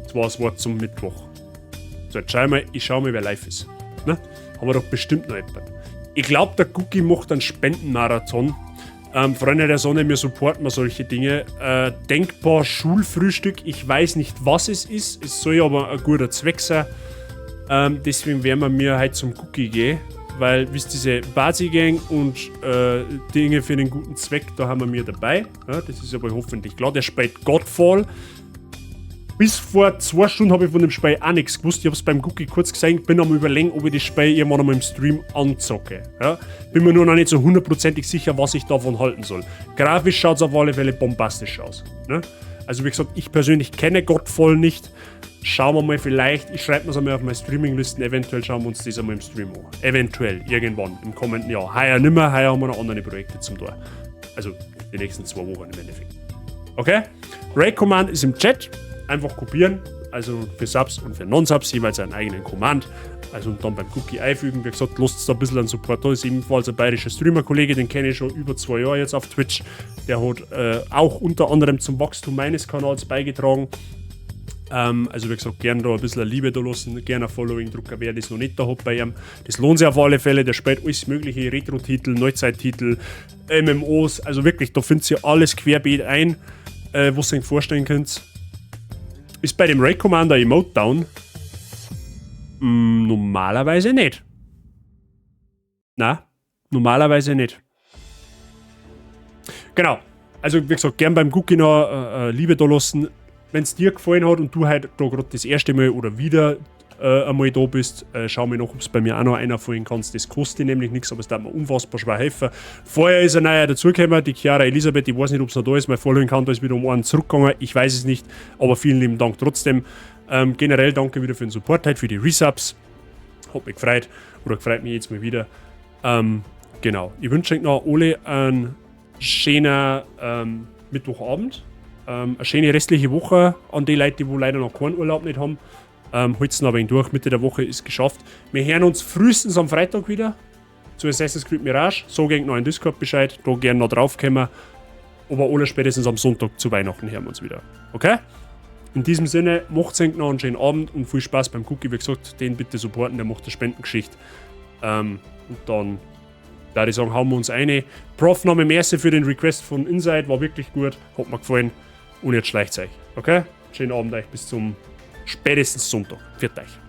Das war das Wort zum Mittwoch. So, jetzt schau mal, ich schau mal, wer live ist. Ne? Haben wir doch bestimmt noch jemanden. Ich glaub, der Cookie macht einen Spendenmarathon. Freunde der Sonne, wir supporten mal solche Dinge. Denkbar Schulfrühstück, ich weiß nicht, was es ist. Es soll aber ein guter Zweck sein. Deswegen werden wir mir heute zum Cookie gehen. Weil, wisst ihr, diese Bazi-Gang und Dinge für den guten Zweck, da haben wir mir dabei. Ja, das ist aber hoffentlich klar. Der spielt Godfall. Bis vor 2 Stunden habe ich von dem Spiel auch nichts gewusst. Ich hab's beim Cookie kurz gesehen, bin am Überlegen, ob ich das Spiel irgendwann einmal im Stream anzocke. Ja? Bin mir nur noch nicht so hundertprozentig sicher, was ich davon halten soll. Grafisch schaut's auf alle Fälle bombastisch aus. Ne? Also wie gesagt, ich persönlich kenne Godfall nicht. Schauen wir mal vielleicht, ich schreibe mir's einmal auf meine Streaming-Listen, eventuell schauen wir uns das einmal im Stream an. Eventuell, irgendwann, im kommenden Jahr. Heuer nimmer, heuer haben wir noch andere Projekte zum Tor. Also die nächsten 2 Wochen im Endeffekt. Okay? Raid Command ist im Chat. Einfach kopieren, also für Subs und für Non-Subs jeweils einen eigenen Command. Also und dann beim Cookie einfügen. Wie gesagt, lasst da ein bisschen an Support da. Ist ebenfalls ein bayerischer Streamer-Kollege, den kenne ich schon über 2 Jahre jetzt auf Twitch. Der hat auch unter anderem zum Wachstum meines Kanals beigetragen. Also wie gesagt, gern da ein bisschen Liebe da lassen, gerne ein Following drücken, wer das noch nicht da hat bei ihm. Das lohnt sich auf alle Fälle, der spielt alles mögliche, Retro-Titel, Neuzeittitel, MMOs, also wirklich, da findet ihr alles querbeet ein, was ihr euch vorstellen könnt. Ist bei dem Raid Commander Emote down? Normalerweise nicht. Na, normalerweise nicht. Genau. Also wie gesagt, gern beim Cookie noch Liebe da lassen. Wenn's dir gefallen hat und du halt da grad das erste Mal oder wieder einmal da bist, schau mal nach, ob's bei mir auch noch einer folgen kannst. Das kostet nämlich nichts, aber es darf mir unfassbar schwer helfen. Vorher ist ein neuer dazugekommen, die Chiara Elisabeth, ich weiß nicht, ob's noch da ist, mein Following-Count ist wieder um einen zurückgegangen, ich weiß es nicht, aber vielen lieben Dank trotzdem. Generell danke wieder für den Support heute, für die Resubs. Hat mich gefreut, oder gefreut mich jetzt mal wieder. Genau, ich wünsche euch noch alle einen schönen Mittwochabend. Eine schöne restliche Woche an die Leute, die wo leider noch keinen Urlaub nicht haben. Halt's noch ein wenig durch, Mitte der Woche ist geschafft. Wir hören uns frühestens am Freitag wieder zu Assassin's Creed Mirage. So geht noch in Discord Bescheid, da gerne noch drauf kommen. Aber aller spätestens am Sonntag zu Weihnachten hören wir uns wieder. Okay? In diesem Sinne, macht's noch einen schönen Abend und viel Spaß beim Cookie. Wie gesagt, den bitte supporten, der macht die Spendengeschichte. Und dann da ich sagen, hauen wir uns eine. Prof, nochmal merci für den Request von Inside, war wirklich gut, hat mir gefallen. Und jetzt schleicht's euch. Okay? Schönen Abend euch, bis zum spätestens Sonntag. Pfiat euch.